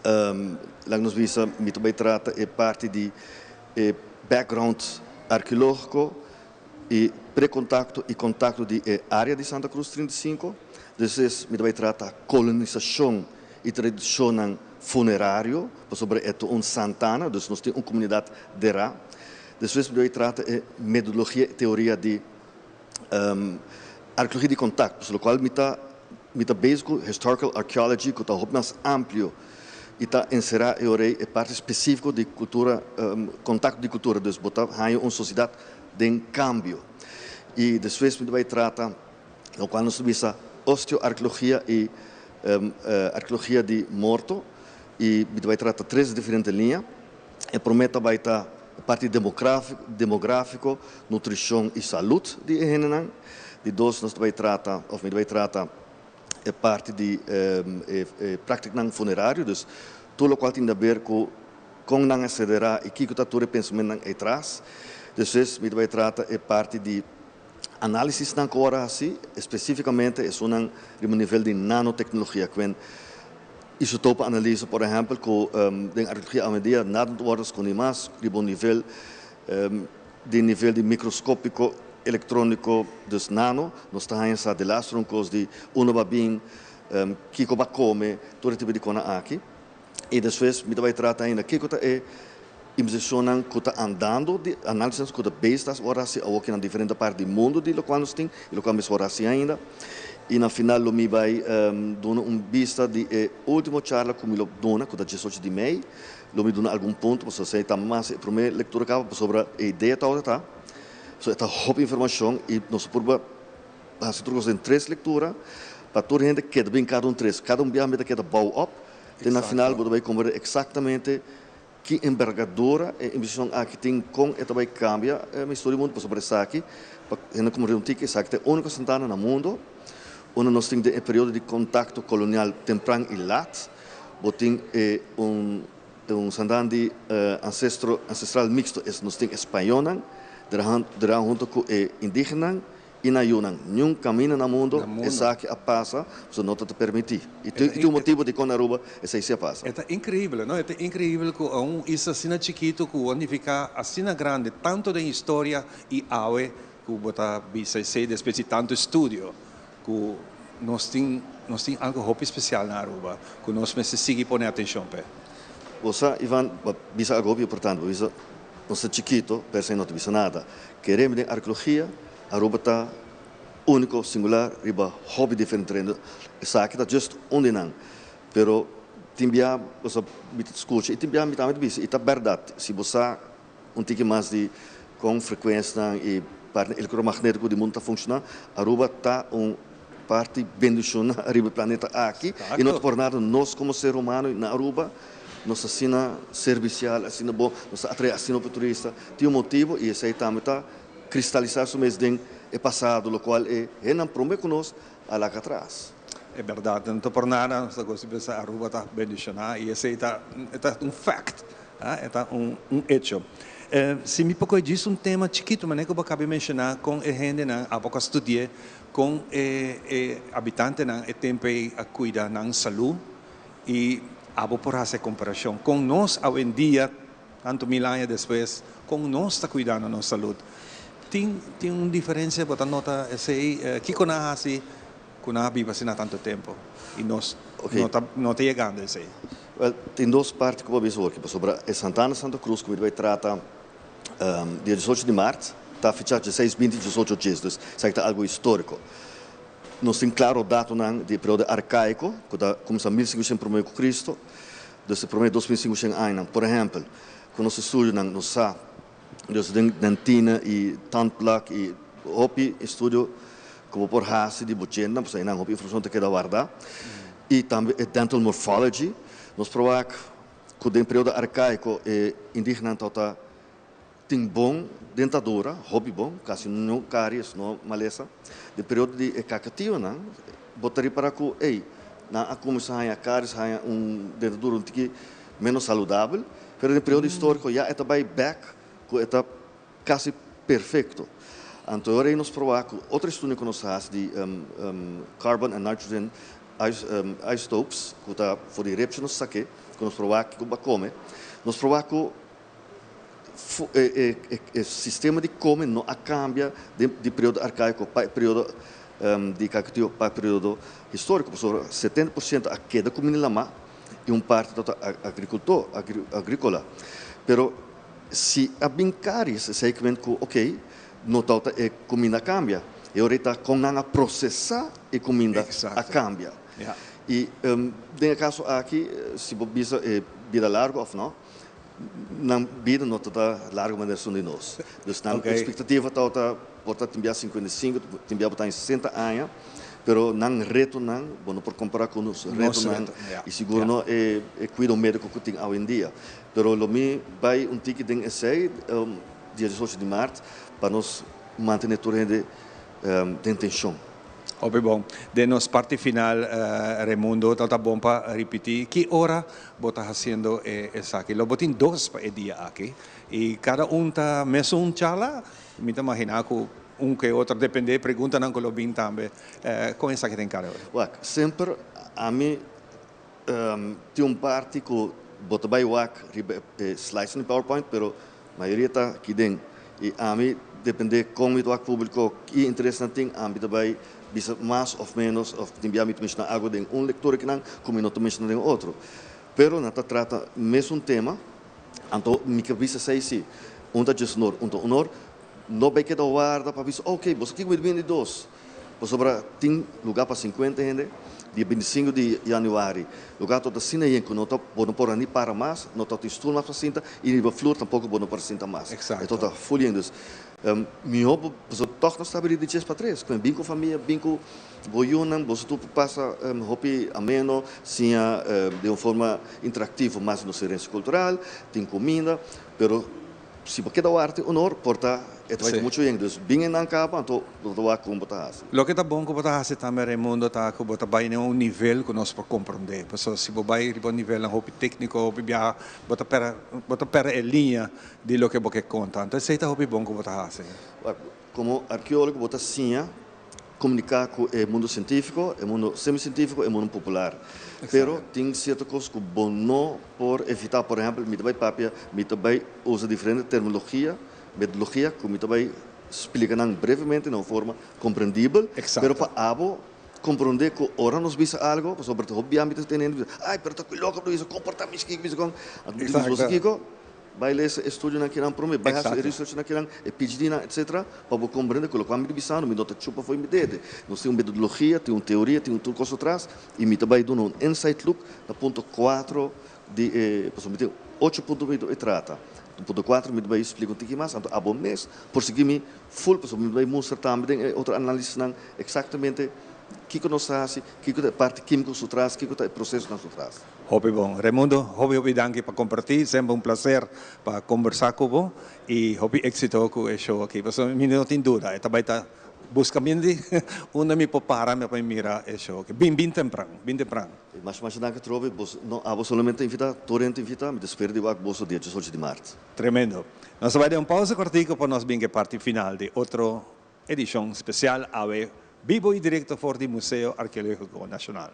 laga nos bisa mi ta bai trata e parti di e background arkeológiko i prekontakto i kontakto di e área di Santa Cruz 35. Despues mi ta bai trata kolonisashon. i tradishonnan funerario, pasobra e ta un santana, dus nos tin un komunidat derá. Despues mi ta bai trata e metodologia i teoria di arkeologia di kontakto, pasobra lokual mi ta mi ta bezig ku historical archeology ku ta hopi mas amplio i ta enserá e ora ei e parti spesífiko di kultura, kontakto di kultura, dus bo ta haña un sosiedat den kambio. I despues mi ta bai trata lokual nos ta bisa osteoarkeologia i arkeologia di morto i mi ta bai trata tres diferente liña. E promé ta bai ta e parti demográfiko, nutrishon i salud di e hendenan. Di dos nos ta bai trata òf mi ta bai trata e parti di e práktiknan funerario, dus tur lokual tin di aber ku kon nan a sederá i kiko ta tur e pensamentunan ei tras. Despues mi ta bai trata e parti di análisisnan ku ora hasi, espesífikamente esunnan riba nivel di nanoteknologia, kuen isotopo analisa por ehèmpel ku den arkeologia awendia nada no ta wòrdu skondí mas riba un nivel di nivel di mikroskópiko elektróniko, dus nano, nos ta haña sa delaster un kos di unda bo a bin, kiko bo a kome, tur e tipo di kosnan aki. I despues mi ta bai trata ainda kiko ta e investigashonnan ku ta andando, di análisis ku ta bezig ta ora hasi awoki na diferente parti di mundu di lokual nos tin i lokual mester ora hasi ainda. I na final lo mi bai duna un bista di e último charla ku mi lo duna ku ta diesocho di mei. Lo mi duna algun punto pasobra esei ta mas e promé lektura kaba pasobra e idea tabata ta pasobra e ta hopi informashon i nos a purba hasi tur kos den tres lektura pa tur hende keda bin kada un tres. Kada un biaha mi ta keda bou op te na final bo ta bai komprende eksaktamente ki embergadura e investigashon aki tin, kon e ta bai kambia e historia di mundu pasobra esaki pa hende komprende un tiki esaki ta e úniko santana na mundu unda nos tin den e periodo di kontakto kolonial tempran i lat bo tin e un un santana di ansestro ansestral miksto es nos tin e spañónan dera hunto ku e indígenanan I na yunan, niun kaminda na mundo esaki a pasa, pasobra no ta ta permití. I tin un motibu dikon na Aruba esei si a pasa. E ta inkreibel, no? E ta inkreibel ku un isla asina chikitu ku a nifiká asina grandi tantu den historia i awe ku bo ta bisa esei despues di tantu estudio ku nos tin nos tin algu hopi spesial na Aruba ku nos mester sigui pone atenshon p'e. Bo sa, Ivan, bo a bisa algu hopi importante. Bo bisa nos ta chikito, pero esei no ta bisa nada. Keremi den arkeologia, Aruba ta úniko, singular riba hopi diferente tereno. Esaki ta just un di nan. Pero tin bia bo sa mi ta skucha i tin bia mi tambe ta bisa i ta bèrdat. Si bo sa un tiki mas di kon frekuensnan i parti elektromagnetiko di mundu ta funshoná, Aruba ta un parti bendishoná riba e planeta aki i no ta por nada nos komo ser humano na Aruba nos ta asina servisial, asina bon, nos ta atraé asina hopi turista. Tin un motibu i esei tambe ta kristalisá su mes den e pasado, lokual e hendenan promé ku nos a laga atras. E bèrdat, no ta por nada nos ta gosta di pensa Aruba ta bendishoná i esei ta e ta un fact, e ta un un hecho. Si mi por kohe djis un tema chikitu manera ku bo a kaba di menshoná kon e hendenan a poko a studi'é, kon e e habitantenan e tempu ei a kuida nan salú i abo por hasi e komparashon kon nos awendia Tantu mil aña despues, kon nos ta kuidando nos salud? Tin tin un diferensia? Bo ta nota esei? Kiko nan a hasi ku nan a biba asina tantu tempu i nos no ta no ta yegando esei? Wèl, tin dos parti ku bo a bisa hopi, pasobra e Santana Santa Cruz ku mi ta bai trata dia diesocho di mart ta fechá dieseis binti diesocho djes, dus esaki ta algu históriko. Nos tin klaro datonan di e periodo arkaiko ku ta kuminsá mil sinkushen promé ku Kristu, Dus e promé 2500 añanan. Por ehèmpel, ku nos estudionan nos sa, dus den dentina i tandplak i hopi estudio ku bo por hasi di bo djentenan, pasobra einan hopi informashon ta keda wardá. I tambe e dental morphology, nos por wak ku den periodo arkaiko e indígenanan tabata tin bon dentadura, hopi bon, kasi no karies, no malesa. Den periodo di e kakationan, bo ta ripará ku, ey, nan a kuminsá haña karies, haña un dentadura un tiki ménos saludabel, pero den periodo históriko ya e ta bai bèk ku e ta kasi perfekto. Anto e ora ei nos probá ku otro estudio ku nos a hasi di carbon and nitrogen isotopes, ku ta for di repchi nos sak'é, ku nos probá kiko bo a kome, nos probá ku E sistema di kome no a kambia den di periodo arkaiko pa e periodo di Caiquetio pa e periodo historico, pasobra 70% a keda cuminda lama y un parti ta agricultor, agricola. Pero si a bin caries, esey kimen cu ok, no tawata e cuminda a cambia, e ora ta con nan a procesa e cuminda a cambia. Y den e caso aki, si bo bisa e bida largo of no, nan bida no ta ta largo manera esun di nos. Dus nan expectativa tawata por ta tin bia 55, tin bia bo ta en 60 aña, pero nan retonan bo no por compara cu nos retonan y sigur no e cuido medico cu tin awendia. Pero lo mi bay un tiki den esey dia 18 di maart pa nos mantene tur hende den tension. Hopi bon. Den nos parti final, Raimundo, ta ta bon pa ripiti ki ora bo ta haciendo e esaki. Lo bo tin dos pa e dia aki y cada un ta mesun charla? Mi ta magina cu un ke otro, depende e preguntanan cu lo bin tambe. Con esaki ta encarga? Wak, semper ami tin un parti cu bo ta bay wak riba e slides di PowerPoint, pero Mayoria ta aki den y ami depende con mi ta wak publico ki interes nan tin ami ta bay bisa mas of menos of tin bia mi ta menciona algo den un lectura kinan cu mi no ta menciona den otro pero nan ta trata mesun tema anto mi ke bisa esey si un ta djesnor un ta unor no bay keda warda pa bisa ok boso kico mi ta bini di dos. Pasobra tin lugá pa sinkuenta hende, dia bintisingu di yanüari. Lugá tabata asina yen ku no ta bo no por a ni para mas, no tabatin stul mas pa sinta i riba flur tampoko bo no por a sinta mas. E tabata ful yen. Dus mihó bo pasobra tòg nos ta abrí di djes pa tres. Ku bin ku famia, bin ku bo yunan, boso tur por pasa hopi ameno, siña den un forma interaktivo mas di nos herensia kultural, tin kuminda, pero Si bo keda warda e honor, por ta e ta bai ta muchu yen. Dus bin einan kaba, anto bo ta wak kon bo ta hasi. Loke ta bon ku bo ta hasi tambe, Raimundo, ta ku bo ta bai na un nivel ku nos por komprondé. Pasobra si bo bai riba un nivelnan hopi tékniko, hopi biaha, bo ta pèrdè, bo ta pèrdè e liña di loke bo ke konta. Anto esei ta hopi bon ku bo ta hasi. Wak, komo arkeólogo bo ta siña komuniká ku e mundu sientífiko, e mundu semi-sientífiko, e mundu popular. Pero tin sierto kos ku bo no por evitá. Por ehèmpel, mi ta bai papia, mi ta bai usa diferente terminologia, metodologia ku mi ta bai splika nan brevemente na un forma komprendibel. Pero pa abo komprondé ku ora nos bisa algu, pasobra ta hopi bia mi ta tene hende bisa, ai, pero ta ku loko bo ta bisa, komportá mi kiko, mi bisa kon. Anto mi ta bisa boso kiko? Bai lesa e studionan kinan prome, bai hasi e researchnan kinan, e PhDnan, etc. Pa bo komprende ku lokual mi ta bisando mi no ta chupa fo'i mi dede. Nos tin un metodologia, tin un teoria, tin un tur kos atras i mi ta bai duna un insight look na punto kuatro di e, pasobra mi tin ocho punto mi ta bai trata. Na punto kuatro mi ta bai splika un tiki mas, anto abo mes por sigui mi full pasobra mi ta bai mustra tambe den e otro analisisnan eksaktamente kiko nos ta hasi, kiko ta e parti kimiko su tras, kiko ta e prosesonan su tras. Hopi bon. Raimundo, hopi hopi danki pa comparti. Semper un placer pa combersa cu bo y hopi exito cu e show aki. Pasobra mi no tin duda, e ta bay ta busca mi di unda mi por para mi pa mira e show aki. Bin, bin tempran, bin tempran. Masha masha danki atrobe. Bos no abo solamente invita, tur hende invita. Mi ta spera di wak boso dia diesocho di maart. Tremendo. Nos ta bay den un pausa cortico pa nos bin cu e parti final di otro edicion special awe bibo y directo for di Museo Arqueologico Nacional.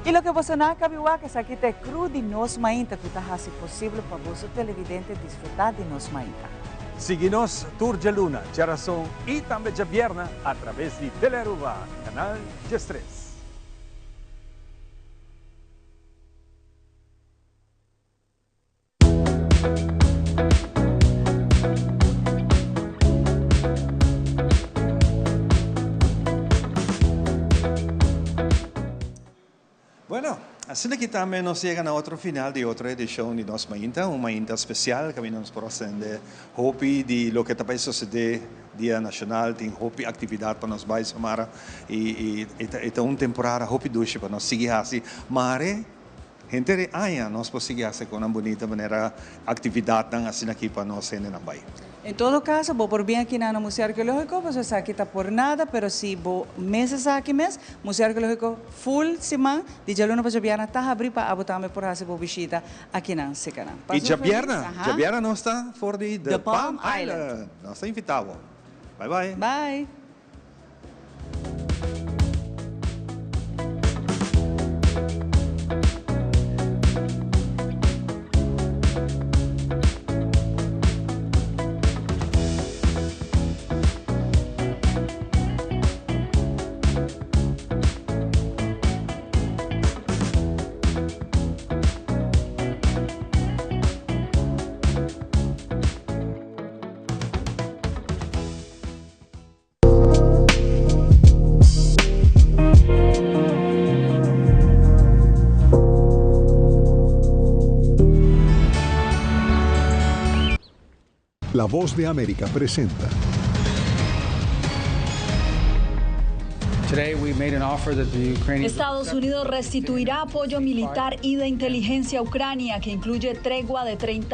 Y loke boso nan a cabi wak esaki ta e crew di Nos Mainta cu ta haci posible pa boso televidente disfruta di Nos Mainta. Sigui nos tur djaluna, djarason y tambe djabierna a traves di Telearuba, canal 13. Asina aki tambe nos a yega na otro final di otro edicion di Nos Mainta, un mainta special caminda nos por a sende hopi di loke ta bay sucede Dia Nacional, tin hopi actividad pa nos bay Samara y y ta un temporada hopi dushi pa nos sigui haci mare henter e aña nos por sigui haci con nan bunita manera actividadnan asina aki pa nos hendenan bay. En todo caso, bo por bin aki na Museo Arqueologico, pasobra esaki ta por nada, pero si bo mes esaki mes, Museo Arqueologico full siman, di djaluna pa djabièrnè ta habri pa abo tambe por haci bo bishita akinan seca nan. Y Pasa un feliz, djabièrnè, aha. djabièrnè nos ta for di The The Palm Palm Island. Island. Nos ta invita bo. Bye bye. Bye. La Voz de América presenta. Estados Unidos restituirá apoyo militar y de inteligencia a Ucrania, que incluye tregua de 30